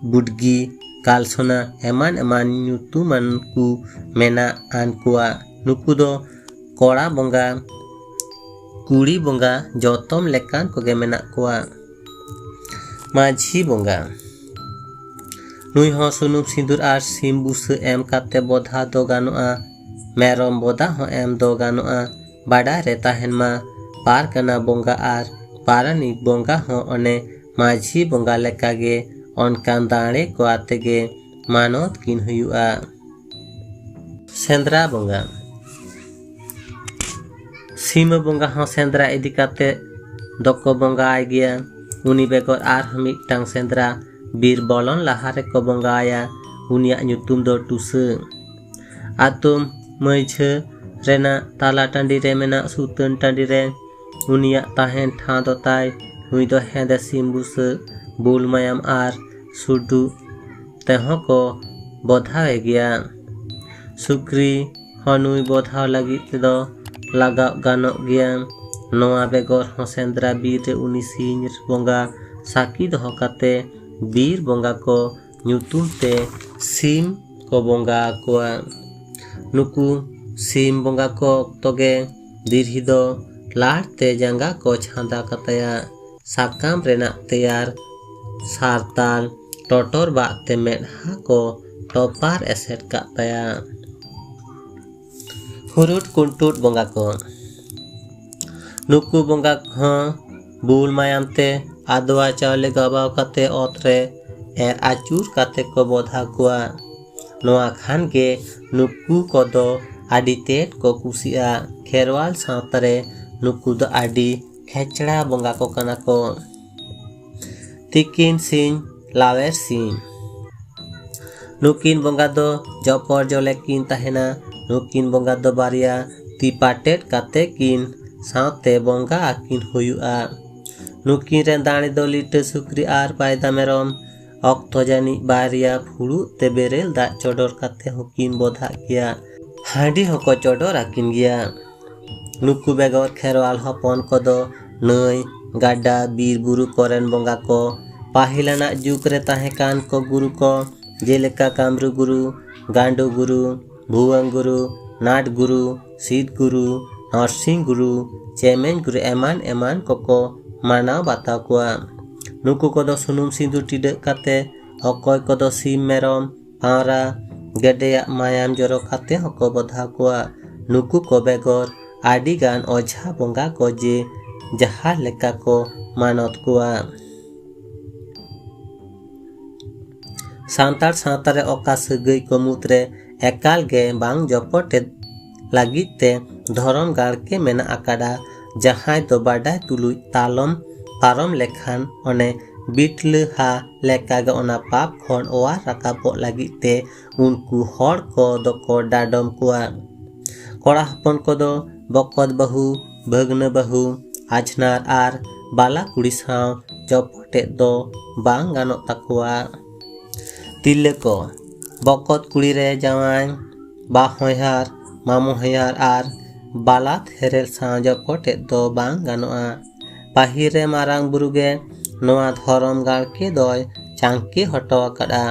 ᱵᱩᱰᱜᱤ, ᱠᱟᱞᱥᱚᱱᱟ ᱮᱢᱟᱱ ᱮᱢᱟᱱ ᱧᱩᱛᱩᱢᱟᱱ ᱠᱚ ᱢᱮᱱᱟᱜ ᱟᱱ ᱠᱚᱣᱟ᱾ ᱱᱩᱠᱩ ᱫᱚ ᱠᱚᱲᱟ ᱵᱚᱸᱜᱟ, ᱠᱩᱲᱤ ᱵᱚᱸᱜᱟ ᱡᱚᱛᱚᱢ ᱞᱮᱠᱟᱱ ᱠᱚᱜᱮ ᱢᱮᱱᱟᱜ ᱠᱚᱣᱟ᱾ ᱢᱟᱹᱡᱷᱤ ᱵᱚᱸᱜᱟ, ᱱᱩᱭ ᱦᱚᱸ ᱥᱩᱱᱩᱢ ᱥᱤᱸᱫᱩᱨ ᱟᱨ ᱥᱤᱢ ᱵᱩᱥᱟᱹᱜ ᱮᱢ ᱠᱟᱛᱮ ᱵᱚᱫᱷᱟ ᱫᱚ ᱜᱟᱱᱚᱜᱼᱟ᱾ ᱢᱮᱨᱚᱢ ᱵᱚᱫᱟ ᱦᱚᱸ ᱮᱢ ᱫᱚ ᱜᱟᱱᱚᱜᱼᱟ᱾ ᱵᱟᱰᱟᱭ ᱨᱮ ᱛᱟᱦᱮᱱ ᱢᱟ, ᱯᱟᱨᱜᱟᱱᱟ ᱵᱚᱸᱜᱟ ᱟᱨ ᱯᱟᱨᱟᱱᱤᱠ ᱵᱚᱸᱜᱟ ᱦᱚᱸ ᱚᱱᱮ ᱢᱟᱹᱡᱷᱤ ᱵᱚᱸᱜᱟ ᱞᱮᱠᱟᱜᱮ ᱚᱱᱠᱟᱱ ᱫᱟᱲᱮ ᱠᱚ ᱟᱛᱮ ᱜᱮ ᱢᱟᱱᱚᱛ ᱠᱤᱱ ᱦᱩᱭᱩᱜᱼᱟ᱾ ᱥᱮᱸᱫᱽᱨᱟ ᱵᱚᱸᱜᱟ, ᱥᱤᱢᱟᱹ ᱵᱚᱸᱜᱟ ᱦᱚᱸ ᱥᱮᱸᱫᱽᱨᱟ ᱤᱫᱤ ᱠᱟᱛᱮ ᱫᱚᱠᱚ ᱵᱚᱸᱜᱟᱭ ᱜᱮᱭᱟ᱾ ᱩᱱᱤ ᱵᱮᱜᱚᱨ ᱟᱨᱦᱚᱸ ᱢᱤᱫᱴᱟᱝ ᱥᱮᱸᱫᱽᱨᱟ ᱵᱤᱨ ᱵᱚᱞᱚᱱ ᱞᱟᱦᱟ ᱨᱮᱠᱚ ᱵᱚᱸᱜᱟᱭᱟ᱾ ᱩᱱᱤᱭᱟᱜ ᱧᱩᱛᱩᱢ ᱫᱚ ᱴᱩᱥᱟᱹ᱾ ᱟᱛᱚᱢ ᱢᱟᱹᱭᱡᱷᱟᱹ ᱨᱮᱱᱟᱜ ᱛᱟᱞᱟ ᱴᱟᱺᱰᱤ ᱨᱮ ᱢᱮᱱᱟᱜ ᱥᱩᱛᱟᱹᱱ ᱴᱟᱺᱰᱤ ᱨᱮ ᱩᱱᱤᱭᱟᱜ ᱛᱟᱦᱮᱱ ᱴᱷᱟᱶ ᱫᱚ ᱛᱟᱭ᱾ ᱱᱩᱭ ᱫᱚ ᱦᱮᱸᱫᱮ ᱥᱤᱢ ᱵᱩᱥᱟᱹᱜ, ᱵᱩᱞ ᱢᱟᱭᱟᱢ ᱟᱨ ᱥᱩᱰᱩ ᱛᱮᱦᱚᱸ ᱠᱚ ᱵᱚᱫᱷᱟᱣᱮ ᱜᱮᱭᱟ᱾ ᱥᱩᱠᱨᱤ ᱦᱚᱸ ᱱᱩᱭ ᱵᱚᱫᱷᱟᱣ ᱞᱟᱹᱜᱤᱫ ᱛᱮᱫᱚ ᱞᱟᱜᱟᱣ ᱜᱟᱱᱚᱜ ᱜᱮᱭᱟ᱾ ᱱᱚᱣᱟ ᱵᱮᱜᱚᱨ ᱦᱚᱸ ᱥᱮᱸᱫᱽᱨᱟ ᱵᱤᱨ ᱨᱮ ᱩᱱᱤ ᱥᱤᱧ ᱵᱚᱸᱜᱟ ᱥᱟᱹᱠᱷᱤ ᱫᱚᱦᱚ ᱠᱟᱛᱮ ᱵᱤᱨ ᱵᱚᱸᱜᱟ ᱠᱚ ᱧᱩᱛᱩᱢ ᱛᱮ ᱥᱤᱢ ᱠᱚ ᱵᱚᱸᱜᱟ ᱟᱠᱚᱣᱟ᱾ ᱱᱩᱠᱩ ᱥᱤᱢ ᱵᱚᱸᱜᱟ ᱠᱚ ᱚᱠᱛᱚ ᱜᱮ ᱫᱤᱨᱦᱤ ᱫᱚ ᱞᱟᱲ ᱛᱮ ᱡᱟᱸᱜᱟ ᱠᱚ ᱪᱷᱟᱸᱫᱟ ᱠᱟᱛᱟᱭᱟ᱾ ᱥᱟᱠᱟᱢ ᱨᱮᱱᱟᱜ ᱛᱮᱭᱟᱨ ᱥᱟᱨᱛᱟᱞ ᱴᱚᱴᱚᱨ ᱵᱟᱜ ᱛᱮ ᱢᱮᱫᱦᱟ ᱠᱚ ᱴᱚᱯᱟᱨ ᱮᱥᱮᱫ ᱠᱟᱜ ᱛᱟᱭᱟ᱾ ᱦᱩᱨᱩᱴ ᱠᱩᱱᱴᱩᱴ ᱵᱚᱸᱜᱟ ᱠᱚ᱾ ᱱᱩᱠᱩ ᱵᱚᱸᱜᱟ ᱦᱚᱸ ᱵᱩᱞ ᱢᱟᱭᱟᱢ ᱛᱮ ᱟᱫᱣᱟ ᱪᱟᱣᱞᱮ ᱜᱟᱵᱟᱣ ᱠᱟᱛᱮ ᱚᱛ ᱨᱮ ᱮᱨ ᱟᱹᱪᱩᱨ ᱠᱟᱛᱮ ᱠᱚ ᱵᱚᱫᱷᱟ ᱠᱚᱣᱟ᱾ ᱱᱚᱣᱟ ᱠᱷᱟᱱ ᱜᱮ ᱱᱩᱠᱩ ᱠᱚᱫᱚ ᱟᱹᱰᱤ ᱛᱮᱫ ᱠᱚ ᱠᱩᱥᱤᱜᱼᱟ᱾ ᱠᱷᱮᱨᱣᱟᱞ ᱥᱟᱶᱛᱟ ᱨᱮ ᱱᱩᱠᱩ ᱫᱚ ᱟᱹᱰᱤ ᱠᱷᱮᱪᱲᱟ ᱵᱚᱸᱜᱟ ᱠᱚ ᱠᱟᱱᱟ ᱠᱚ᱾ ᱛᱤᱠᱤᱱ ᱥᱤᱧ ᱞᱟᱣᱮᱨ ᱥᱤᱧ᱾ ᱱᱩᱠᱤᱱ ᱵᱚᱸᱜᱟ ᱫᱚ ᱡᱚᱯᱚᱨ ᱡᱚᱞᱮ ᱠᱤᱱ ᱛᱟᱦᱮᱱᱟ᱾ ᱱᱩᱠᱤᱱ ᱵᱚᱸᱜᱟ ᱫᱚ ᱵᱟᱨᱭᱟ ᱛᱤ ᱯᱟᱴᱮᱫ ᱠᱟᱛᱮ ᱠᱤᱱ ᱥᱟᱶᱛᱮ ᱵᱚᱸᱜᱟ ᱟᱹᱠᱤᱱ ᱦᱩᱭᱩᱜᱼᱟ᱾ ᱱᱩᱠᱤᱱ ᱨᱮᱱ ᱫᱟᱲᱮ ᱫᱚ ᱞᱤᱴᱟᱹ ᱥᱩᱠᱨᱤ ᱟᱨ ᱯᱟᱭᱫᱟ ᱢᱮᱨᱚᱢ᱾ ᱚᱠᱛᱚ ᱡᱟᱹᱱᱤᱡ ᱵᱟᱨᱭᱟ ᱯᱷᱩᱲᱩᱜ ᱛᱮ ᱵᱮᱨᱮᱞ ᱫᱟᱜ ᱪᱚᱰᱚᱨ ᱠᱟᱛᱮ ᱦᱚᱸᱠᱤᱱ ᱵᱚᱫᱷᱟᱜ ᱜᱮᱭᱟ᱾ ᱦᱟᱺᱰᱤ ᱦᱚᱸᱠᱚ ᱪᱚᱰᱚᱨ ᱟᱹᱠᱤᱱ ᱜᱮᱭᱟ᱾ ᱱᱩᱠᱩ ᱵᱮᱜᱚᱨ ᱠᱷᱮᱨᱣᱟᱞ ᱦᱚᱯᱚᱱ ᱠᱚᱫᱚ ᱱᱟᱹᱭ, ᱜᱟᱰᱟ, ᱵᱤᱨ ᱵᱩᱨᱩ ᱠᱚᱨᱮᱱ ᱵᱚᱸᱜᱟ ᱠᱚ, ᱯᱟᱹᱦᱤᱞᱟᱱᱟᱜ ᱡᱩᱜᱽ ᱨᱮ ᱛᱟᱦᱮᱸ ᱠᱟᱱ ᱠᱚ ᱜᱩᱨᱩ ᱠᱚ, ᱡᱮᱞᱮᱠᱟ ᱠᱟᱢᱨᱩ ᱜᱩᱨᱩ, ᱜᱟᱸᱰᱳ ᱜᱩᱨᱩ, ᱵᱷᱩᱣᱟᱹᱝ ᱜᱩᱨᱩ, ᱱᱟᱴ ᱜᱩᱨᱩ, ᱥᱤᱫ ᱜᱩᱨᱩ, ᱱᱚᱨᱥᱤᱝ ᱜᱩᱨᱩ, ᱪᱮᱢᱮᱧ ᱜᱩᱨᱩ ᱮᱢᱟᱱ ᱮᱢᱟᱱ ᱠᱚᱠᱚ ᱢᱟᱱᱟᱣ ᱵᱟᱛᱟᱣ ᱠᱚᱣᱟ᱾ ᱱᱩᱠᱩ ᱠᱚᱫᱚ ᱥᱩᱱᱩᱢ ᱥᱤᱸᱫᱩᱨ ᱴᱤᱰᱟᱹᱜ ᱠᱟᱛᱮ ᱚᱠᱚᱭ ᱠᱚᱫᱚ ᱥᱤᱢ ᱢᱮᱨᱚᱢ ᱯᱟᱣᱨᱟ, ᱜᱮᱰᱮᱭᱟᱜ ᱢᱟᱭᱟᱢ ᱡᱚᱨᱚ ᱠᱟᱛᱮ ᱦᱚᱸᱠᱚ ᱵᱚᱫᱷᱟᱣ ᱠᱚᱣᱟ᱾ ᱱᱩᱠᱩ ᱠᱚ ᱵᱮᱜᱚᱨ ᱟᱹᱰᱤ ᱜᱟᱱ ᱚᱡᱷᱟ ᱵᱚᱸᱜᱟ ᱠᱚ ᱡᱮ ᱡᱟᱦᱟᱸ ᱞᱮᱠᱟ ᱠᱚ ᱢᱟᱱᱚᱛ ᱠᱚᱣᱟ᱾ ᱥᱟᱱᱛᱟᱲ ᱥᱟᱶᱛᱟ ᱨᱮ ᱚᱠᱟ ᱥᱟᱹᱜᱟᱹᱭ ᱠᱚ ᱢᱩᱫᱽᱨᱮ ᱮᱠᱟᱞ ᱜᱮ ᱵᱟᱝ ᱡᱚᱯᱚᱴᱮᱫ ᱞᱟᱹᱜᱤᱫ ᱛᱮ ᱫᱷᱚᱨᱚᱢ ᱜᱟᱲ ᱜᱮ ᱢᱮᱱᱟᱜ ᱟᱠᱟᱫᱟ, ᱡᱟᱦᱟᱸᱭ ᱫᱚ ᱵᱟᱰᱟᱭ ᱛᱩᱞᱩᱡ ᱛᱟᱞᱚᱢ ᱯᱟᱨᱚᱢ ᱞᱮᱠᱷᱟᱱ ᱚᱱᱮ ᱵᱤᱴᱞᱟᱹᱦᱟ ᱞᱮᱠᱟᱜᱮ ᱚᱱᱟ ᱯᱟᱯ ᱠᱷᱚᱱ ᱚᱣᱟᱨ ᱨᱟᱠᱟᱵᱚᱜ ᱞᱟᱹᱜᱤᱫ ᱛᱮ ᱩᱱᱠᱩ ᱦᱚᱲ ᱠᱚ ᱫᱚᱠᱚ ᱰᱟᱰᱚᱢ ᱠᱚᱣᱟ᱾ ᱠᱚᱲᱟ ᱦᱚᱯᱚᱱ ᱠᱚᱫᱚ ᱵᱚᱠᱚᱛ ᱵᱟᱹᱦᱩ, ᱵᱷᱟᱹᱜᱽᱱᱟᱹ ᱵᱟᱹᱦᱩ, ᱟᱡᱷᱱᱟᱨ ᱟᱨ ᱵᱟᱞᱟ ᱠᱩᱲᱤ ᱥᱟᱶ ᱡᱚᱯᱚᱴᱮᱫ ᱫᱚ ᱵᱟᱝ ᱜᱟᱱᱚᱜ ᱛᱟᱠᱚᱣᱟ᱾ ᱛᱤᱨᱞᱟᱹ ᱠᱚ ᱵᱚᱠᱚᱛ ᱠᱩᱲᱤ ᱨᱮ ᱡᱟᱶᱟᱭ, ᱵᱟᱦᱚᱧᱦᱟᱨ, ᱢᱟᱢᱚ ᱦᱚᱧᱦᱟᱨ ᱟᱨ ᱵᱟᱞᱟᱛ ᱦᱮᱨᱮᱞ ᱥᱟᱶ ᱡᱚᱯᱚᱴᱮᱫ ᱫᱚ ᱵᱟᱝ ᱜᱟᱱᱚᱜᱼᱟ᱾ ᱯᱟᱹᱦᱤᱞ ᱨᱮ ᱢᱟᱨᱟᱝ ᱵᱩᱨᱩ ᱜᱮ ᱱᱚᱣᱟ ᱫᱷᱚᱨᱚᱢ ᱜᱟᱲᱠᱮ ᱫᱚᱭ ᱪᱟᱝᱠᱮ ᱦᱚᱴᱚ ᱟᱠᱟᱫᱼᱟ᱾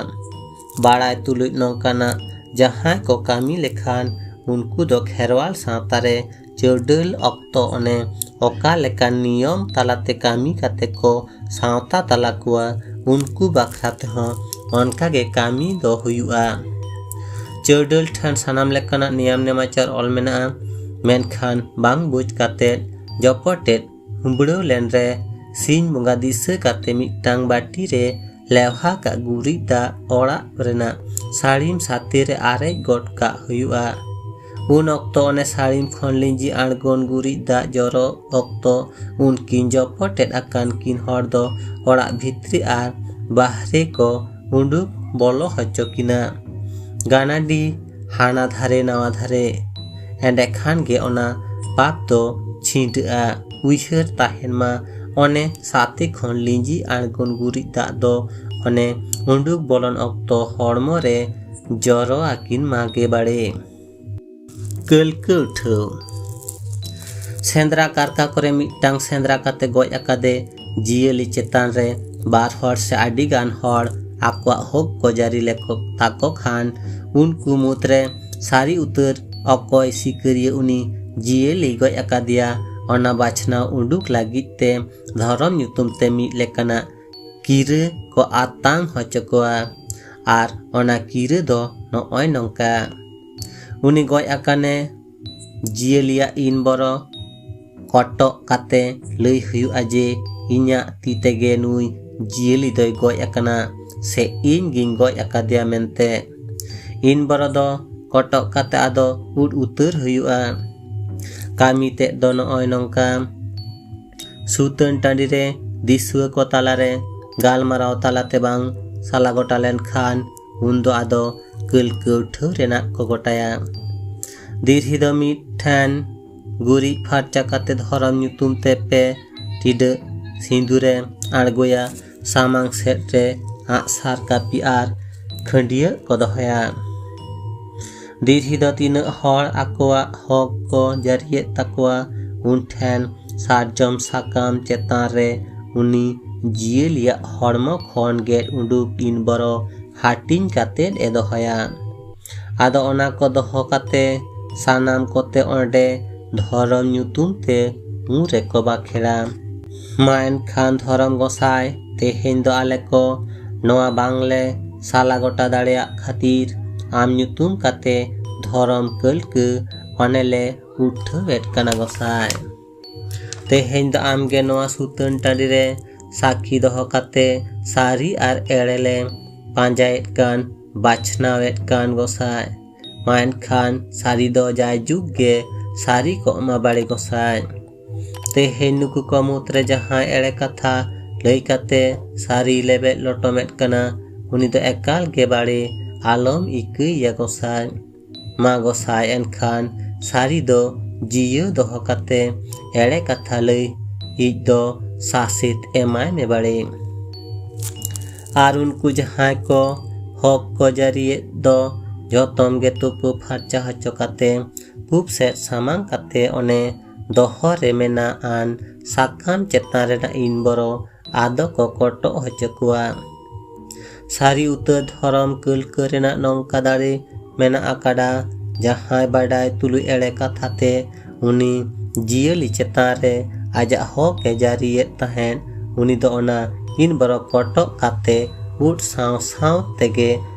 ᱵᱟᱲᱟᱭ ᱛᱩᱞᱩᱡ ᱱᱚᱝᱠᱟᱱᱟᱜ ᱡᱟᱦᱟᱸᱭ ᱠᱚ ᱠᱟᱹᱢᱤ ᱞᱮᱠᱷᱟᱱ ᱩᱱᱠᱩ ᱫᱚ ᱠᱷᱮᱨᱣᱟᱞ ᱥᱟᱶᱛᱟ ᱨᱮ ᱪᱟᱹᱰᱟᱹᱞ ᱚᱠᱛᱚ ᱚᱱᱮ ᱚᱠᱟ ᱞᱮᱠᱟᱱ ᱱᱤᱭᱚᱢ ᱛᱟᱞᱟᱛᱮ ᱠᱟᱹᱢᱤ ᱠᱟᱛᱮ ᱠᱚ ᱥᱟᱶᱛᱟ ᱛᱟᱞᱟ ᱠᱚᱣᱟ, ᱩᱱᱠᱩ ᱵᱟᱠᱷᱨᱟ ᱛᱮᱦᱚᱸ ᱚᱱᱠᱟ ᱜᱮ ᱠᱟᱹᱢᱤ ᱫᱚ ᱦᱩᱭᱩᱜᱼᱟ᱾ ᱪᱟᱹᱰᱟᱹᱞ ᱴᱷᱮᱱ ᱥᱟᱱᱟᱢ ᱞᱮᱠᱟᱱᱟᱜ ᱱᱮᱭᱟᱢ ᱱᱮᱢᱟᱪᱟᱨ ᱚᱞ ᱢᱮᱱᱟᱜᱼᱟ, ᱢᱮᱱᱠᱷᱟᱱ ᱵᱟᱝ ᱵᱩᱡᱽ ᱠᱟᱛᱮ ᱡᱚᱯᱚᱴᱮᱫ ᱦᱩᱸᱵᱽᱲᱟᱹᱣ ᱞᱮᱱ ᱨᱮ ᱥᱤᱧ ᱵᱚᱸᱜᱟ ᱫᱤᱥᱟᱹ ᱠᱟᱛᱮ ᱢᱤᱫᱴᱟᱝ ᱵᱟᱹᱴᱤ ᱨᱮ ᱞᱮᱣᱦᱟ ᱠᱟᱜ ᱜᱩᱨᱤᱡ ᱫᱟᱜ ᱚᱲᱟᱜ ᱨᱮᱱᱟᱜ ᱥᱟᱹᱲᱤᱢ ᱥᱟᱛᱮ ᱨᱮ ᱟᱨᱮᱡ ᱜᱚᱫ ᱠᱟᱜ ᱦᱩᱭᱩᱜᱼᱟ᱾ ᱩᱱ ᱚᱠᱛᱚ ᱚᱱᱮ ᱥᱟᱹᱲᱤᱢ ᱠᱷᱚᱱ ᱞᱤᱸᱡᱤ ᱟᱬᱜᱚᱱ ᱜᱩᱨᱤᱡ ᱫᱟᱜ ᱡᱚᱨᱚ ᱚᱠᱛᱚ ᱩᱱᱠᱤᱱ ᱡᱚᱯᱚᱴᱮᱫ ᱟᱠᱟᱱ ᱠᱤᱱ ᱦᱚᱲ ᱫᱚ ᱚᱲᱟᱜ ᱵᱷᱤᱛᱨᱤ ᱟᱨ ᱵᱟᱦᱨᱮ ᱠᱚ ᱩᱰᱩᱠ ᱵᱚᱞᱚ ᱦᱚᱪᱚ ᱠᱤᱱᱟ᱾ ᱜᱟᱱᱟᱰᱤ ᱦᱟᱱᱟ ᱫᱷᱟᱨᱮ ᱱᱟᱣᱟ ᱫᱷᱟᱨᱮ, ᱮᱸᱰᱮᱠᱷᱟᱱ ᱜᱮ ᱚᱱᱟ ᱯᱟᱯ ᱫᱚ ᱪᱷᱤᱸᱰᱟᱹᱜᱼᱟ᱾ ᱩᱭᱦᱟᱹᱨ ᱛᱟᱦᱮᱱ ᱢᱟ, ᱚᱱᱮ ᱥᱟᱛᱮ ᱠᱷᱚᱱ ᱞᱤᱸᱡᱤ ᱟᱬᱜᱚᱱ ᱜᱩᱨᱤᱡ ᱫᱟᱜ ᱫᱚ ᱚᱱᱮ ᱩᱰᱩᱠ ᱵᱚᱞᱚᱱ ᱚᱠᱛᱚ ᱦᱚᱲᱢᱚ ᱨᱮ ᱡᱚᱨᱚ ᱟᱹᱠᱤᱱ ᱢᱟᱜᱮ ᱵᱟᱲᱮ᱾ ᱠᱟᱹᱞᱠᱟᱹ ᱩᱴᱷᱟᱹᱣ᱾ ᱥᱮᱸᱫᱽᱨᱟ ᱠᱟᱨᱠᱟ ᱠᱚᱨᱮ ᱢᱤᱫᱴᱟᱝ ᱥᱮᱸᱫᱽᱨᱟ ᱠᱟᱛᱮ ᱜᱚᱡ ᱟᱠᱟᱫᱮ ᱡᱤᱭᱟᱹᱞᱤ ᱪᱮᱛᱟᱱ ᱨᱮ ᱵᱟᱨ ᱦᱚᱲ ᱥᱮ ᱟᱹᱰᱤ ᱜᱟᱱ ᱦᱚᱲ ᱟᱠᱚᱣᱟᱜ ᱦᱚᱠ ᱠᱚ ᱡᱟᱹᱨᱤ ᱞᱮᱠᱚ ᱛᱟᱠᱚ ᱠᱷᱟᱱ, ᱩᱱᱠᱩ ᱢᱩᱫᱽᱨᱮ ᱥᱟᱹᱨᱤ ᱩᱛᱟᱹᱨ ᱚᱠᱚᱭ ᱥᱤᱠᱟᱹᱨᱤᱭᱟᱹ ᱩᱱᱤ ᱡᱤᱭᱟᱹᱞᱤ ᱜᱚᱡ ᱟᱠᱟᱫᱮᱭᱟ, ᱚᱱᱟ ᱵᱟᱪᱷᱱᱟᱣ ᱩᱰᱩᱠ ᱞᱟᱹᱜᱤᱫ ᱛᱮ ᱫᱷᱚᱨᱚᱢ ᱧᱩᱛᱩᱢ ᱛᱮ ᱢᱤᱫ ᱞᱮᱠᱟᱱᱟᱜ ᱠᱤᱨᱟᱹ ᱠᱚ ᱟᱛᱟᱝ ᱦᱚᱪᱚ ᱠᱚᱣᱟ᱾ ᱟᱨ ᱚᱱᱟ ᱠᱤᱨᱟᱹ ᱫᱚ ᱱᱚᱜᱼᱚᱭ ᱱᱚᱝᱠᱟ: ᱩᱱᱤ ᱜᱚᱡ ᱟᱠᱟᱱᱮ ᱡᱤᱭᱟᱹᱞᱤᱭᱟᱜ ᱤᱱ ᱵᱚᱨᱚ ᱠᱚᱴᱚᱜ ᱠᱟᱛᱮ ᱞᱟᱹᱭ ᱦᱩᱭᱩᱜᱼᱟ ᱡᱮ, "ᱤᱧᱟᱜ ᱛᱤ ᱛᱮᱜᱮ ᱱᱩᱭ ᱡᱤᱭᱟᱹᱞᱤ ᱫᱚᱭ ᱜᱚᱡ ᱟᱠᱟᱱᱟ" ᱥᱮ "ᱤᱧ ᱜᱤᱧ ᱜᱚᱡ ᱟᱠᱟᱫᱮᱭᱟ" ᱢᱮᱱᱛᱮ᱾ ᱤᱱ ᱵᱚᱨᱚ ᱫᱚ ᱠᱚᱴᱚᱜ ᱠᱟᱛᱮ ᱟᱫᱚ ᱩᱫ ᱩᱛᱟᱹᱨ ᱦᱩᱭᱩᱜᱼᱟ᱾ ᱠᱟᱹᱢᱤ ᱛᱮᱫ ᱫᱚ ᱱᱚᱜᱼᱚᱭ ᱱᱚᱝᱠᱟ: ᱥᱩᱛᱟᱹᱱ ᱴᱟᱺᱰᱤ ᱨᱮ ᱫᱤᱥᱩᱣᱟᱹ ᱠᱚ ᱛᱟᱞᱟᱨᱮ ᱜᱟᱞᱢᱟᱨᱟᱣ ᱛᱟᱞᱟᱛᱮ ᱵᱟᱝ ᱥᱟᱞᱟ ᱜᱚᱴᱟ ᱞᱮᱱᱠᱷᱟᱱ ᱩᱱᱫᱚ ᱟᱫᱚ ᱠᱟᱹᱞᱠᱟᱹᱣ ᱴᱷᱟᱹᱣ ᱨᱮᱱᱟᱜ ᱠᱚ ᱜᱚᱴᱟᱭᱟ᱾ ᱫᱤᱨᱦᱤ ᱫᱚ ᱢᱤᱫ ᱴᱷᱮᱱ ᱜᱩᱨᱤᱡ ᱯᱷᱟᱨᱪᱟ ᱠᱟᱛᱮ ᱫᱷᱚᱨᱚᱢ ᱧᱩᱛᱩᱢ ᱛᱮ ᱯᱮ ᱴᱤᱰᱟᱹᱜ ᱥᱤᱸᱫᱩᱨᱮ ᱟᱬᱜᱚᱭᱟ᱾ ᱥᱟᱢᱟᱝ ᱥᱮᱫ ᱨᱮ ᱟᱜᱼᱥᱟᱨ, ᱠᱟᱹᱯᱤ ᱟᱨ ᱠᱷᱟᱹᱰᱭᱟᱹᱜ ᱠᱚ ᱫᱚᱦᱚᱭᱟ᱾ ᱫᱤᱨᱦᱤ ᱫᱚ ᱛᱤᱱᱟᱹᱜ ᱦᱚᱲ ᱟᱠᱚᱣᱟᱜ ᱦᱚᱠ ᱠᱚ ᱡᱟᱹᱨᱤᱭᱮᱫ ᱛᱟᱠᱚᱣᱟ, ᱩᱱ ᱴᱷᱮᱱ ᱥᱟᱨᱡᱚᱢ ᱥᱟᱠᱟᱢ ᱪᱮᱛᱟᱱ ᱨᱮ ᱩᱱᱤ ᱡᱤᱭᱟᱹᱞᱤᱭᱟᱜ ᱦᱚᱲᱢᱚ ᱠᱷᱚᱱ ᱜᱮᱫ ᱩᱰᱩᱠ ᱤᱱ ᱵᱚᱨᱚ ᱦᱟᱹᱴᱤᱧ ᱠᱟᱛᱮ ᱮ ᱫᱚᱦᱚᱭᱟ᱾ ᱟᱫᱚ ᱚᱱᱟ ᱠᱚ ᱫᱚᱦᱚ ᱠᱟᱛᱮ ᱥᱟᱱᱟᱢ ᱠᱚᱛᱮ ᱚᱸᱰᱮ ᱫᱷᱚᱨᱚᱢ ᱧᱩᱛᱩᱢ ᱛᱮ ᱩᱱ ᱨᱮᱠᱚ ᱵᱟᱠᱷᱮᱲᱟ᱾ ᱢᱟ ᱮᱱᱠᱷᱟᱱ ᱫᱷᱚᱨᱚᱢ ᱜᱚᱸᱥᱟᱭ, ᱛᱮᱦᱮᱧ ᱫᱚ ᱟᱞᱮ ᱠᱚ ᱱᱚᱣᱟ ᱵᱟᱝᱞᱮ ᱥᱟᱞᱟ ᱜᱚᱴᱟ ᱫᱟᱲᱮᱭᱟᱜ ᱠᱷᱟᱹᱛᱤᱨ ᱟᱢ ᱧᱩᱛᱩᱢ ᱠᱟᱛᱮ ᱫᱷᱚᱨᱚᱢ ᱠᱟᱹᱞᱠᱟᱹ ᱚᱱᱮᱞᱮ ᱩᱴᱷᱟᱹᱣᱮᱫ ᱠᱟᱱᱟ ᱜᱚᱸᱥᱟᱭ᱾ ᱛᱮᱦᱮᱧ ᱫᱚ ᱟᱢᱜᱮ ᱱᱚᱣᱟ ᱥᱩᱛᱟᱹᱱ ᱴᱟᱺᱰᱤ ᱨᱮ ᱥᱟᱹᱠᱷᱤ ᱫᱚᱦᱚ ᱠᱟᱛᱮ ᱥᱟᱹᱨᱤ ᱟᱨ ᱮᱲᱮ ᱞᱮ ᱯᱟᱸᱡᱟᱭᱮᱫ ᱠᱟᱱ, ᱵᱟᱪᱷᱱᱟᱣᱮᱫ ᱠᱟᱱ ᱜᱚᱸᱥᱟᱭ᱾ ᱢᱟ ᱮᱱᱠᱷᱟᱱ ᱥᱟᱹᱨᱤ ᱫᱚ ᱡᱟᱭᱡᱩᱜᱽ ᱜᱮ ᱥᱟᱹᱨᱤ ᱠᱚᱜ ᱢᱟ ᱵᱟᱲᱮ ᱜᱚᱸᱥᱟᱭ᱾ ᱛᱮᱦᱮᱧ ᱱᱩᱠᱩ ᱠᱚ ᱢᱩᱫᱽᱨᱮ ᱡᱟᱦᱟᱸᱭ ᱮᱲᱮ ᱠᱟᱛᱷᱟ ᱞᱟᱹᱭ ᱠᱟᱛᱮ ᱥᱟᱹᱨᱤ ᱞᱮᱵᱮᱫ ᱞᱚᱴᱚᱢᱮᱫ ᱠᱟᱱᱟ, ᱩᱱᱤ ᱫᱚ ᱮᱠᱟᱞ ᱜᱮ ᱵᱟᱲᱮ ᱟᱞᱚᱢ ᱤᱠᱟᱹᱭᱮᱭᱟ ᱜᱚᱸᱥᱟᱭ᱾ ᱢᱟ ᱜᱚᱸᱥᱟᱭ ᱮᱱᱠᱷᱟᱱ ᱥᱟᱹᱨᱤ ᱫᱚ ᱡᱤᱭᱟᱹ ᱫᱚᱦᱚ ᱠᱟᱛᱮ ᱮᱲᱮ ᱠᱟᱛᱷᱟ ᱞᱟᱹᱭ ᱤᱡ ᱫᱚ ᱥᱟᱥᱮᱛ ᱮᱢᱟᱭ ᱢᱮ ᱵᱟᱲᱮ᱾ ᱟᱨ ᱩᱱᱠᱩ ᱡᱟᱦᱟᱸᱭ ᱠᱚ ᱦᱚᱠ ᱠᱚ ᱡᱟᱹᱨᱤᱭᱮᱫ ᱫᱚ ᱡᱚᱛᱚᱢ ᱜᱮ ᱛᱩᱯᱩ ᱯᱷᱟᱨᱪᱟ ᱦᱚᱪᱚ ᱠᱟᱛᱮ ᱯᱩᱵ ᱥᱮᱫ ᱥᱟᱢᱟᱝ ᱠᱟᱛᱮ ᱚᱱᱮ ᱫᱚᱦᱚ ᱨᱮ ᱢᱮᱱᱟᱜ ᱟᱱ ᱥᱟᱠᱟᱢ ᱪᱮᱛᱟᱱ ᱨᱮᱱᱟᱜ ᱤᱱ ᱵᱚᱨᱚ ᱟᱫᱚ ᱠᱚ ᱠᱚᱴᱚᱜ ᱦᱚᱪᱚ ᱠᱚᱣᱟ᱾ ᱥᱟᱹᱨᱤ ᱩᱛᱟᱹᱨ ᱫᱷᱚᱨᱚᱢ ᱠᱟᱹᱞᱠᱟᱹ ᱨᱮᱱᱟᱜ ᱱᱚᱝᱠᱟ ᱫᱟᱲᱮ ᱢᱮᱱᱟᱜ ᱟᱠᱟᱫᱟ, ᱡᱟᱦᱟᱸᱭ ᱵᱟᱰᱟᱭ ᱛᱩᱞᱩᱡ ᱮᱲᱮ ᱠᱟᱛᱷᱟ ᱛᱮ ᱩᱱᱤ ᱡᱤᱭᱟᱹᱞᱤ ᱪᱮᱛᱟᱱ ᱨᱮ ᱟᱡᱟᱜ ᱦᱚᱠ ᱮ ᱡᱟᱹᱨᱤᱭᱮᱫ ᱛᱟᱦᱮᱸᱫ, ᱩᱱᱤ ᱫᱚ ᱚᱱᱟ ᱤᱱ ᱵᱚᱨᱚ ᱠᱚᱴᱚᱜ ᱠᱟᱛᱮ ᱩᱫ ᱥᱟᱶ ᱥᱟᱶ ᱛᱮᱜᱮ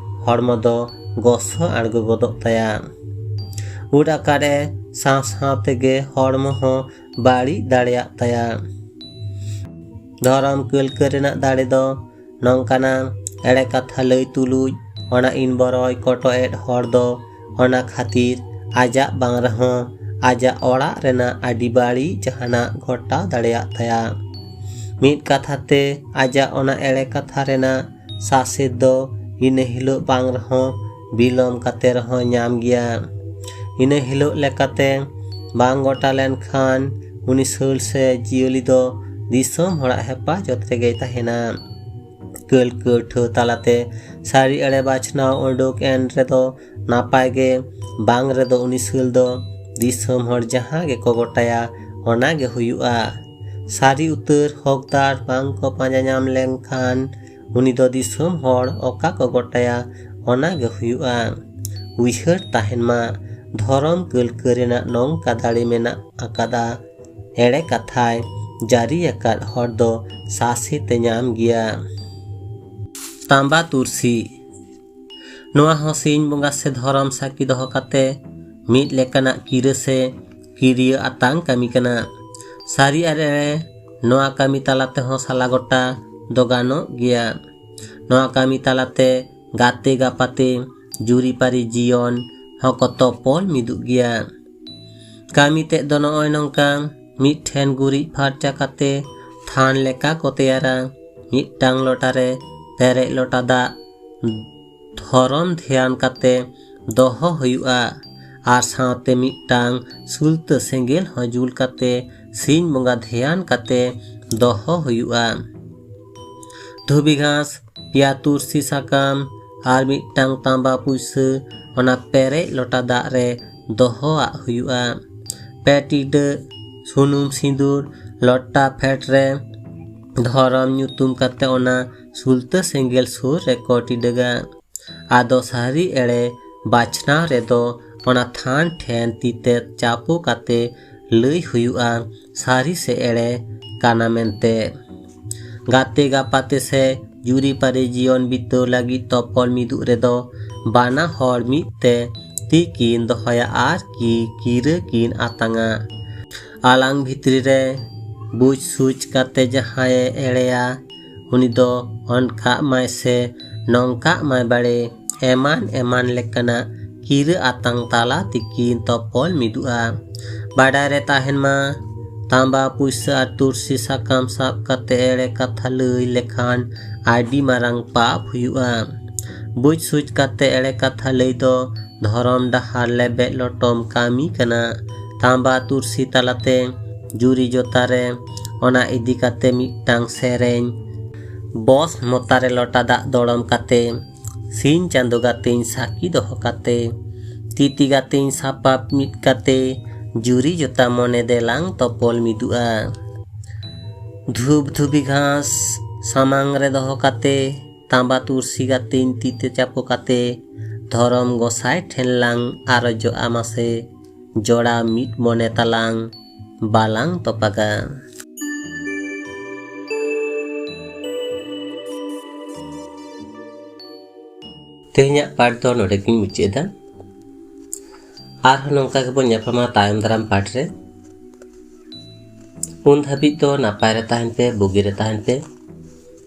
ᱦᱚᱲᱢᱚ ᱫᱚ ᱜᱚᱥᱚ ᱟᱬᱜᱚ ᱜᱚᱫᱚᱜ ᱛᱟᱭᱟ᱾ ᱩᱫ ᱟᱠᱟᱫ ᱮ ᱥᱟᱶ ᱥᱟᱶ ᱛᱮᱜᱮ ᱦᱚᱲᱢᱚ ᱦᱚᱸ ᱵᱟᱹᱲᱤᱡ ᱫᱟᱲᱮᱭᱟᱜ ᱛᱟᱭᱟ᱾ ᱫᱷᱚᱨᱚᱢ ᱠᱟᱹᱞᱠᱟᱹ ᱨᱮᱱᱟᱜ ᱫᱟᱲᱮ ᱫᱚ ᱱᱚᱝᱠᱟᱱᱟ, ᱮᱲᱮ ᱠᱟᱛᱷᱟ ᱞᱟᱹᱭ ᱛᱩᱞᱩᱡ ᱚᱱᱟ ᱤᱱ ᱵᱚᱨᱚᱭ ᱠᱚᱴᱚᱜ ᱮᱫ ᱦᱚᱲ ᱫᱚ ᱚᱱᱟ ᱠᱷᱟᱹᱛᱤᱨ ᱟᱡᱟᱜ ᱵᱟᱝ ᱨᱮᱦᱚᱸ ᱟᱡᱟᱜ ᱚᱲᱟᱜ ᱨᱮᱱᱟᱜ ᱟᱹᱰᱤ ᱵᱟᱹᱲᱤᱡ ᱡᱟᱦᱟᱱᱟᱜ ᱜᱷᱚᱴᱟᱣ ᱫᱟᱲᱮᱭᱟᱜ ᱛᱟᱭᱟ᱾ ᱢᱤᱫ ᱠᱟᱛᱷᱟ ᱛᱮ, ᱟᱡᱟᱜ ᱚᱱᱟ ᱮᱲᱮ ᱠᱟᱛᱷᱟ ᱨᱮᱱᱟᱜ ᱥᱟᱥᱮᱛ ᱫᱚ ᱤᱱᱟᱹ ᱦᱤᱞᱳᱜ ᱵᱟᱝ ᱨᱮᱦᱚᱸ ᱵᱤᱞᱚᱢ ᱠᱟᱛᱮ ᱨᱮᱦᱚᱸ ᱧᱟᱢ ᱜᱮᱭᱟ᱾ ᱤᱱᱟᱹ ᱦᱤᱞᱳᱜ ᱞᱮᱠᱟᱛᱮ ᱵᱟᱝ ᱜᱚᱴᱟ ᱞᱮᱱᱠᱷᱟᱱ, ᱩᱱᱤ ᱥᱟᱹᱞ ᱥᱮ ᱡᱤᱭᱟᱹᱞᱤ ᱫᱚ ᱫᱤᱥᱚᱢ ᱦᱚᱲᱟᱜ ᱦᱮᱯᱟᱡᱚᱛ ᱨᱮᱜᱮᱭ ᱛᱟᱦᱮᱱᱟ᱾ ᱠᱟᱹᱞᱠᱟᱹ ᱴᱷᱟᱹᱣ ᱛᱟᱞᱟᱛᱮ ᱥᱟᱹᱨᱤ ᱮᱲᱮ ᱵᱟᱪᱷᱱᱟᱣ ᱩᱰᱩᱠ ᱮᱱ ᱨᱮᱫᱚ ᱱᱟᱯᱟᱭ ᱜᱮ, ᱵᱟᱝ ᱨᱮᱫᱚ ᱩᱱᱤ ᱥᱟᱹᱞ ᱫᱚ ᱫᱤᱥᱚᱢ ᱦᱚᱲ ᱡᱟᱦᱟᱸ ᱜᱮᱠᱚ ᱜᱚᱴᱟᱭᱟ, ᱚᱱᱟ ᱜᱮ ᱦᱩᱭᱩᱜᱼᱟ᱾ ᱥᱟᱹᱨᱤ ᱩᱛᱟᱹᱨ ᱦᱚᱠᱫᱟᱨ ᱵᱟᱝ ᱠᱚ ᱯᱟᱸᱡᱟ ᱧᱟᱢ ᱞᱮᱱᱠᱷᱟᱱ, ᱩᱱᱤ ᱫᱚ ᱫᱤᱥᱚᱢ ᱦᱚᱲ ᱚᱠᱟ ᱠᱚ ᱜᱚᱴᱟᱭᱟ, ᱚᱱᱟ ᱜᱮ ᱦᱩᱭᱩᱜᱼᱟ᱾ ᱩᱭᱦᱟᱹᱨ ᱛᱟᱦᱮᱱ ᱢᱟ, ᱫᱷᱚᱨᱚᱢ ᱠᱟᱹᱞᱠᱟᱹ ᱨᱮᱱᱟᱜ ᱱᱚᱝᱠᱟ ᱫᱟᱲᱮ ᱢᱮᱱᱟᱜ ᱟᱠᱟᱫᱟ, ᱮᱲᱮ ᱠᱟᱛᱷᱟᱭ ᱡᱟᱹᱨᱤ ᱟᱠᱟᱫ ᱦᱚᱲ ᱫᱚ ᱥᱟᱥᱮᱛ ᱮ ᱧᱟᱢ ᱜᱮᱭᱟ᱾ ᱛᱟᱢᱵᱟ ᱛᱩᱨᱥᱤ᱾ ᱱᱚᱣᱟ ᱦᱚᱸ ᱥᱤᱧ ᱵᱚᱸᱜᱟ ᱥᱮ ᱫᱷᱚᱨᱚᱢ ᱥᱟᱹᱠᱷᱤ ᱫᱚᱦᱚ ᱠᱟᱛᱮ ᱢᱤᱫ ᱞᱮᱠᱟᱱᱟᱜ ᱠᱤᱨᱟᱹ ᱥᱮ ᱠᱤᱨᱤᱭᱟᱹ ᱟᱛᱟᱝ ᱠᱟᱹᱢᱤ ᱠᱟᱱᱟ᱾ ᱥᱟᱹᱨᱤ ᱟᱨ ᱮᱲᱮ ᱱᱚᱣᱟ ᱠᱟᱹᱢᱤ ᱛᱟᱞᱟ ᱛᱮᱦᱚᱸ ᱥᱟᱞᱟ ᱜᱚᱴᱟ ᱫᱚ ᱜᱟᱱᱚᱜ ᱜᱮᱭᱟ᱾ ᱱᱚᱣᱟ ᱠᱟᱹᱢᱤ ᱛᱟᱞᱟᱛᱮ ᱜᱟᱛᱮ ᱜᱟᱯᱟᱛᱮ ᱡᱩᱨᱤᱯᱟᱹᱨᱤ ᱡᱤᱭᱚᱱ ᱦᱚᱸᱠᱚ ᱛᱚᱯᱚᱞ ᱢᱤᱫᱚᱜ ᱜᱮᱭᱟ᱾ ᱠᱟᱹᱢᱤ ᱛᱮᱫ ᱫᱚ ᱱᱚᱜᱼᱚᱭ ᱱᱚᱝᱠᱟ, ᱢᱤᱫ ᱴᱷᱮᱱ ᱜᱩᱨᱤᱡ ᱯᱷᱟᱨᱪᱟ ᱠᱟᱛᱮ ᱛᱷᱟᱱ ᱞᱮᱠᱟ ᱠᱚ ᱛᱮᱭᱟᱨᱟ᱾ ᱢᱤᱫᱴᱟᱝ ᱞᱚᱴᱟ ᱨᱮ ᱯᱮᱨᱮᱡ ᱞᱚᱴᱟ ᱫᱟᱜ ᱫᱷᱚᱨᱚᱢ ᱫᱷᱮᱭᱟᱱ ᱠᱟᱛᱮ ᱫᱚᱦᱚ ᱦᱩᱭᱩᱜᱼᱟ᱾ ᱟᱨ ᱥᱟᱶᱛᱮ ᱢᱤᱫᱴᱟᱝ ᱥᱩᱞᱛᱟᱹ ᱥᱮᱸᱜᱮᱞ ᱦᱚᱸ ᱡᱩᱞ ᱠᱟᱛᱮ ᱥᱤᱧ ᱵᱚᱸᱜᱟ ᱫᱷᱮᱭᱟᱱ ᱠᱟᱛᱮ ᱫᱚᱦᱚ ᱦᱩᱭᱩᱜᱼᱟ᱾ ᱫᱷᱩᱵᱤ ᱜᱷᱟᱸᱥ, ᱯᱮᱭᱟ ᱛᱩᱨᱥᱤ ᱥᱟᱠᱟᱢ ᱟᱨ ᱢᱤᱫᱴᱟᱝ ᱛᱟᱸᱵᱟ ᱯᱩᱭᱥᱟᱹ ᱚᱱᱟ ᱯᱮᱨᱮᱡ ᱞᱚᱴᱟ ᱫᱟᱜ ᱨᱮ ᱫᱚᱦᱚᱣᱟᱜ ᱦᱩᱭᱩᱜᱼᱟ᱾ ᱯᱮ ᱴᱤᱰᱟᱹᱜ ᱥᱩᱱᱩᱢ ᱥᱤᱸᱫᱩᱨ ᱞᱚᱴᱟ ᱯᱷᱮᱰ ᱨᱮ ᱫᱷᱚᱨᱚᱢ ᱧᱩᱛᱩᱢ ᱠᱟᱛᱮ ᱚᱱᱟ ᱥᱩᱞᱛᱟᱹ ᱥᱮᱸᱜᱮᱞ ᱥᱩᱨ ᱨᱮᱠᱚ ᱴᱤᱰᱟᱹᱜᱟ᱾ ᱟᱫᱚ ᱥᱟᱹᱨᱤ ᱮᱲᱮ ᱵᱟᱪᱷᱱᱟᱣ ᱨᱮᱫᱚ ᱚᱱᱟ ᱛᱷᱟᱱ ᱴᱷᱮᱱ ᱛᱤᱛᱮ ᱪᱟᱯᱚ ᱠᱟᱛᱮ ᱞᱟᱹᱭ ᱦᱩᱭᱩᱜᱼᱟ, ᱥᱟᱹᱨᱤ ᱥᱮ ᱮᱲᱮ ᱠᱟᱱᱟ ᱢᱮᱱᱛᱮ᱾ ᱜᱟᱛᱮ ᱜᱟᱯᱟᱛᱮ ᱥᱮ ᱡᱩᱨᱤᱯᱟᱹᱨᱤ ᱡᱤᱭᱚᱱ ᱵᱤᱛᱟᱹᱣ ᱞᱟᱹᱜᱤᱫ ᱛᱚᱯᱚᱞ ᱢᱤᱫᱩᱜ ᱨᱮᱫᱚ ᱵᱟᱱᱟ ᱦᱚᱲ ᱢᱤᱫ ᱛᱮ ᱛᱤ ᱠᱤᱱ ᱫᱚᱦᱚᱭᱟ ᱟᱨ ᱠᱤ ᱠᱤᱨᱟᱹ ᱠᱤᱱ ᱟᱛᱟᱝᱟ᱾ ᱟᱞᱟᱝ ᱵᱷᱤᱛᱨᱤ ᱨᱮ ᱵᱩᱡᱽ ᱥᱩᱡᱽ ᱠᱟᱛᱮ ᱡᱟᱦᱟᱸᱭᱮ ᱮᱲᱮᱭᱟ, ᱩᱱᱤ ᱫᱚ ᱚᱱᱠᱟᱜ ᱢᱟᱭ ᱥᱮ ᱱᱚᱝᱠᱟᱜ ᱢᱟᱭ ᱵᱟᱲᱮ, ᱮᱢᱟᱱ ᱮᱢᱟᱱ ᱞᱮᱠᱟᱱᱟᱜ ᱠᱤᱨᱟᱹ ᱟᱛᱟᱝ ᱛᱟᱞᱟ ᱛᱮᱠᱤᱱ ᱛᱚᱯᱚᱞ ᱢᱤᱫᱩᱜᱼᱟ᱾ ᱵᱟᱰᱟᱭ ᱨᱮ ᱛᱟᱦᱮᱱ ᱢᱟ, ᱛᱟᱸᱵᱟ ᱯᱩᱭᱥᱟᱹ ᱟᱨ ᱛᱩᱨᱥᱤ ᱥᱟᱠᱟᱢ ᱥᱟᱵ ᱠᱟᱛᱮ ᱮᱲᱮ ᱠᱟᱛᱷᱟ ᱞᱟᱹᱭ ᱞᱮᱠᱷᱟᱱ ᱟᱹᱰᱤ ᱢᱟᱨᱟᱝ ᱯᱟᱯ ᱦᱩᱭᱩᱜᱼᱟ᱾ ᱵᱩᱡᱽ ᱥᱩᱡᱽ ᱠᱟᱛᱮ ᱮᱲᱮ ᱠᱟᱛᱷᱟ ᱞᱟᱹᱭ ᱫᱚ ᱫᱷᱚᱨᱚᱢ ᱰᱟᱦᱟᱨ ᱞᱮᱵᱮᱫ ᱞᱚᱴᱚᱢ ᱠᱟᱹᱢᱤ ᱠᱟᱱᱟ᱾ ᱛᱟᱸᱵᱟ ᱛᱩᱨᱥᱤ ᱛᱟᱞᱟᱛᱮ ᱡᱩᱨᱤ ᱡᱚᱛᱟ ᱨᱮ ᱚᱱᱟ ᱤᱫᱤ ᱠᱟᱛᱮ ᱢᱤᱫᱴᱟᱝ ᱥᱮᱨᱮᱧ᱾ ᱵᱚᱥ ᱢᱚᱛᱟ ᱨᱮ ᱞᱚᱴᱟ ᱫᱟᱜ ᱫᱚᱲᱚᱢ ᱠᱟᱛᱮ, ᱥᱤᱧ ᱪᱟᱸᱫᱚ ᱜᱟᱛᱮᱧ ᱥᱟᱹᱠᱷᱤ ᱫᱚᱦᱚ ᱠᱟᱛᱮ, ᱛᱤᱛᱤ ᱜᱟᱛᱮᱧ ᱥᱟᱯᱟᱵ ᱢᱤᱫ ᱠᱟᱛᱮ, ᱡᱩᱨᱤ ᱡᱚᱛᱟ ᱢᱚᱱᱮ ᱫᱮᱞᱟᱝ ᱛᱚᱯᱚᱞ ᱢᱤᱫᱩᱜᱼᱟ᱾ ᱫᱷᱩᱯ ᱫᱷᱩᱵᱤ ᱜᱷᱟᱥ ᱥᱟᱢᱟᱝ ᱨᱮ ᱫᱚᱦᱚ ᱠᱟᱛᱮ, ᱛᱟᱸᱵᱟ ᱛᱩᱨᱥᱤ ᱜᱟᱛᱮᱧ ᱛᱤ ᱛᱮ ᱪᱟᱯᱚ ᱠᱟᱛᱮ, ᱫᱷᱚᱨᱚᱢ ᱜᱚᱸᱥᱟᱭ ᱴᱷᱮᱱ ᱞᱟᱝ ᱟᱨᱚᱡᱚᱜᱼᱟ ᱢᱟᱥᱮ, ᱡᱚᱲᱟᱣ ᱢᱤᱫ ᱢᱚᱱᱮ ᱛᱟᱞᱟᱝ ᱵᱟᱞᱟᱝ ᱛᱚᱯᱟᱜᱟ᱾ ᱛᱮᱦᱮᱧᱟᱜ ᱯᱟᱴ ᱫᱚ ᱱᱚᱰᱮ ᱜᱤᱧ ᱢᱩᱪᱟᱹᱫ ᱮᱫᱟ᱾ ᱟᱨᱦᱚᱸ ᱱᱚᱝᱠᱟ ᱜᱮᱵᱚᱱ ᱧᱟᱯᱟᱢᱟ ᱛᱟᱭᱚᱢ ᱫᱟᱨᱟᱢ ᱯᱟᱴ ᱨᱮ᱾ ᱩᱱ ᱫᱷᱟᱹᱵᱤᱡ ᱫᱚ ᱱᱟᱯᱟᱭ ᱨᱮ ᱛᱟᱦᱮᱱ ᱯᱮ, ᱵᱩᱜᱤ ᱨᱮ ᱛᱟᱦᱮᱱ ᱯᱮ᱾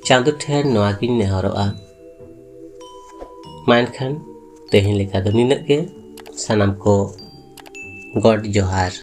ᱪᱟᱸᱫᱚ ᱴᱷᱮᱱ ᱱᱚᱣᱟ ᱜᱤᱧ ᱱᱮᱦᱚᱨᱚᱜᱼᱟ᱾ ᱢᱟ ᱮᱱᱠᱷᱟᱱ ᱛᱮᱦᱮᱧ ᱞᱮᱠᱟ ᱫᱚ ᱱᱤᱱᱟᱹᱜ ᱜᱮ᱾ ᱥᱟᱱᱟᱢ ᱠᱚ ᱜᱚᱰ ᱡᱚᱦᱟᱨ᱾